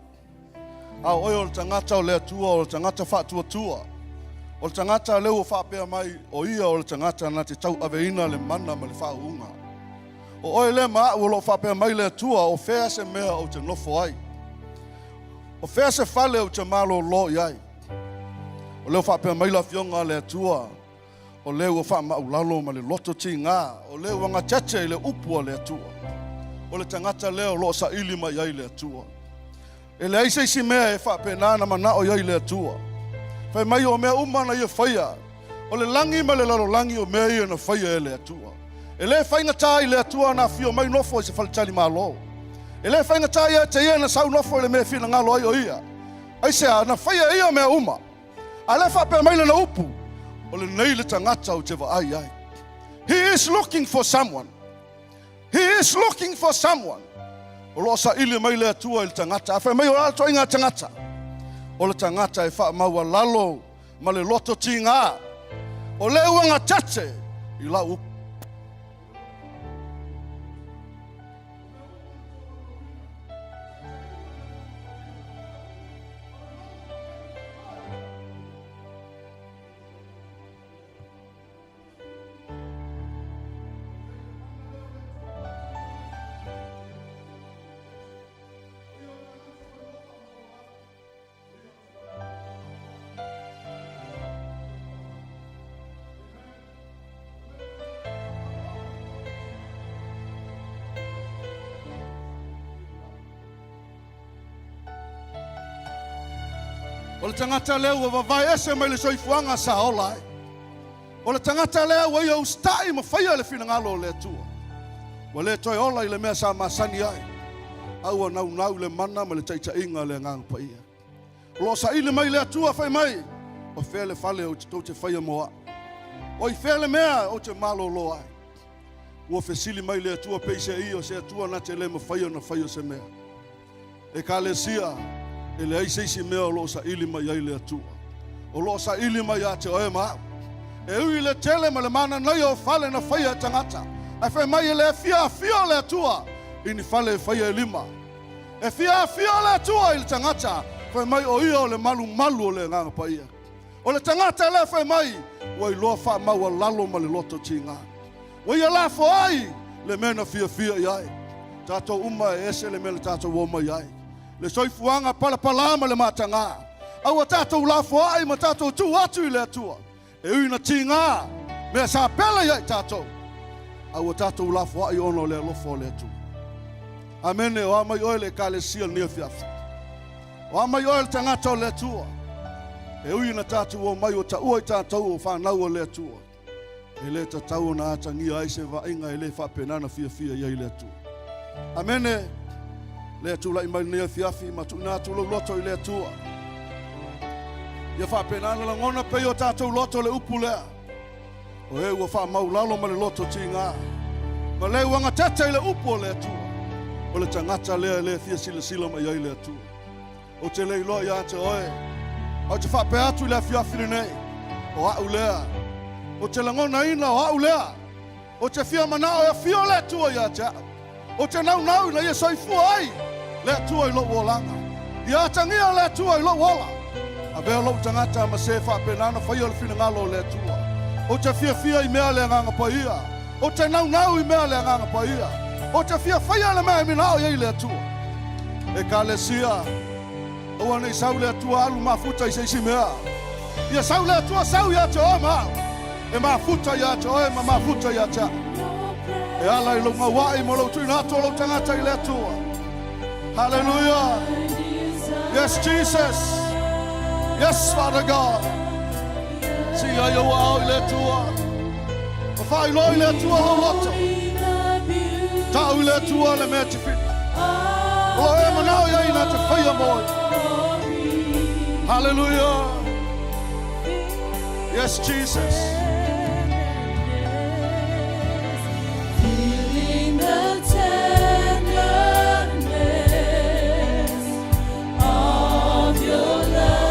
A o oe o le tagata o le Atua, o le tagata faatuatua, o le tagata lea ua faapea mai, o ia o le tagata na te tauaveina le mana ma le faauuga. O oe lea ma au o lo o faapea mai le Atua, o fea se mea ou te nofo ai? O fea se fale ou te malolo i ai? O lea ua faapea mai le Afioga a le Atua, o lea ua faamaulalo ma le loto tiga, o lea ua gatete i le upu a le Atua. O le tagata lea o lo o saili mai ai le Atua. E leai se isi mea e faapena na manao i ai le Atua. Fai mai o mea uma na ia faia, o le lagi ma le lalolagi o mea ia na faia e le Atua. E le faigata i le Atua na afio mai nofo i se faletalimalo. E le faigata ia te ia na sau nofo i le mea e finagalo ai o ia. Aisea, na faia e ia mea uma. A lea faapea mai lana upu, o lenei le tagata ou te vaai ai. He is looking for someone. He is looking for someone. O lo o saili mai le Atua i le tagata. A fai mai o le a le ituaiga tagata? O le tagata e faamaualalo ma le loto tiga. O le ua gatete i lau upu. O le tagata lea ua vavae ese mai le soifuaga sa ola ai. O le tagata lea ua ia usitai ma faia le finagalo o le Atua. Ua le toe ola i le mea sa masani ai, a ua naunau i le mana ma le taitaiga a le Agaga Paia. O lo o saili mai le Atua fai mai, o fea le fale ou te tou te faia mo au? O i fea le mea ou te malolo ai? Ua fesili mai le Atua peiseai o se Atua na te le mafai ona faia se mea. Ekalesia, e leai se isi mea o lo o saili mai ai le Atua. O lo o saili mai ia te oe ma au. E ui i le tele ma le mananaia o fale na faia e tagata, ae fai mai e le fia afio le Atua i ni fale e faia e lima. E fia afio le Atua i le tagata, fai mai o ia o le malumalu o le Agaga Paia. O le tagata lea fai mai ua iloa faamaualalo ma le loto tiga. Ua ia lafo ai le mea na fiafia i ai. Tatou uma e ese le mea na tatou o mai ai. Le soifuaga palapala ma le mataga. A ua tatou lafoai ma tatou tuu atu i le Atua. E ui na tiga mea sa pele ia i tatou. A ua tatou lafoai ona o le alofa o le Atua. Amene, o a mai oe le Ekalesia lenei afiafi. O a mai oe le tagata o le Atua. E ui na tatou o mai ua taua i tatou o fanau a le Atua. E le tatau ona atagia ai se vaaiga e le faapena na fiafia i ai le Atua. Amene. Lea tulai mai lenei afiafi ma tuuina atu lou loto i le Atua. Ia faapena na lagona pei o tatou loto le upu lea. O e ua faamaulalo ma le loto tiga. Ma le ua gatete i le upu o le Atua. O le tagata lea e le fia silasila mai ai le Atua. Ou te le iloa ia te oe. Ae ou te faapea atu i le afiafi lenei, o au lea. Ou te lagonaina o au lea. Ou te fia manao e afio le Atua ia te au. Ou te naunau ina ia soifua ai le Atua i lou olaga. Ia atagia le Atua i lou ola. Avea lou tagata ma se faapena ona faia le finagalo o le Atua. Ou te fiafia i mea a le Agaga Paia. Ou te naunau i mea a le Agaga Paia. Ou te fia faia le mea e minao i ai le Atua. Ekalesia, aua ne i sau le Atua alu mafuta i se isi mea. Ia sau le Atua sau ia te oe ma au. E mafuta ia te oe ma mafuta ia te au. E ala i lou gauai ma lou tuuina atu o lou tagata i le Atua. Hallelujah. Yes, Jesus. Yes, Father God. Sii ai ou aao i le Atua. Ma faailoa i le Atua lou loto. Tau i le Atua le mea te fina. O lo e manao i ai na te whaia moi. Hallelujah. Yes, Jesus. Feeling the tenderness of your love.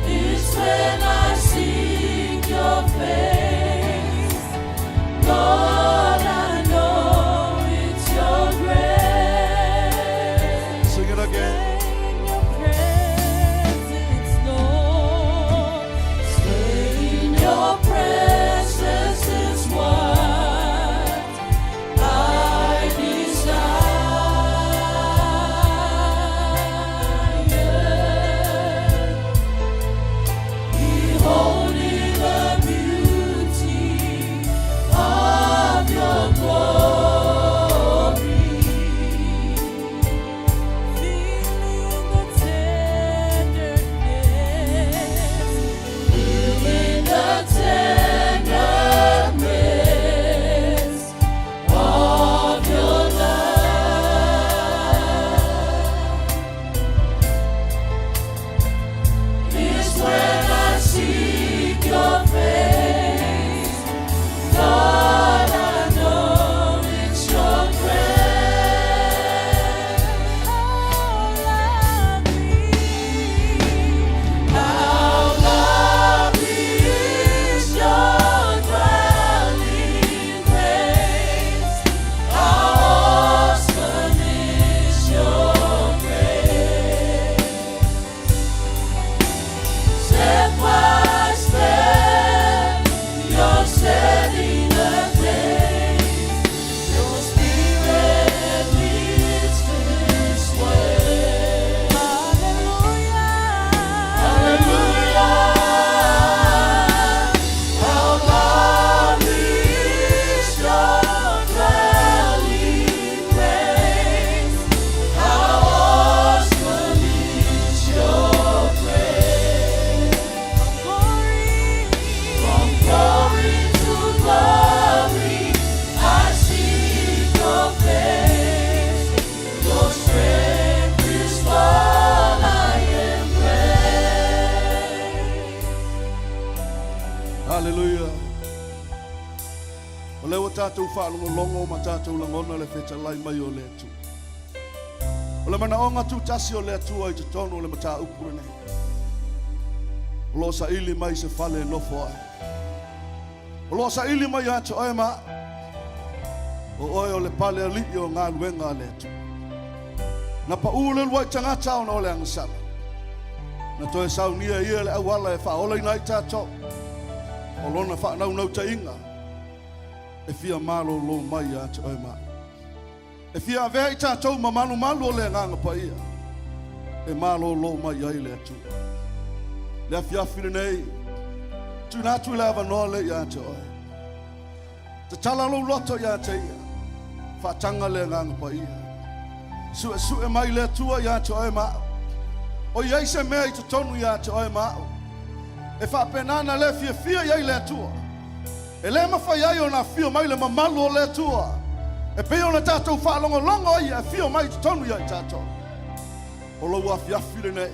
It's when I seek your face, Lord, I know it's your grace. Sing it again. In your presence, Lord, stay in your presence is what I desire. Beholding the beauty of your glory. Feeling the tenderness, feeling the tenderness of your love. Is when I seek your face, Lord, I know it's your grace. How lovely, how lovely is your dwelling place. How awesome is your grace. Step by step, you're setting the pace. Your spirit leads this way. Hallelujah, hallelujah. How lovely is your dwelling place. How awesome is your grace. From glory to glory, I seek your face. Your strength is all I embrace. Hallelujah. O lea ua tatou faalogologo ma tatou lagona le fetalai mai o le Atua. O le manaoga tutasi o le Atua i totonu o le mataupu lenei. O lo o saili mai se fale e nofo ai. O lo o saili mai ia te oe ma au. O oe o le pale alii o galuega a le Atua. Na pau le uluai tagata ona o le agasala. Na toe saunia e ia le auala e faaolaina ai tatou. O lona faanaunautaiga e fia malolo mai ia te oe ma au. E fia avea i tatou ma malumalu o le Agaga Paia e malolo mai ai le Atua. Le afiafi lenei, tuuina atu i le avanoa lea ia te oe. Tatala lou loto ia te ia, faataga le Agaga Paia. Suesue mai le Atua ia te oe ma au. O i ai se mea i totonu ia te oe ma au, e faapena ona le fiafia i ai le Atua. E le mafai ai ona afio mai le mamalu o le Atua e pei ona tatou faalogologo ai e afio mai i totonu ia i tatou. O lou afiafi lenei.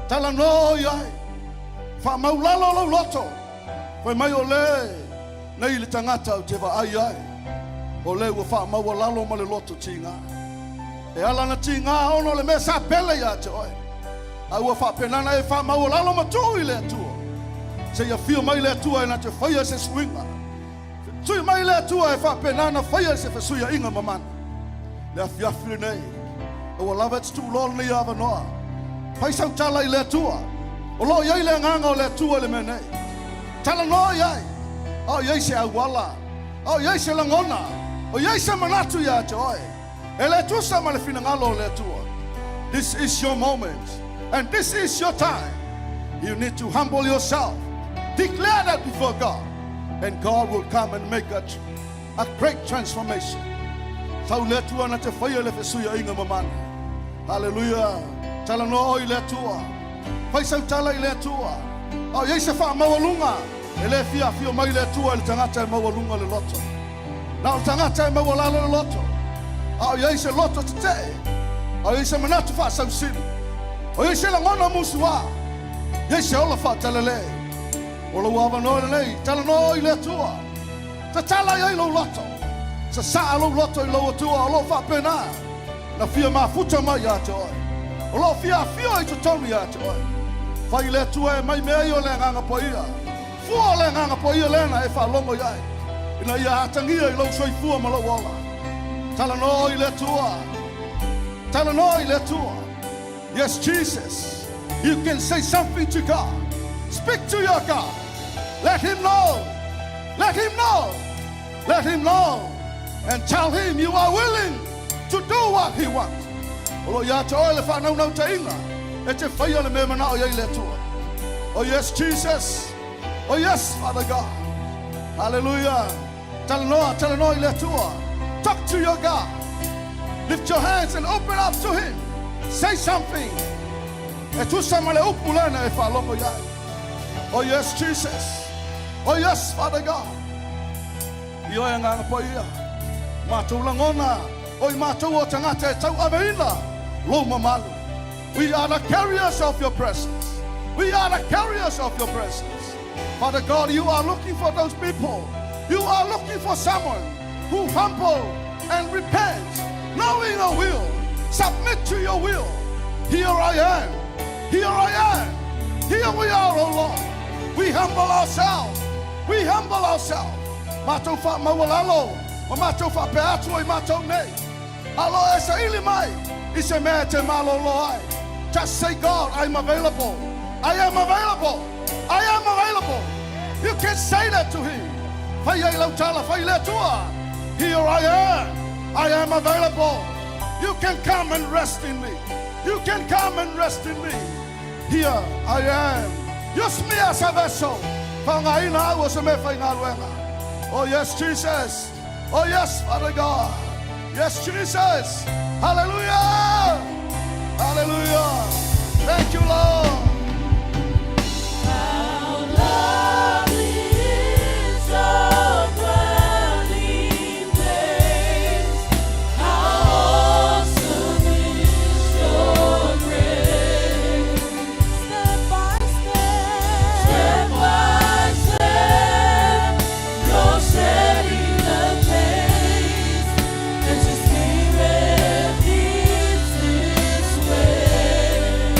Talanoa oe i ai. Faamaulalo lou loto. Fai mai o le nei le tagata ou te vaai ai. O le ua faamaualalo ma le loto tiga. E ala na tiga ona o le mea sa pele ia te oe. A ua faapena ona e faamaualalo ma tuu i le Atua, seia afio mai le Atua e na te faia se suiga. Tui mai le Atua e faapena ona faia se fesuiaiga mamana. Le afiafi lenei, aua lava e te tuuloa lenei avanoa. Fai sau tala i le Atua. O lo o i ai le agaga o le Atua i le mea nei. Talanoa i ai, a o i ai se auala, a o i ai se lagona, o i ai se manatu ia te oe. E le tusa ma le finagalo o le Atua. This is your moment and this is your time. You need to humble yourself. Declare that before God and God will come and make a great transformation. Sau le Atua na te faia le fesuiaiga mamana. Hallelujah. Talanoa oe i le Atua. Fai sau tala i le Atua. A o i ai se faamaualuga, e le fia afio mai le Atua i le tagata e maualuga le loto. Na o le tagata e maualalo le loto, a o i ai se loto tetee, a o i ai se manatu faasausili, o i ai se lagona musuā, i ai se ola faatalelē. O lou avanoa lenei, talanoa oe i le Atua. Tatala i ai lou loto. Sasaa lou loto i lou Atua o lo o faapena na fia mafuta mai ia te oe, o lo o fia afio i totonu ia te oe. Fai i le Atua e mai mea ia o le Agaga Paia. Fua le Agaga Paia lea na e faalogo i ai, ina ia atagia i lou soifua ma lou ola. Talanoa oe i le Atua. Talanoa i le Atua. Yes, Jesus, you can say something to God. Speak to your God. Let him know. Let him know. Let him know. And tell him you are willing to do what he wants. O lo o ia te oe le faanaunautaiga e te faia le mea e manao i ai le Atua. Oh yes, Jesus. Oh yes, Father God. Hallelujah. Talanoa, talanoa i le Atua. Talk to your God. Lift your hands and open up to him. Say something. E tusa ma le upu lena e faalogo i ai. Oh yes, Jesus. Oh yes, Father God. I oe Agaga Paia, matou lagona o i matou o tagata e tauaveina lou mamalu. We are the carriers of your presence. We are the carriers of your presence. Father God, you are looking for those people. You are looking for someone who humble and repent, knowing your will, submit to your will. Here I am. Here I am. Here we are, O Lord. We humble ourselves. We humble ourselves. Matou faamaualalo ma matou faapea atu ai matou nei. Alo e saili mai i se mea e te malolo ai. Just say, God, I'm available. I am available. I am available. You can say that to him. Fai ai lau tala, fai le Atua. Here I am. I am available. You can come and rest in me. You can come and rest in me. Here I am. Use me as a vessel. Faaaogaina au o se mea faigaluega. Oh yes, Jesus. Oh yes, Father God. Yes, Jesus. Hallelujah. Hallelujah. Thank you, Lord. How lovely is your dwelling place. How awesome is your grace. Step by step, step by step, you're setting the pace, as your Spirit leads this way.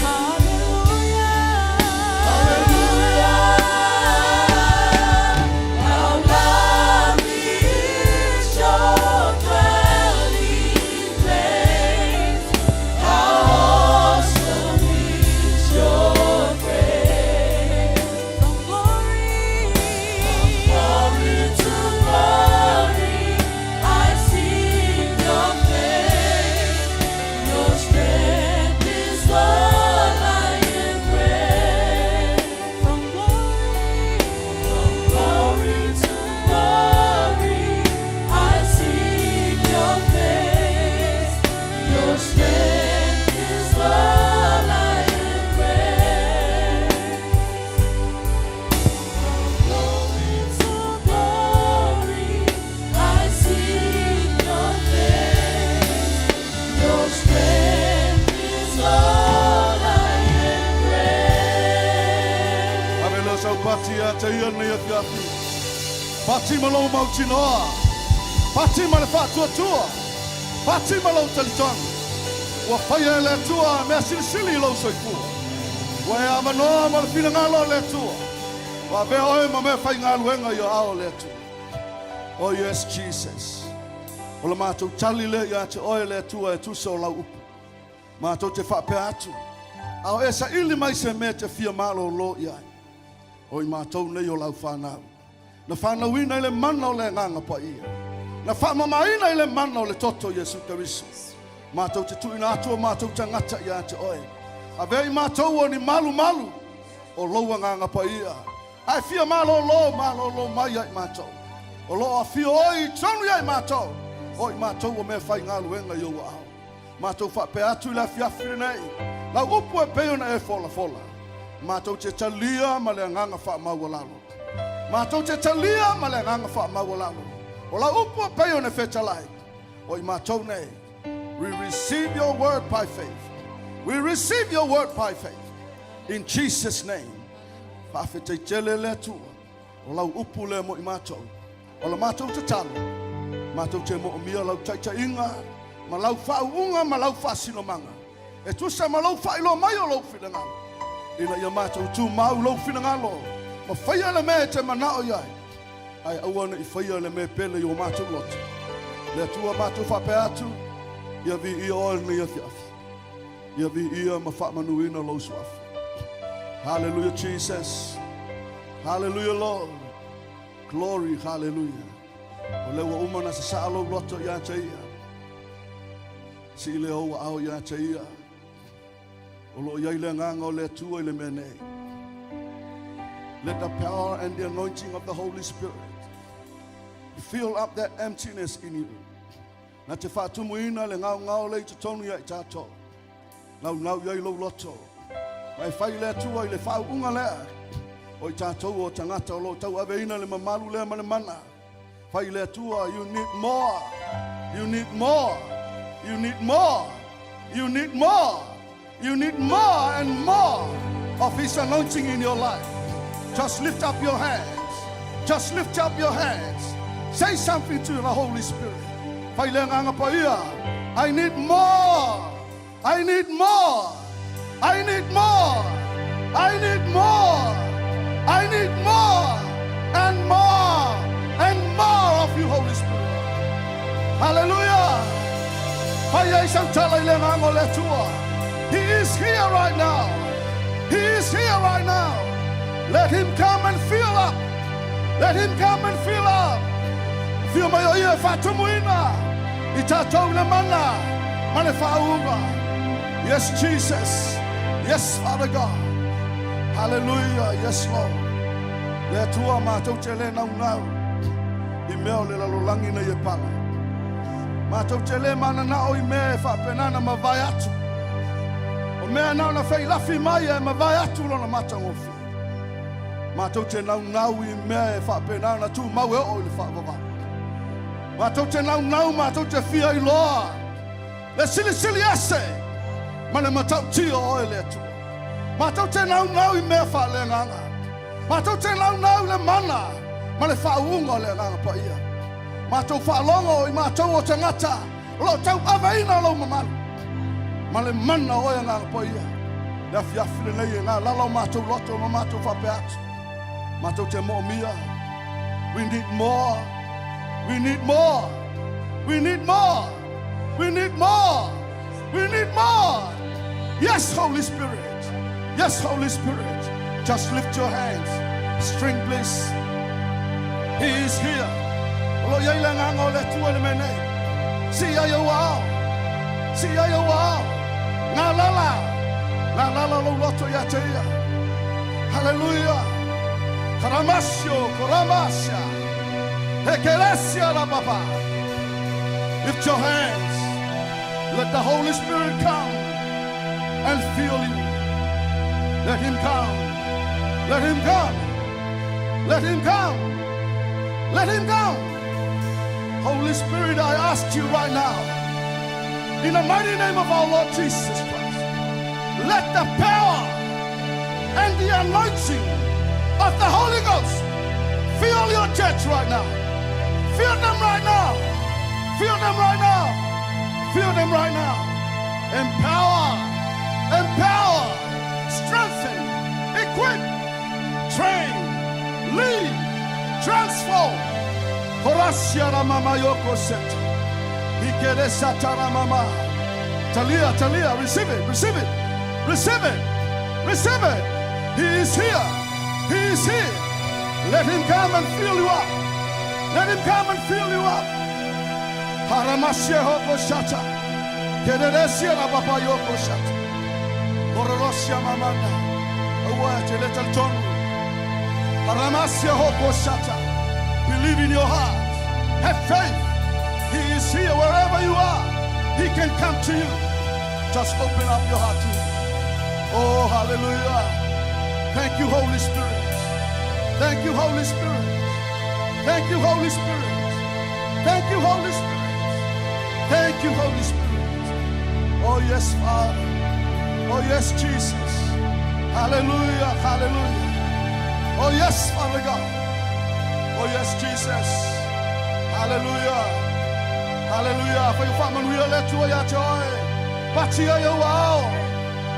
Hallelujah, hallelujah. How lovely is your dwelling place. How awesome is your grace. From glory, glory to glory, I seek your face. Your strength is what I embrace. From glory to glory, I seek your face. Your strength is what I embrace. From glory to glory, I seek your face. Your strength is all I embrace. Ave lea sau pati ia te ia nei afiafi. Pati ma lou mautinoa. Pati ma le faatuatua. Pati ma lou talitogi. Ua faia e le Atua mea silisili i lou soifua. Ua e avanoa ma le finagalo o le Atua. Ua avea oe ma mea faigaluega i aao o le Atua. Oh yes, Jesus. O le matou tali lea ia te oe le Atua e tusa o lau upu. Matou te faapea atu, a o e saili mai se mea e te fia malōlō i ai. O i matou nei o lau fanau. Na fanauina i le mana o le Agaga Paia. Na faamamaina i le mana o le toto o Iesu Keriso. Matou te tuuina atu o matou tagata ia te oe. Avea i matou o ni malumalu o lou Agaga Paia. Ae fia malōlō, malōlō mai ia i matou. O lo o afio oe i tonu ia i matou, o i matou o mea faigaluega i ou aao. Matou faapea atu i le afiafi lenei, lau upu e pei ona e folafola. Matou te talia ma le agaga faamaualalo. Matou te talia ma le agaga faamaualalo. O lau upu e pei ona e fetalai, o i matou nei. We receive your word by faith. We receive your word by faith. In Jesus' name. Faafetai tele le Atua. O lau upu lea mo i matou. O la matou tatalo, matou te moomia lau taitaiga ma lau faauuga ma lau faasinomaga e tusa ma lou faailoa mai o lou finagalo, ina ia matou tumau lou finagalo ma faia le mea e te manao i ai, ae aua ne i faia le mea pele i o matou loto. Le Atua matou faapea atu, ia viia oe lenei afiafi. Ia viia ma faamanuina lou suafa. Hallelujah Jesus. Hallelujah Lord. Glory, hallelujah. O lea ua uma na sasaa lou loto ia te ia. Sii lea ou aao ia te ia. O lo o i ai le agaga o le Atua i le mea nei. Let the power and the anointing of the Holy Spirit fill up that emptiness in you. Na te faatumuina le gaogao lea i totonu ia i tatou. Naunau i ai lou loto. Ma e fai le Atua i le faauuga lea. O i tatou o tagata o lo o tauaveina le mamalu lea ma le mana. Fai le Atua, you need more. You need more. You need more. You need more. You need more and more of His anointing in your life. Just lift up your hands. Just lift up your hands. Say something to the Holy Spirit. Fai le agaga paia. I need more. I need more. I need more. I need more. I need more and more and more of you, Holy Spirit. Hallelujah. Fai ai sau tala i le agaga o le Atua. He is here right now. He is here right now. Let him come and fill up. Let him come and fill up. Afio mai o ia e faatumuina i tatou le mana ma le faauuga. Yes, Jesus. Yes, Father God. Hallelujah. Yes, Lord. Le Atua matou te le naunau i mea o le lalolagi nei e pala. Matou te le mananao i mea e faapena ona mavae atu. O mea na ona feilafi mai e mavae atu lona matagofie. Matou te naunau i mea e faapena ona tumau e oo i le faavavau. Matou te naunau, matou te fia iloa le silisili ese ma le matautia o oe le Atua. Matou te naunau i mea faaleagaga. Matou te naunau i le mana ma le faauuga o le Agaga Paia. Matou faalogo i matou o tagata o lo o tauaveina lou mamalu ma le mana o oe Agaga Paia. Le afiafi lenei e galala o matou loto ma matou faapea atu. Matou te moomia. We need more. We need more. We need more. We need more. We need more. Yes, Holy Spirit. Yes, Holy Spirit. Just lift your hands. String, please. He is here. O lo o i ai le agaga o le Atua i le mea nei. Sii ai ou aao. Sii ai ou aao. Galala. Galala lou loto ia te ia. Hallelujah. Karamasio, koramasia. Hekelesia la papa. Lift your hands. Let the Holy Spirit come and fill you. Let him come. Let him come. Let him come. Let him come. Holy Spirit, I ask you right now, in the mighty name of our Lord Jesus Christ, let the power and the anointing of the Holy Ghost fill your church right now. Fill them right now. Fill them right now. Fill them right now. Empower. Empower. Strengthen, equip, train, lead, transform. Horasia ramama yoko seta. Ikeresa taramama. Talia, Talia, receive it, receive it, receive it, receive it. He is here. He is here. Let him come and fill you up. Let him come and fill you up. Haramasia hoko shata. Kereresia rabapa yoko shata. Kororosia mamana. Aua te le talitonu. Haramasia hoko shata. Believe in your heart. Have faith. He is here wherever you are. He can come to you. Just open up your heart to him. Oh, hallelujah. Thank you, Holy Spirit. Thank you, Holy Spirit. Thank you, Holy Spirit. Thank you, Holy Spirit. Thank you, Holy Spirit. Oh, yes, Father. Oh, yes, Jesus. Hallelujah, hallelujah. Oh, yes, Father God. Oh, yes, Jesus. Hallelujah. Hallelujah. Fai faamanuia le Atua ia te oe. Patia i ou ao.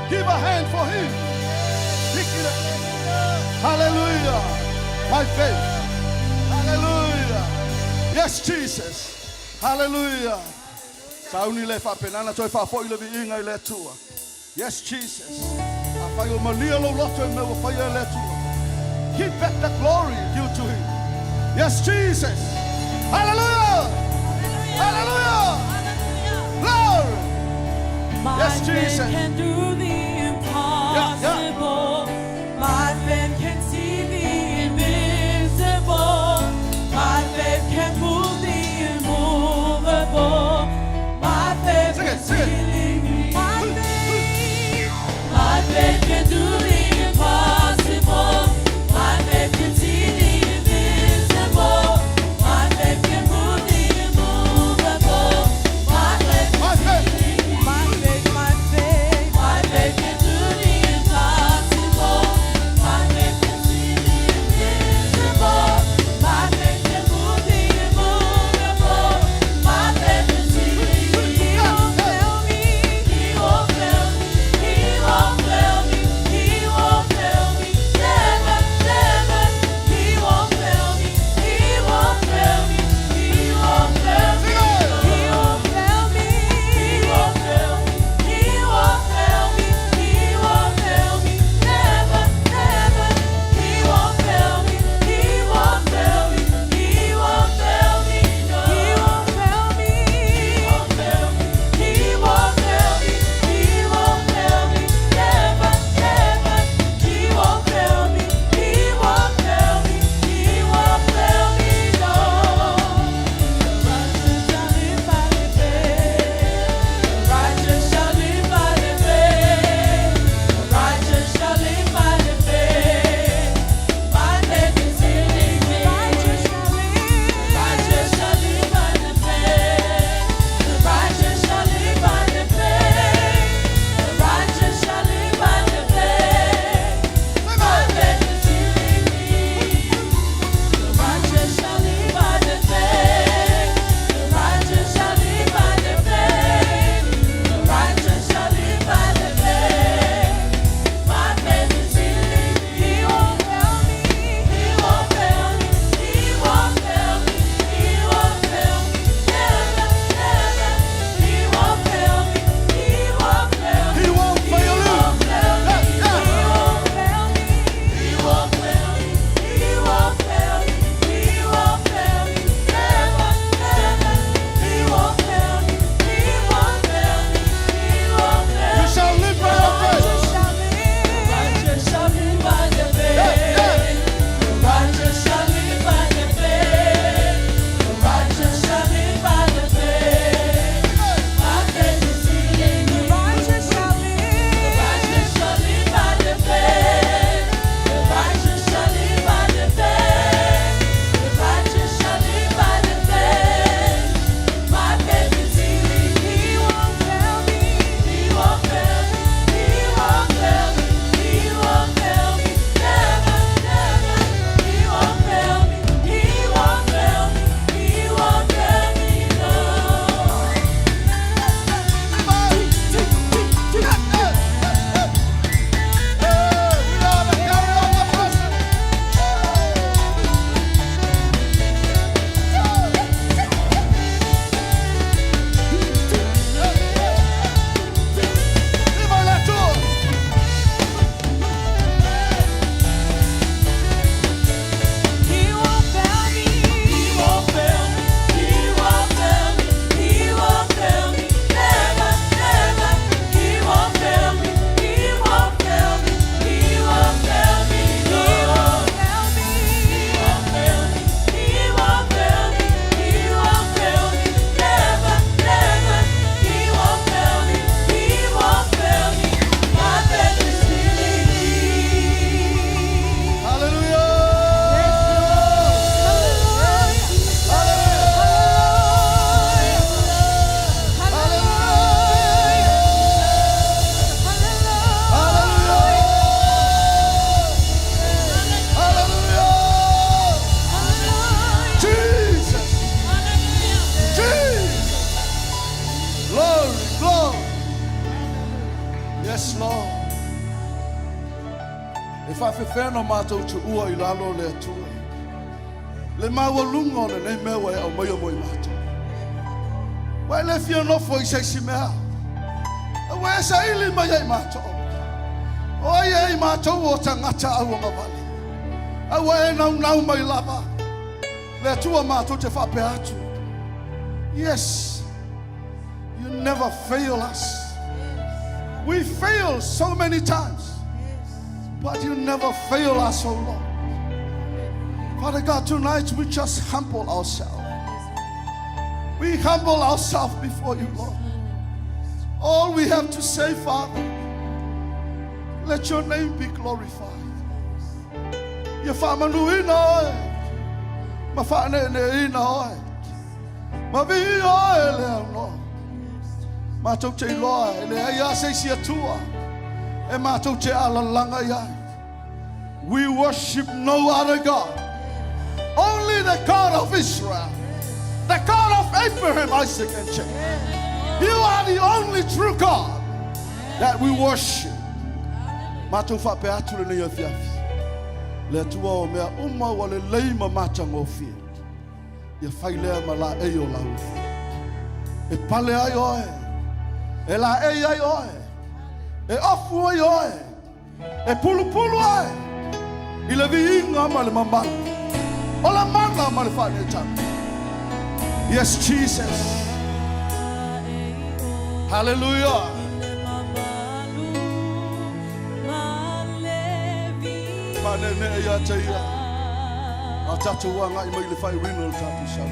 Give a hand for him. Hallelujah. My faith. Hallelujah. Yes, Jesus. Hallelujah. Sauni le faapenana toe faafoi le viiga i le Atua. Yes, Jesus. Afai o malia lou loto i mea ua faia e le Atua. Give back the glory due to him. Yes, Jesus. Hallelujah. Hallelujah. Glory. My Yes, faith Jesus. can do the impossible. My faith can see the invisible. My faith can move the immovable. My faith Sing it, is sing it. healing me. My faith can do the impossible. My faith can see the invisible. My faith can move the immovable. My faith My faith. my faith, my faith, my faith can do the impossible. faafefea ona matou tuua i lalo le Atua le maualuga o lenei mea ua e aumaia mo i matou. Ua e le fia nofo i se isi mea. Ua e saili mai ai matou. O ai e i matou o tagata auagavale. A ua e naunau mai lava. Le Atua matou te faapea atu. Yes, you never fail us. We fail so many times, but you never fail us, oh Lord. Father God, tonight we just humble ourselves. We humble ourselves before you, Lord. All we have to say, Father, let your name be glorified. Ia faamanuina oe, ma faaneeneeina oe, ma viia oe le aunoa. Matou te iloa e leai lava se isi Atua e matou te alalaga i ai. We worship no other God, only the God of Israel, the God of Abraham, Isaac, and Jacob. You are the only true God that we worship. Matou faapea atu lenei afiafi. Le Atua o mea uma ua lelei ma matagofie. Ia fai lea ma laei o lau. E pale ai oe. E laei ai oe. E ofu ai oe. E pulupulu ai. I le viiga ma le mamalu. O le mana ma le faaneetaga. Yes, Jesus. Hallelujah. Faaneenee ia te ia. A tatou agai mai le faaiuina o le tatou sau.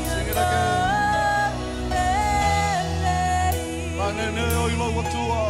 Sing it again. Faaneenee oe i lou Atua.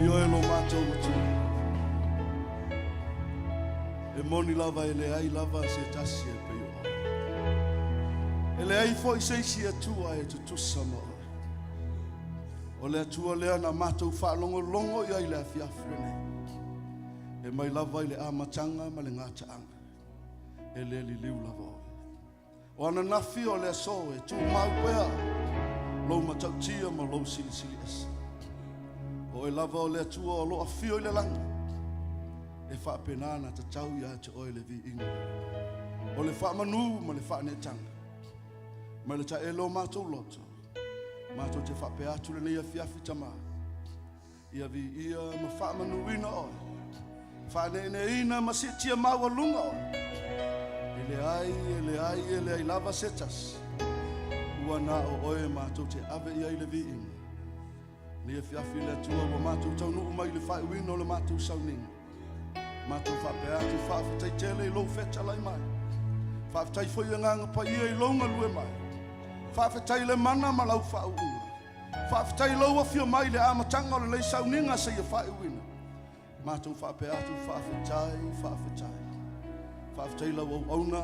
Ioe lo matou Matua. E moni lava e leai lava se tasi e pei o oe. E leai foi se isi Atua e tutusa ma oe. O le Atua lea na matou faalogologo i ai i le afiafi lenei. E mai lava i le amataga ma le gataaga. E le liliu lava oe. O ananafi o le aso e tumau pea lou matautia ma lou silisili ese. O oe lava o le Atua o lo afio i le lagi, e faapena na tatau ia te oe le viiga, o le faamanu ma le faaneetaga. Mai le taele o matou loto, matou te faapea atu lenei afiafi Tama, Ia viia ma faamanuina oe, faaneeneeina ma siitia maualuga oe. E leai, e leai, e leai lava se tasi, ua na o oe matou te ave i ai le viiga. Nei afiafi le Atua ua matou taunuu mai i le faaiuina o le matou sauniga. Matou faapea atu faafetai tele i lou fetalai mai. Faafetai foi agaga paia i lou galue mai. Faafetai le mana ma lau faauuga. Faafetai i lou afio mai i le amataga o lenei sauniga seia faaiuina. Matou faapea atu, faafetai, faafetai. Faafetai i lau auauna,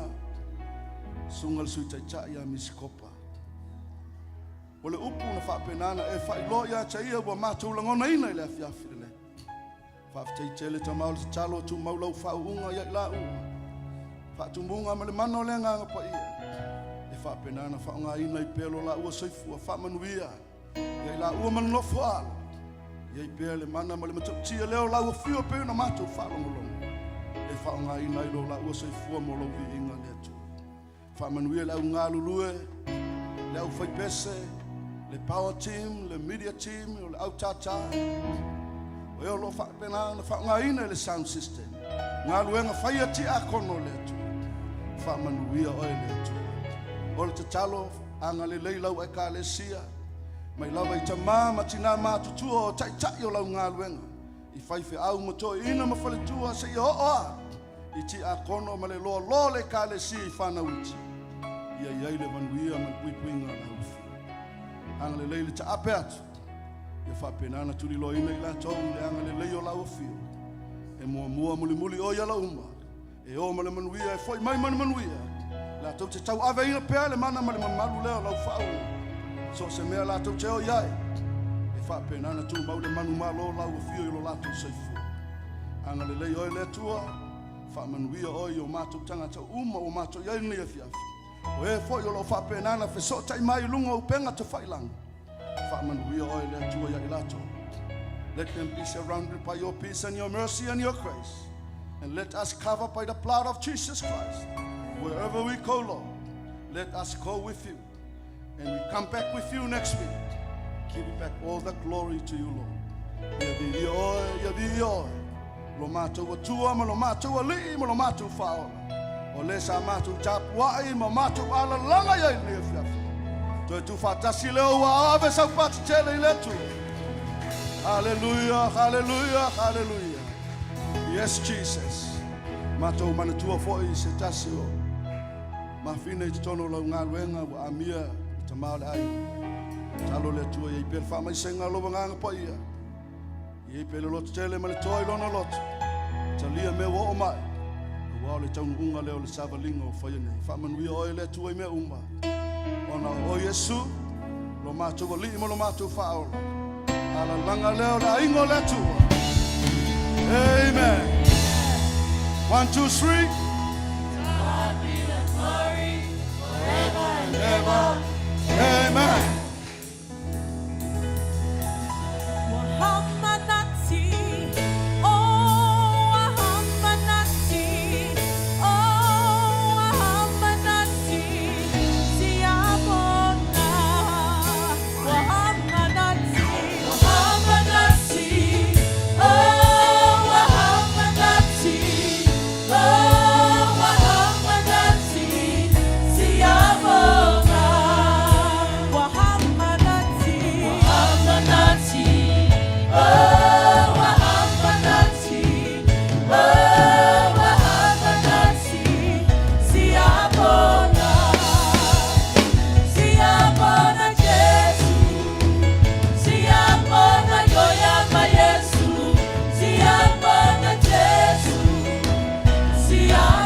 Susuga le Sui Taitai ia Misi Kopa. O le upu na faapena ona e faailoa ia te ia ua matou lagonaina i le afiafi lenei. Faafetai tele Tama o le tatalo tumau lau faauuga ia i laua. Faatumuga ma le mana o le Agaga Paia e faapena ona faaaogaina ai pea lo laua soifua faamanuia ia i laua ma le nofo alo. Ia i pea le mana ma le matautia lea o lau afio pei ona matou faalogologo e faaaogaina ai lo laua soifua mo lou viiga le Atua. Faamanuia le au galulue, le au faipese, le power team, le media team, o le au tātā. O e o lo o faapena ona faaaogaina i le sound system. Galuega faia tiakono le Atua. Faamanuia oe le Atua. O le tatalo, agalelei lau Ekalesia, mai lava i tamā ma tinā matutua o taitai o lau galuega, i faifeau ma toeaiina ma faletua seia oo a i tiakono ma le loaloa o le Ekalesia i fanau iti, ia i ai le manuia ma le puipuiga o lau Afioga. Agalelei le taape atu, ia faapena ona tuliloaina i latou i le agalelei o lau Afioga. E muamua mulimuli oe i ala uma, e o ma le manuia, e foi mai ma le manuia, latou te tauaveina pea le mana ma le mamalu lea o lau faauuga. So o se mea latou te o i ai, e faapena ona tumau le manumalo o lau afio i lo latou soifua. Agalelei oe le Atua, faamanuia oe i o matou tagata uma ua matou i ai i lenei afiafi. O e foi o lo o faapena ona fesootai mai i luga o upega tafailaga, faamanuia oe le Atua ia i latou. Let them be surrounded by your peace and your mercy and your grace. And let us cover by the blood of Jesus Christ. Wherever we go, Lord, let us go with you. And we come back with you next week. Give back all the glory to you, Lord. Ia viia oe, ia viia oe. Lo matou Atua ma lo matou Alii ma lo matou Faaola. O le sa matou tapuai ma matou alalaga i ai lenei afiafi. Toe tuufaatasi lea ua ave sau pati tele i le Atua. Hallelujah, hallelujah, hallelujah. Yes, Jesus. Matou manatua foi se tasi o mafine i totonu o lau galuega ua amia le tama o le aiga. Talo le Atua ia i pea le faamaisega o lou agaga paia. Ia i pea le loto tele ma le toa i lona loto. Talia mea ua oo mai. Aua o le taunuuga lea o le savaliga o faia nei. Faamanuia oe le Atua i mea uma. Ona o oe Iesu, lo matou Alii ma lo matou Faaola. Alalaga lea o le aiga o le Atua. Amen. 1, 2, 3. God be the glory forever and ever. Amen. Muhammadati, oh Muhammadati, oh Muhammadati, siyabonga. Muhammadati, Muhammadati, oh Muhammadati, oh.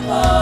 Impossible.